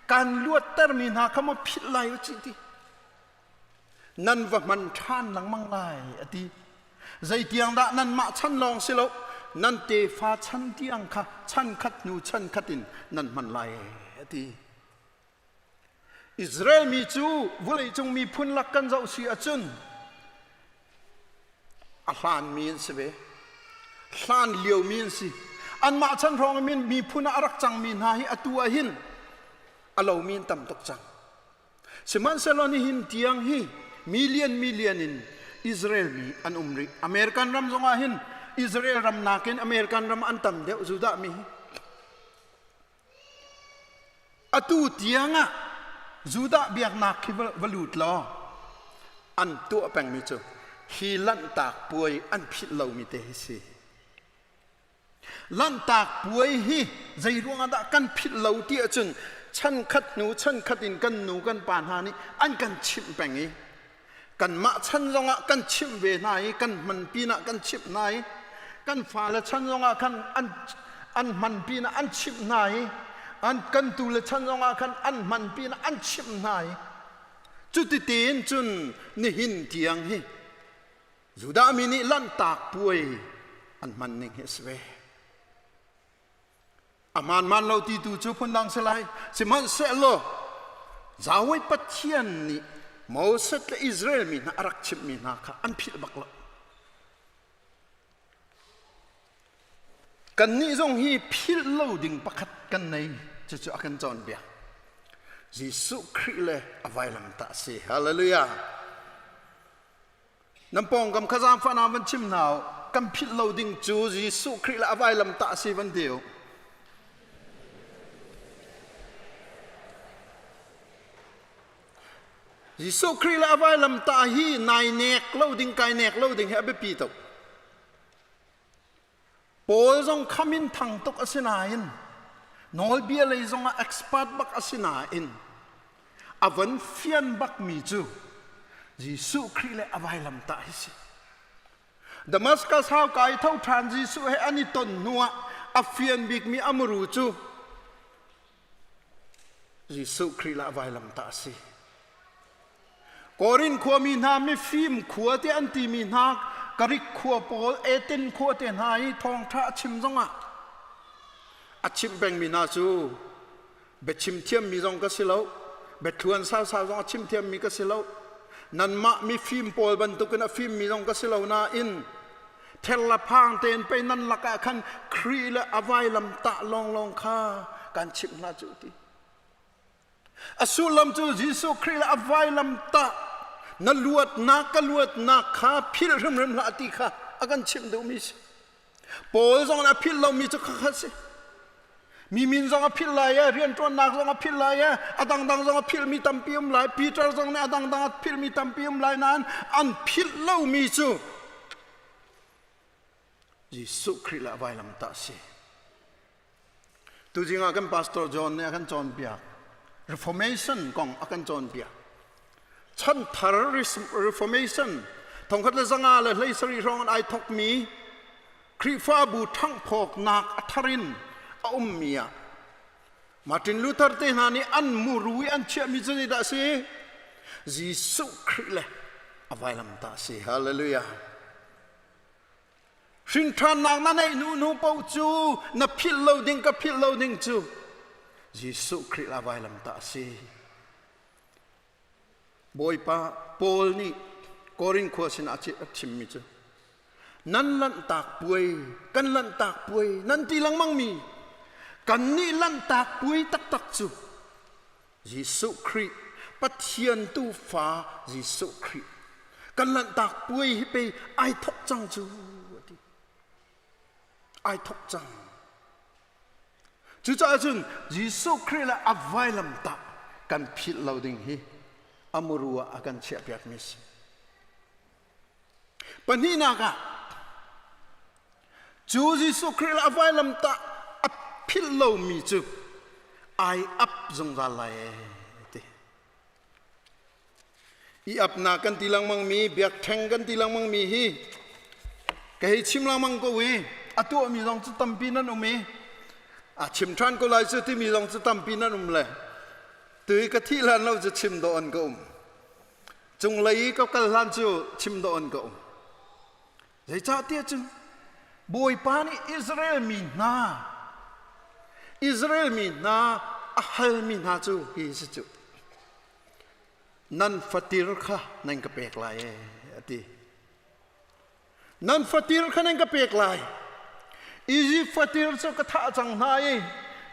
kan luattermi hna kha maw philh lai u cih ti. Nan va hman ṭhan lengmang lai a ti. Zeitiang dah nanmah chan lawng si lo nan tefa chan tiang kha chan khat hnu chan khat in nan hman lai a ti. Israel mi cu vawleicung miphun lak kan zoh si ahcun a hlanmi an si ve. Hlan liomi an si. Anmah chan hrawng in miphun ah a rak cangmi hna hi atu ah hin a lomi an tam tuk cang. Sihmanhsehlaw nihin tiang hi million million in Israel mi an um rih. American ram zongah hin Israel ram nakin American ram an tam deuh Judah mi hi. Atu tiangah Judah biaknak khi va lut law an tuah pengmi cu hi lanhtak puai an philh lomi te hi si. Lanhtak puai hi zei ruangah dah kan philh lo ti ahcun chan khat hnu chan khat in kan nu kan pa hna nih an kan chimh peng i kanmah chan zongah kan chimh ve hna i kan hman pinah kan chimh hna i kan fale chan zongah khan an an hman pinah an chimh hna i an kan tule chan zongah khan an hman pinah an chimh hna i cuti tein cun nihin tiang hi Judah mi nih lanhtak puai an hman ning hi a si ve. A hmaanhmaan lo ti tu cu phundang si lai. Sihmanhsehlaw Yahweh Pathian nih Moses le Israel mi hna a rak chimhmi hna kha an philh bak lo. Kannih zong hi philh lo ding pakhat kan nei cucu a kan cawnpiak. Jesuh Khrih le a vailamtah a si. Hallelujah. Nan pawngkam kha zaangfah na van chim hna u. Kan philh lo ding cu Jesuh Khrih le a vailamtah a si van ti u. Jesuh Khrih le a vailamtah hi nai nek lo ding kai nek lo ding hi a biapi tuk. Paul zong khamin thang tuk a si nain nawlbia lei zongah expert bak a si nain a van fian bakmi cu Jesuh Khrih le a vailamtah hi si. Damascus hauka i tho ṭhan Jesuh he an i ton hnuah a fian bikmi a muru cu Jesuh Khrih le a vailamtah a si. Korin khuami hna mifim khua te an timi hna Karik khua pawl Aten khua te hna i thawngṭha a chim zongah a chimh pengmi hna cu biachim thiammi zong ka si lo biathluan sausau zong a chim thiammi ka si lo nanmah mifim pawl bantukin a fimmi zong ka si lo nain thel le phang tein pei nan lakah khan Khrih le a vailam tah lawnglawng kha kan chimh hna cu ti A sullam cu Jesuh Khrih le a vailam tah na luatnak ka luatnak kha philh hrimhrim hlah ti kha a kan chimh duhmi si. Paul zong a philh lomi cu khakha si. Mi min zong a philh lai i rianṭuannak zong a philh lai i a dangdang zong a philhmi tampi um lai. Peter zong nih a dangdang a philhmi tampi um lai nain an philh lomi cu Jesuh Khrih le a vailamtah si. Tuzing ah kan Pastor John nih a kan cawnpiak. Reformation kong a kan cawnpiak. Chanthar Reformation 1537 hrawng in ai thawkmi Khrihfabu ṭhanghphawknak a thar in a ummi ah Martin Luther te hna nih an muru i an chiahmi cu zeidah a si? Jesuh Khrih le a vailamtah a si. Hallelujah. Hrinṭhannak na neih hnu hnu paoh cu na philh lo ding ka philh lo ding cu Jesuh Khrih la vailamtah a si. Bawipa Paul nih Korin khua sinah a chimmi cu nan lanhtak puai kan lanhtak puai nan ti lengmang mi kan nih lanhtak puai taktak cu Jesuh Khrih Pathian tuufa Jesuh Khrih kan lanhtak puai hi pei ai thok cang cu a ti ai thok cang Cucaah cun Jesuh Khrih le a vailamtah kan philh lo ding hi a muru ah a kan chiahpiakmi a si. Pahnihnak ah cu Jesuh Khrih le a vailamtah a philh lomi cu ai ap zungzal lai ee ti. I apnak kan ti lengmangmi, biakṭheng kan ti lengmangmi hi ka hei chim lengmang ko i a tuahmi zong cu tampi nan um i a chim ṭhan ko lai cu timi zong cu tampi nan um le tu i ka thih hlan lo cu chim dawh an ka um. Cunglei i ka kal hlan cu chim dawh an ka um. Zeicahtiah cun Bawipa nih Israel mi hna Israel mi hna a halmi hna cu hi si cu nan fatir kha nan ka pek lai ee a ti. Nan fatir kha nan ka pek lai. Izipt fatir cu ka thah cang hna i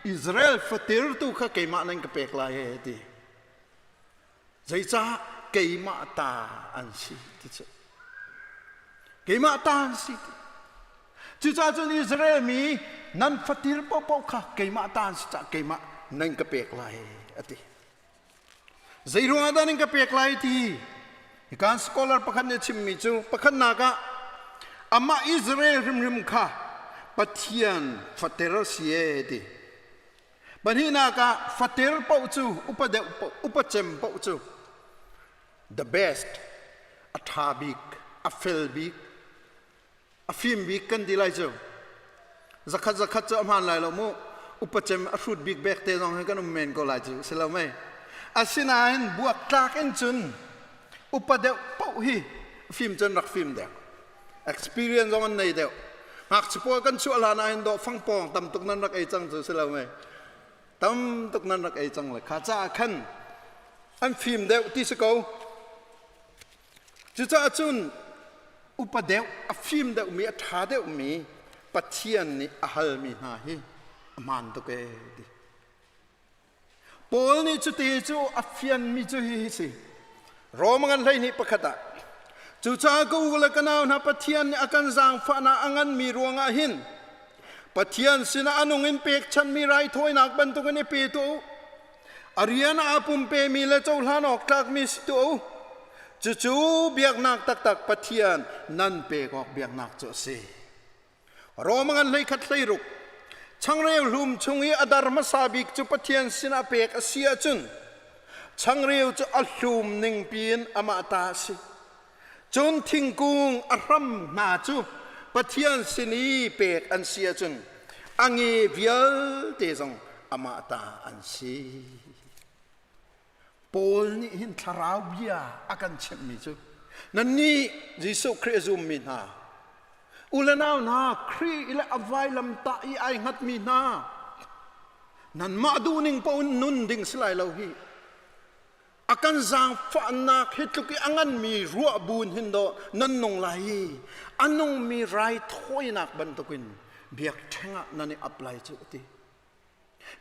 Israel fatir tu kha keimah nan ka pek lai ee a ti. Zeicah keimah ta an si ti cu. Keimah ta an si ti. Cucaah cun Israel mi nan fatir paohpaoh kha keimah ta an si caah keimah nan ka pek lai a ti. Zei ruangah dah nan ka pek lai ti? Hikan scholar pakhat nih a chimmi cu pakhatnak ah amah Israel hrimhrim kha Pathian fater si e ti. Pahnihnak ah fater paoh cu upa deuh upa cem paoh cu the best a ṭha bik a fel bik a fim bik kan ti lai cu zakhat zakhat cu a hmaan lai lo mu upa cem a hrut bik bek te zong hi kan um men ko lai cu si lo mei asinain buaktlak in cun upa deuh paoh hi fim cun rak fim deuh experience zong an nei deuh ngakchia pawl kan chuah hlan ah hin dawh fangpawng tam tuk nan rak ei cang cu si lo mei tam tuk nan rak ei cang le kha caah khan an fim deuh ti si ko Cucaah cun upa deuh, a fim deuhmi, a ṭha deuhmi Pathian nih a halmi hna hi a hmaan tuk ee ti. Paul nih cuti cu a fianmi cu hihi si. Rom ngan 12 pakhat ah Cucaah ka u le ka nau hna Pathian nih a kan zaangfahnak a nganmi ruangah hin Pathian sinah a nung in pekchanhmi raithawinak bantukin i pe tuah u. A rian aa pumpemi le cohlan awk tlakmi si tuah u. Cucu biaknak taktak Pathian nan pek awk biaknak cu a si. Rom ngan 11 16 Changreu hlum chung i a dar hmasa bik cu Pathian sinah pek a si ahcun changreu cu a hlum ning piin amah ta a si. Cun thingkung a hram hna cu Pathian sin i pek an si ahcun a nge vialte zong amah ta an si. Paul nih hin thlarau bia a kan chimhmi cu nannih Jesuh Khrih a zummi hna u le nau hna Khrih le a vailamtah i ai hngatmi hna nanmah duhning paoh in nun ding si lai lo hi a kan zaangfahnak hi tluk i a nganmi ruah buin hin dawh nan nung lai i a nungmi raithawinak bantukin biakṭheng ah nan i ap lai cu a ti.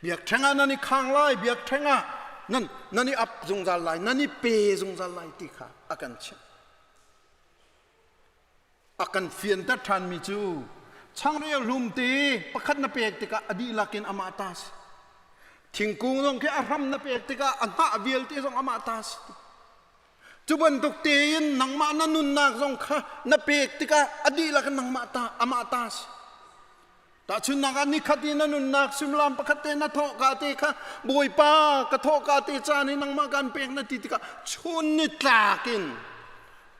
Biakṭheng ah nan i khang lai, biakṭheng ah nan, nan i ap zungzal lai, nan i pe zungzal lai ti kha a kan chimh. A kan fianter ṭhanmi cu changreu hlum te pakhat na pek tikah a dihlak in amah ta si. Thingkung zong khi a hram na pek tikah a hnah vialte zong amah ta si. Cu bantuk tein nangmah na nunnak zong kha na pek tikah a dihlak in nangmah ta amah ta si. Tahchunhnak ah nikhat i na nunnak suimilam pakhat te na thawh ka te kha Bawipa ka thawh ka te caan hi nangmah kan pek na ti tikah chun ni tlak in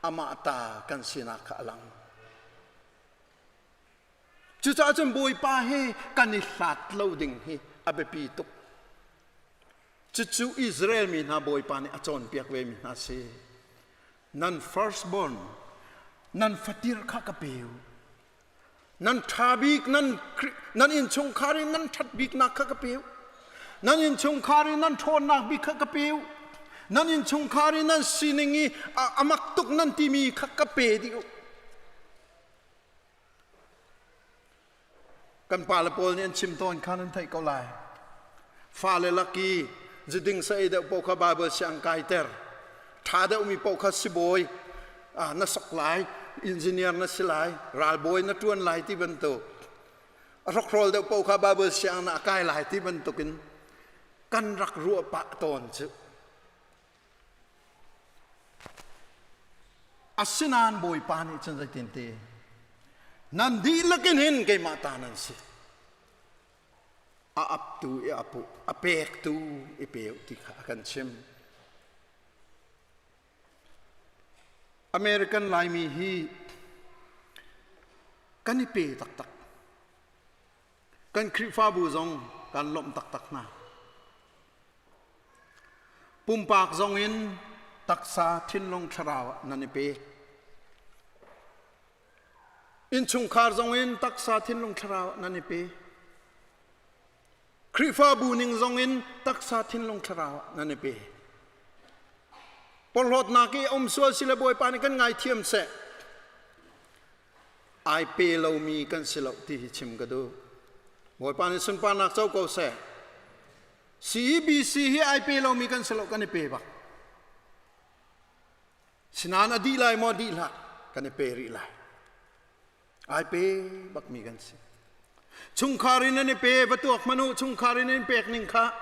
amah ta kan sinak kha a lang. Cucaah cun Bawipa he kan i hlat lo ding hi a biapi tuk. Cucu Israel mi hna Bawipa nih a cawnpiak ve mi hna si. Nan firstborn, nan fatir kha ka pe u. Nan ṭha bik nan nan innchungkhar in nan ṭhat biknak kha ka pe u. Nan innchungkhar in nan ṭhawnnak bik kha ka pe u. Nan innchungkhar in nan sining i a mak tuk nan timi kha ka pe dih u. Kan pale pawl nih an chim tawn kha nan theih ko lai. Fale laki ziding sa ei deuh paoh kha Bible siang kaiter. Ṭha deuhmi paoh kha sibawi na sok lai, engineer na si lai, ralbawi na ṭuan lai ti bantuk. A hrokhrawl deuh paoh kha Bible siang na kai lai ti bantukin kan rak ruah pah tawn cu. Asinain Bawipa nih cun zeitin ti? Nan dihlak in hin keimah ta nan si. A aptu i apu, a pektu i pe ti kha a kan chim. American Laimi hi kan i pe taktak. Kan Khrihfabu zong kan lawmh taktak hna. Pumpak zong in taksa thinlung thlarau ah nan i pe. Innchungkhar zong in taksa thinlung thlarau ah nan i pe. Khrihfabu ning zong in taksa thinlung thlarau ah nan i pe. Porhlawtnak i um sual sile Bawipa nih kan ngaithiam seh. Ai pe lomi kan si lo ti hi chim ka duh. Bawipa nih sunparnak co ko seh. CEBC hi ai pe lomi kan si lo kan i pe bak. Sinain a dih lai maw dih hlah kan i pe rih lai. Ai pe bakmi kan si. Chungkhar in an i pe va tuak hmanh u chungkhar in an pek ning kha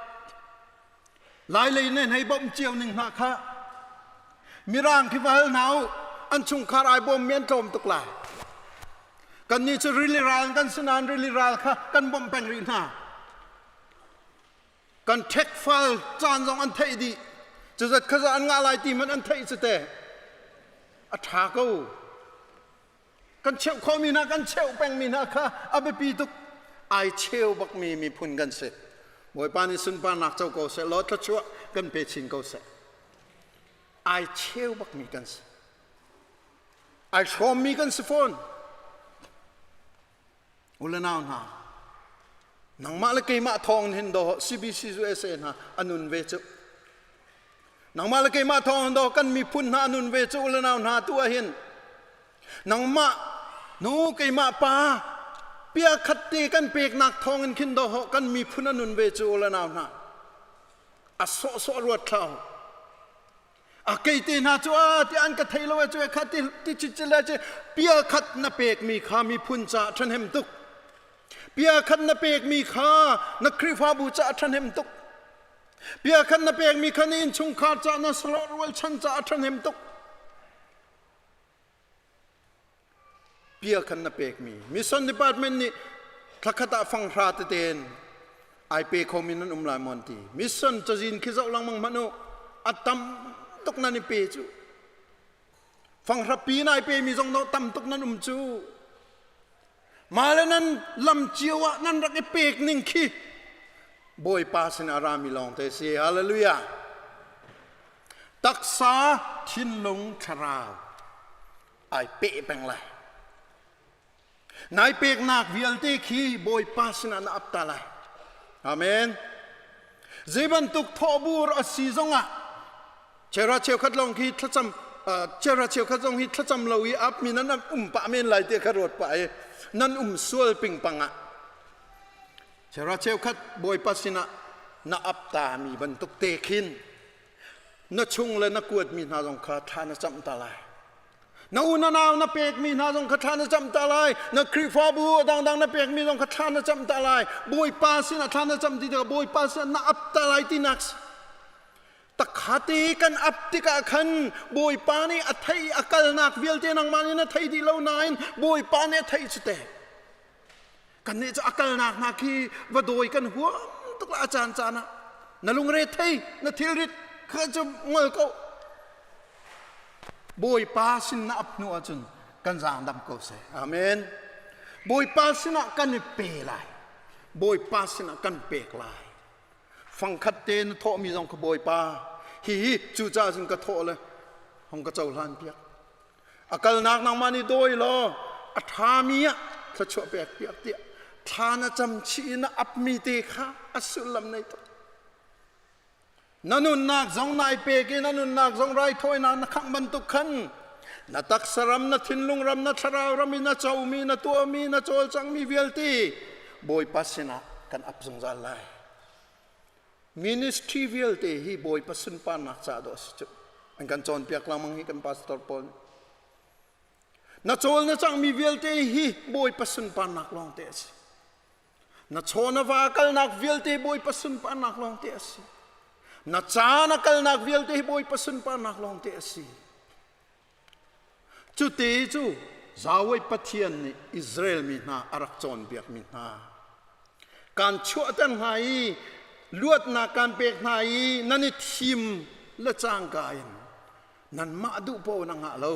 Lai lei nan hei bawmh cio ning hna kha Mirang khi va hal hna u an chungkhar ai bawmmi an tlawm tuk lai. Kannih cu rili ral kan si nain rili ral kha kan bawmh peng rih hna. Kan ṭhek fal caan zong an theih dih. Cuzat kha an ngah lai ti hmanh an theih cu te. A ṭha ko. Kan cheuh khawhmi hna kan cheuh pengmi hna kha a biapi tuk. Ai cheu bakmi miphun kan si. Bawipa nih sunparnak co ko seh law thluachuah kan pe chin ko seh. Ai cheu bakmi kan si. Ai hrawmmi kan si fawn. U le nau hna, nangmah le keimah thawng hin do CBC USA hna anun ve cu. Nangmah le keimah thawng hin do kan miphun hna anun ve cu u le nau hna tu ah hin nangmah nu keimah pa pia khat te kan peknak thawng in khin do kan miphun anun ve cu u le nau hna. A sawhsawh ruat thlau. A kei te hna cu a ti an ka thei lo cu kha ti ti chi le chi pia khat na pek mi kha miphun ca ṭhahnem tuk pia khat na pek mi kha na Khrihfabu ca ṭhahnem tuk pia khat na pek mi kha na innchungkhar ca na salawh rualchan ca ṭhahnem tuk Pia khan na pekmi mission department nih thlakhat ah fanghra teten ai pe khomi nan um lai maw an ti. Mission cazin khi zoh lengmang hmanh u a tam tuk nan i pe cu. Fanghra pi nai pemi zong no tam tuk nan um cu. Mah le nan lam cio ah nan rak i pek ning khi Bawipa sin a rami lawng te si. Hallelujah. Taksa thinlung thlarau ai peh peng lai. Nai peknak vialte khi Bawipa sinah na ap ta lai. Amen. Zei bantuk thawhbur a si zongah chera cheukhat lawng khi thlacam chera cheukhat zong hi thlacam lo i ap mi nan um pah men lai ti kha ruat pah i nan um sual pingpang ah chera cheukhat Bawipa sinah na ap ta mi bantuk te khin na chung le na kuatmi hna zong kha thla na camh ta lai na u na nau na pekmi hna zong kha thla na camh ta lai na Khrihfabu a dangdang na pekmi zong kha thla na camh ta lai Bawipa sinah thla na camh ti tikah Bawipa sinah na ap ta lai tinak takhate kan ap tikah khan Bawipa nih a thei a kalnak vialte nangmah nih na thei dih lo nain Bawipa nih a theih cu te. Kan nih cu a kalnak hna khi va dawi kan huam tuk la a caan caan ah na lungre thei na thilrit kha cu ngol ko. Bawipa sin na ap hnu ahcun kan zaang dam ko seh. Amen. Bawipa sinah kan i pe lai. Bawipa sinah kan pek lai. Fangkhat te na thawhmi zong kha Bawipa hihi cucaah cun ka thawh le hong ka cohlan piak. A kalnak nangmah nih dawi law a ṭhami ah thluachuah pek piak tiah thla na cam chih i na apmi te kha a sullam nei tuk. Na nunnak zong nai pek i na nunnak zong raithawinak na khangh bantuk khan na taksa ram, na thinlung ram, na thlarau ram i na comi, na tuahmi, na cawlcanghmi vialte Bawipa sinah kan ap zungzal lai. Ministry vialte hi Bawipa sunparnak ca dawh a si cu. An kan cawnpiak lengmang hi kan pastor pawl nih. Na cawl na cangmi vialte hi Bawipa sunparnak lawngte a si. Na chaw na va kalnak vialte Bawipa sunparnak lawngte a si. Na ca na kalnak vialte hi Bawipa sunparnak lawngte a si. Cute cu Yahweh Pathian nih Israel mi hna a rak cawnpiakmi hna. Kaan chuahter hna i luatnak kaan pek hna i nan i thim le cangka in nanmah duh paoh na ngah lo.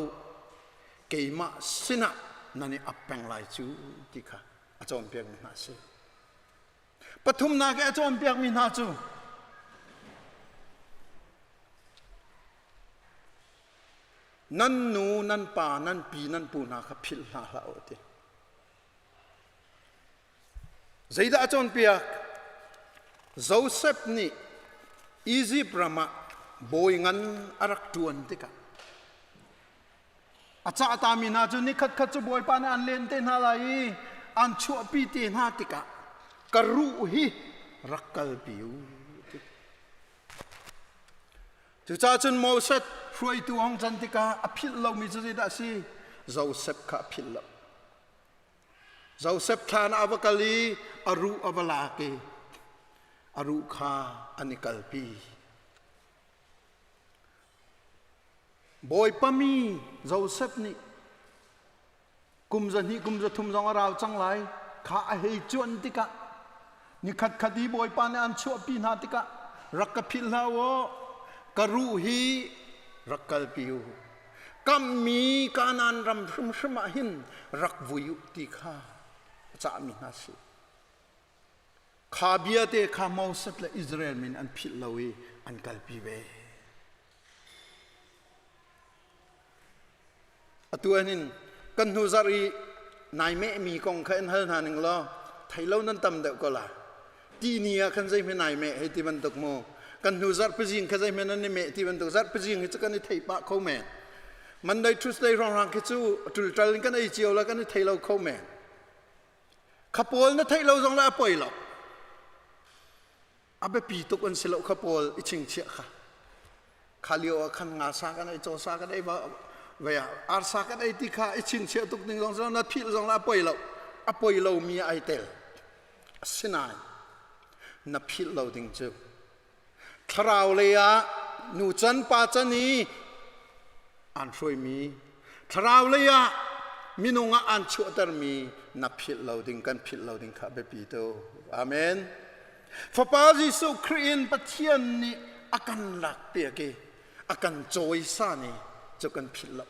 Keimah sinah nan i ap peng lai cu ti kha a cawnpiakmi hna a si. Pathumnak i a cawnpiakmi hna cu Nan nu, nan pa, nan pi, nan pu hna kha philh hna hlah u ti. Zeidah a cawnpiak? Joseph nih Izipt ram ah bawi ngan a rak ṭuan tikah a cahtami hna cu nikhat khat cu Bawipa nih an len te hna lai i an chuahpi te hna tikah ka ruh hi rak kalpi u ti. Cucaah cun Moses hruaitu hong can tikah a philh lomi cu zeidah a si? Joseph kha a philh lo. Joseph thlan ah a va kal i a ruh a va lak i a ruh kha an i kalpi. Bawipa mi Joseph nih kum 200 kum 300 zong a rau cang lai kha a hei cuan tikah nikhat khat i Bawipa nih an chuahpi hna tikah rak ka philh hlah u ka ruh hi rak kalpi u kammi Kanaan ram hrimhrim ah hin rak vui u ti kha a cahmi hna si kha bia te kha Moses le Israel min an philh lo i an kalpi ve. Atu ahhin kan hnu zarh i nai mehmi kong kha in hal hna ning law thei lo nan tam deuh ko la. Ti ni ah khan zeihme nai meh hei ti bantuk mu. Kan hnu zarh pazing kha zeihme nan i meh ti bantuk zarh pazing hi cu kan i thei pah kho men. Monday Tuesday hrawnghrang khi cu ṭulṭal in kan ei cio la kan i thei lo kho men. Kha pawl na theih lo zong le a poi lo. A biapi tuk an si lo kha pawl i chingchiah kha. Kha lio ah khan nga sa kan ei, caw sa kan ei, vei ah arsa kan ei ti kha i chingchiah tuk ding zong si na philh zong la a poi lo. A poi lomi ai tel. Asinain na philh lo ding cu thlarau lei ah nu can pa can i an hruaimi thlarau lei ah minung ah an chuahtermi na philh lo ding kan philh lo ding kha biapi tu. Amen. Fapa Jesuh Khrih in Pathian nih a kan lakpiak i a kan cawisan i cu kan philh lo.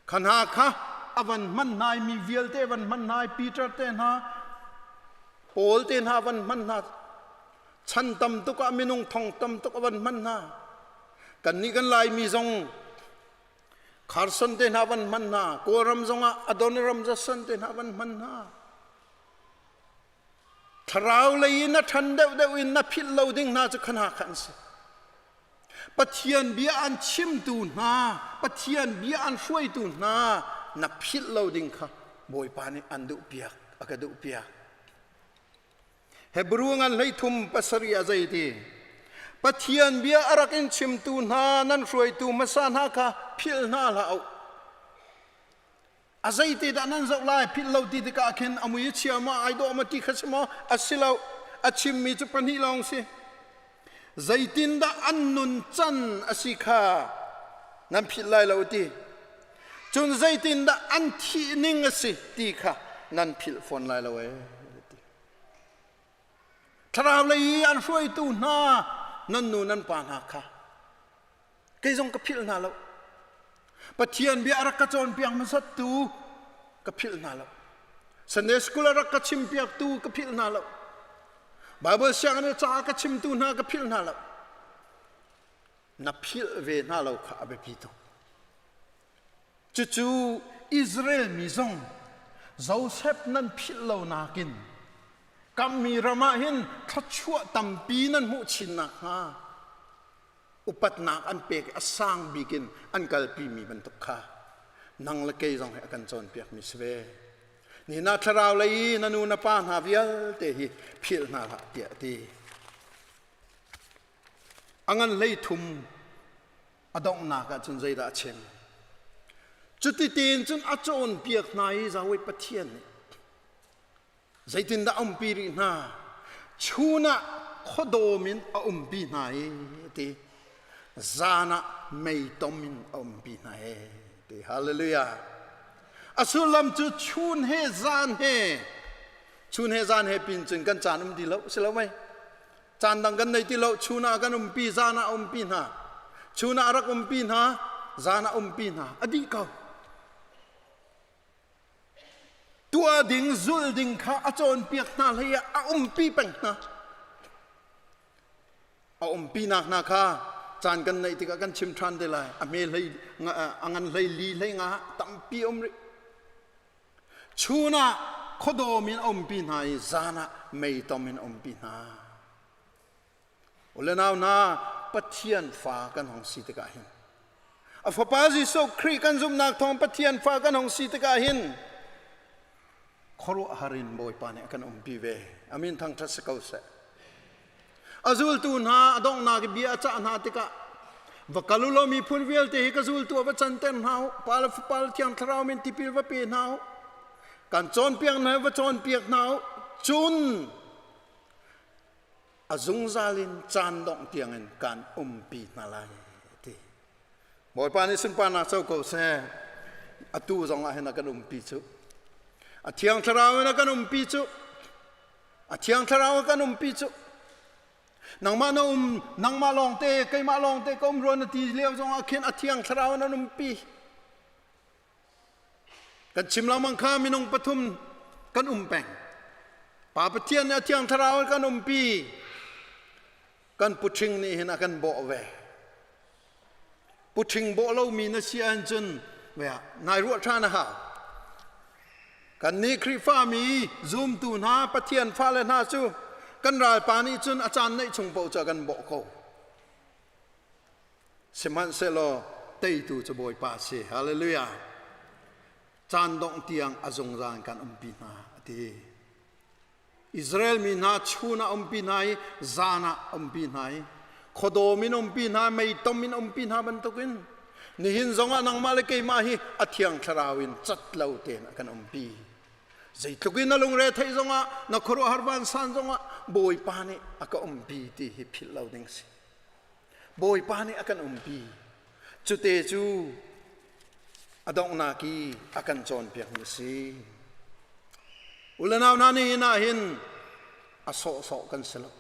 Kha hna kha a van hman hna i mi vialte van hman hna i Peter te hna, Paul te hna van hman hna. Chan tam tuk ah minung thong tam tuk a van hman hna. Kannih kan Laimi zong Carson te hna van hman hna, Kawlram zongah Adoniram Judson te hna van hman hna. Thlarau lei in a ṭhan deuhdeuh in na philh lo ding hna cu khana kha an si. Pathian bia an chimtu hna, Pathian bia an hruaitu hna na philh lo ding kha Bawipa nih an duhpiak, a ka duhpiak. Hebru ngan 33 pasarih ah zei ti? Pathian bia a rak in chimtu hna nan hruaitu hmasa hna kha philh hna hlah u. A zeite dah nan zoh lai philh lo ti tikah khin a mui a chia maw ai dawh maw ti kha si maw a si lo a chimmi cu pahnih lawng si zeitindah an nun can a si kha nan philh lai lo ti cun zeitindah an thih ning a si ti kha nan philh fawn lai lo ee. Thlarau lei i an hruaitu hna nan nu nan pa hna kha kei zong ka philh hna lo. Pathian bia a rak ka cawnpiak hmasattu ka philh hna lo. Sunday school a rak ka chimpiaktu ka philh hna lo. Bible sianginn i ca a ka chimtu hna ka philh hna lo. Na philh ve hna lo kha a biapi tuk. Cucu Israel mi zong Josef nan philh lo nakin kammi ram ah hin thluachuah tampi nan hmuh chin nakhnga upatnak an pek a sang bik in an kalpimi bantuk kha nang le kei zong hi a kan cawnpiakmi si ve. Nihin ah thlarau lei i na nu na pa hna vialte hi philh hna hlah tiah a ti. A ngan hlei thum a donghnak ah cun zeidah a chim? Cuti tiin cun a cawnpiak hna i Yahweh Pathian nih zeitindah a umpi rih hna? Chun ah khuadawm in a umpi hna i ti zan ah meitom in a umpi hna e ti hallelujah a sullam cu chun he zan he chun he zan he pin cun kan caan um ti lo si lo mei Caan dang kan nei ti lo. Chun ah kan umpi, zan ah umpi hna. Chun ah rak umpi hna, zan ah umpi hna. A dih ko. Tuah ding, zul ding kha a cawnpiak hna hlei ah a umpi peng hna. A umpi nak hna kha caan kan neih tikah kan chim ṭhan te lai. A hme hlei, a ngan hlei li hlei nga tampi um rih. Chun ah khuadawm in a umpi hna i zan ah meitom in a umpi hna. U le nau hna, Pathian fa kan hong si tikah hin a fapa Jesuh Khrih kan zumhnak thawng Pathian fa kan hong si tikah hin khuaruahhar in Bawipa nih a kan umpi ve. Amin thangṭhat si ko seh. A zultu hna a donghnak i bia a cah hna tikah va kal u law miphun vialte hi ka zultu ah va canter hna u pa le fapa le thiang thlarau min tipil va pe hna u kan cawnpiak hna va cawnpiak hna u cun a zungzal in caan dongh tiangin kan umpi hna lai ti Bawipa nih sunparnak co ko seh atu zong ah hin a kan umpi cu a thiang thlarau in a kan umpi cu A thiang thlarau a kan umpi cu nangmah na um nangmah lawngte keimah lawngte ka um rua na ti lio zongah khin a thiang thlarau in an umpi kan chim lengmang kha minung pathum kan um peng pa pathian nih a thiang thlarau in kan umpi kan puṭhing nih hin a kan bawh ve puṭhing bawh lomi na si ahcun nai ruah ṭhan a hau kan nih Khrihfami zumtu hna Pathian fale hna cu kan ralpa nih cun a caan neih chung paoh cu a kan bawh ko sihmanhsehlaw teitu cu Bawipa a si hallelujah caan dongh tiang a zungzal kan umpi hna a ti Israel mi hna chun ah umpi hna i zan ah umpi hna i khuadawm in umpi hna meitom in umpi hna bantukin nihin zongah nangmah le keimah hi a thiang thlarau in cat lo tein a kan umpi zeitluk in na lungre theih zongah na khuaruahhar vansan zongah Bawipa nih a ka umpi ti hi philh lo ding si Bawipa nih a kan umpi cute cu a donghnak i a kan cawnpiakmi a si. U le nau hna nihin ah hin a sawhsawh kan si lo.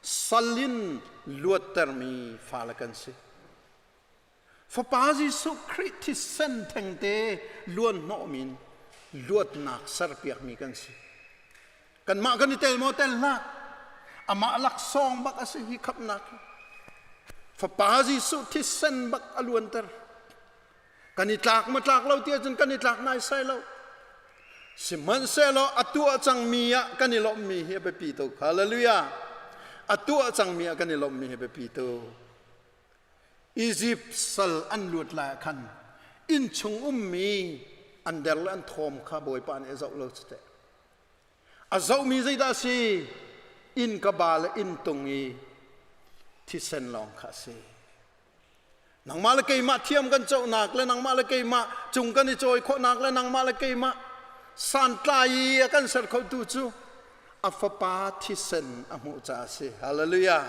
Sal in luattermi fale kan si. Fapa Jesuh Khrih thisen thengte luan hnawhmi in luatnak serpiakmi kan si. Kanmah kan i tel maw tel hlah. Amah laksawng bak a si hi khamhnak hi. Fapa Jesuh thisen bak a luanter. Kan i tlak ma tlak lo ti ahcun kan i tlak naisai lo. Sihmanhsehlaw a tuah cangmi ah kan i lawmhmi hi a biapi tuk. Hallelujah. A tuah cangmi ah kan i lawmhmi hi a biapi tuk. Izipt sal an luat lai ah khan innchung ummi an der le an thawm kha Bawipa nih a zoh lo cu teh. A zohmi zeidah a si? Inn ka ba le inn tung i thisen lawng kha a si. Nangmah le keimah thiam kan cohnak le nangmah le keimah cung kan i cawi khawhnak le nangmah le keimah santlai i a kan ser khotu cu a fapa thisen a hmuh caah a si. Hallelujah.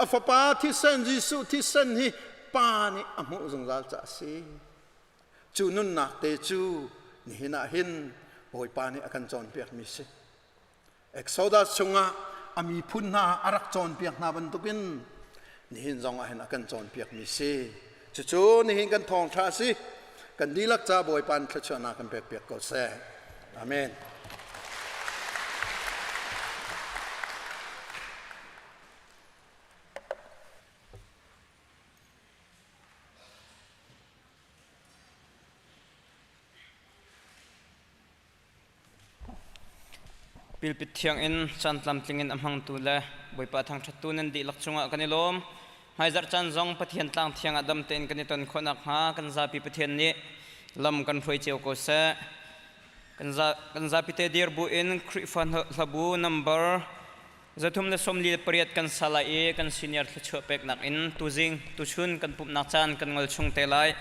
A fapa thisen Jesuh thisen hi pa nih a hmuh zungzal caah a si. Cu nunnak te cu nihin ah hin Bawipa nih a kan cawnpiakmi si. Exodus chungah a miphun hna a rak cawnpiak hna bantukin nihin zong ah hin a kan cawnpiakmi si. Cucu nihin kan thawngṭha a si. Kan dihlak ca Bawipa nih thluachuahnak kan pekpiak ko seh. Amen. Pilpit thiang in caan tlamtling in a hmangtu le Bawipa thangṭhattu nan dihlak cungah kan i lawm. Hmaizarh caan zong Pathian tlang thiang ah dam tein kan i ton khawh nakhnga kan zapi Pathian nih lam kan hruai cio ko seh. Kan zapi te dir bu in Khrihfa hlabu number 348 kan sa lai i kan senior thluachuah peknak in tuzing tuchun kan pumhnak caan kan ngol chung te lai.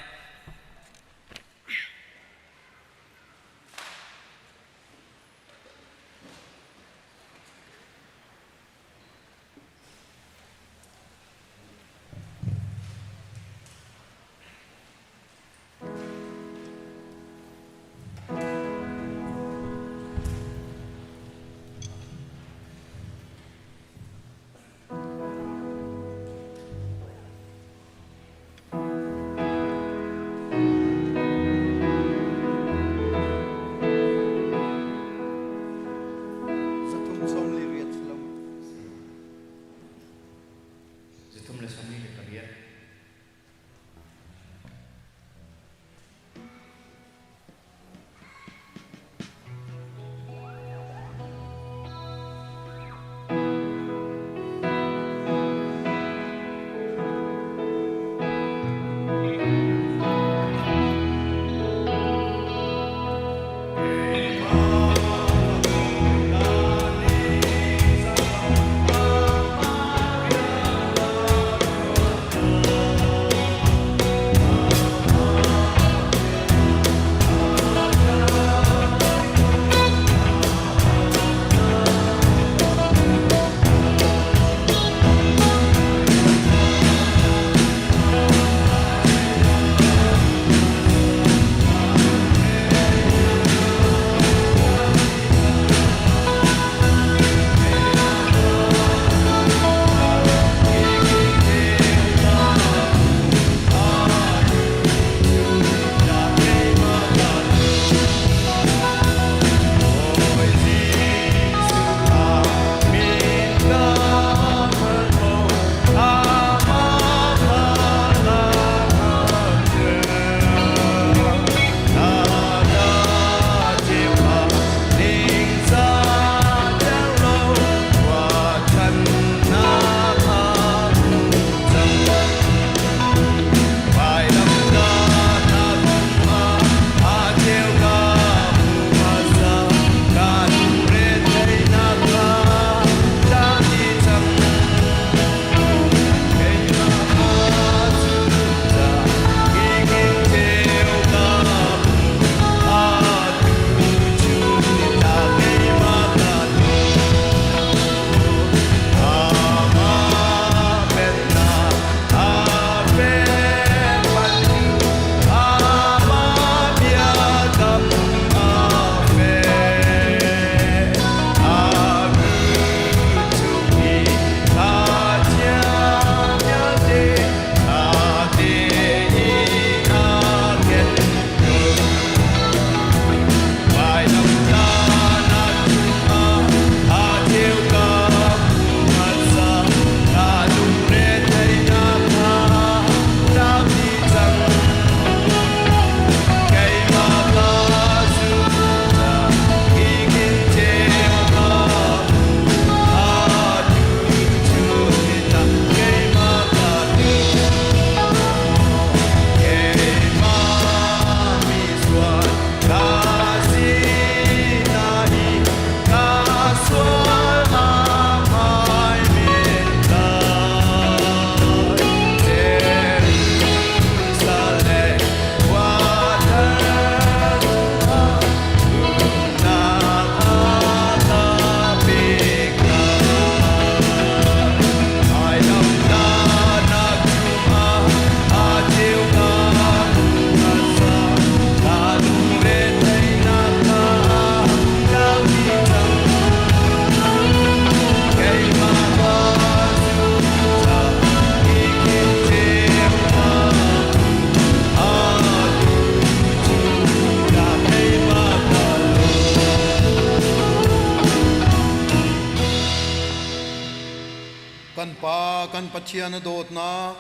kan Pathian a dawtnak,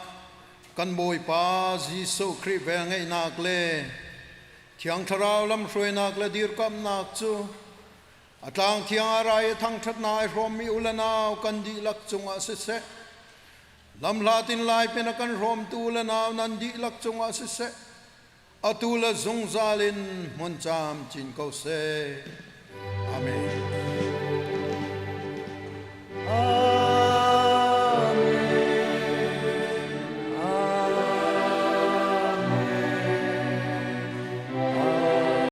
kan Bawipa Jesuh Khrih velngeihnak le Thiang Thlarau lamhruainak le dirkamhnak cu a tlang thiang ah rai i thangṭhatnak ai hrawmmi u le nau kan dihlak cungah siseh, lamhlat in lai pin a kan hrawmtu u le nau nan dihlak cungah siseh, atu le zungzal in hmun camcin ko seh. Amen.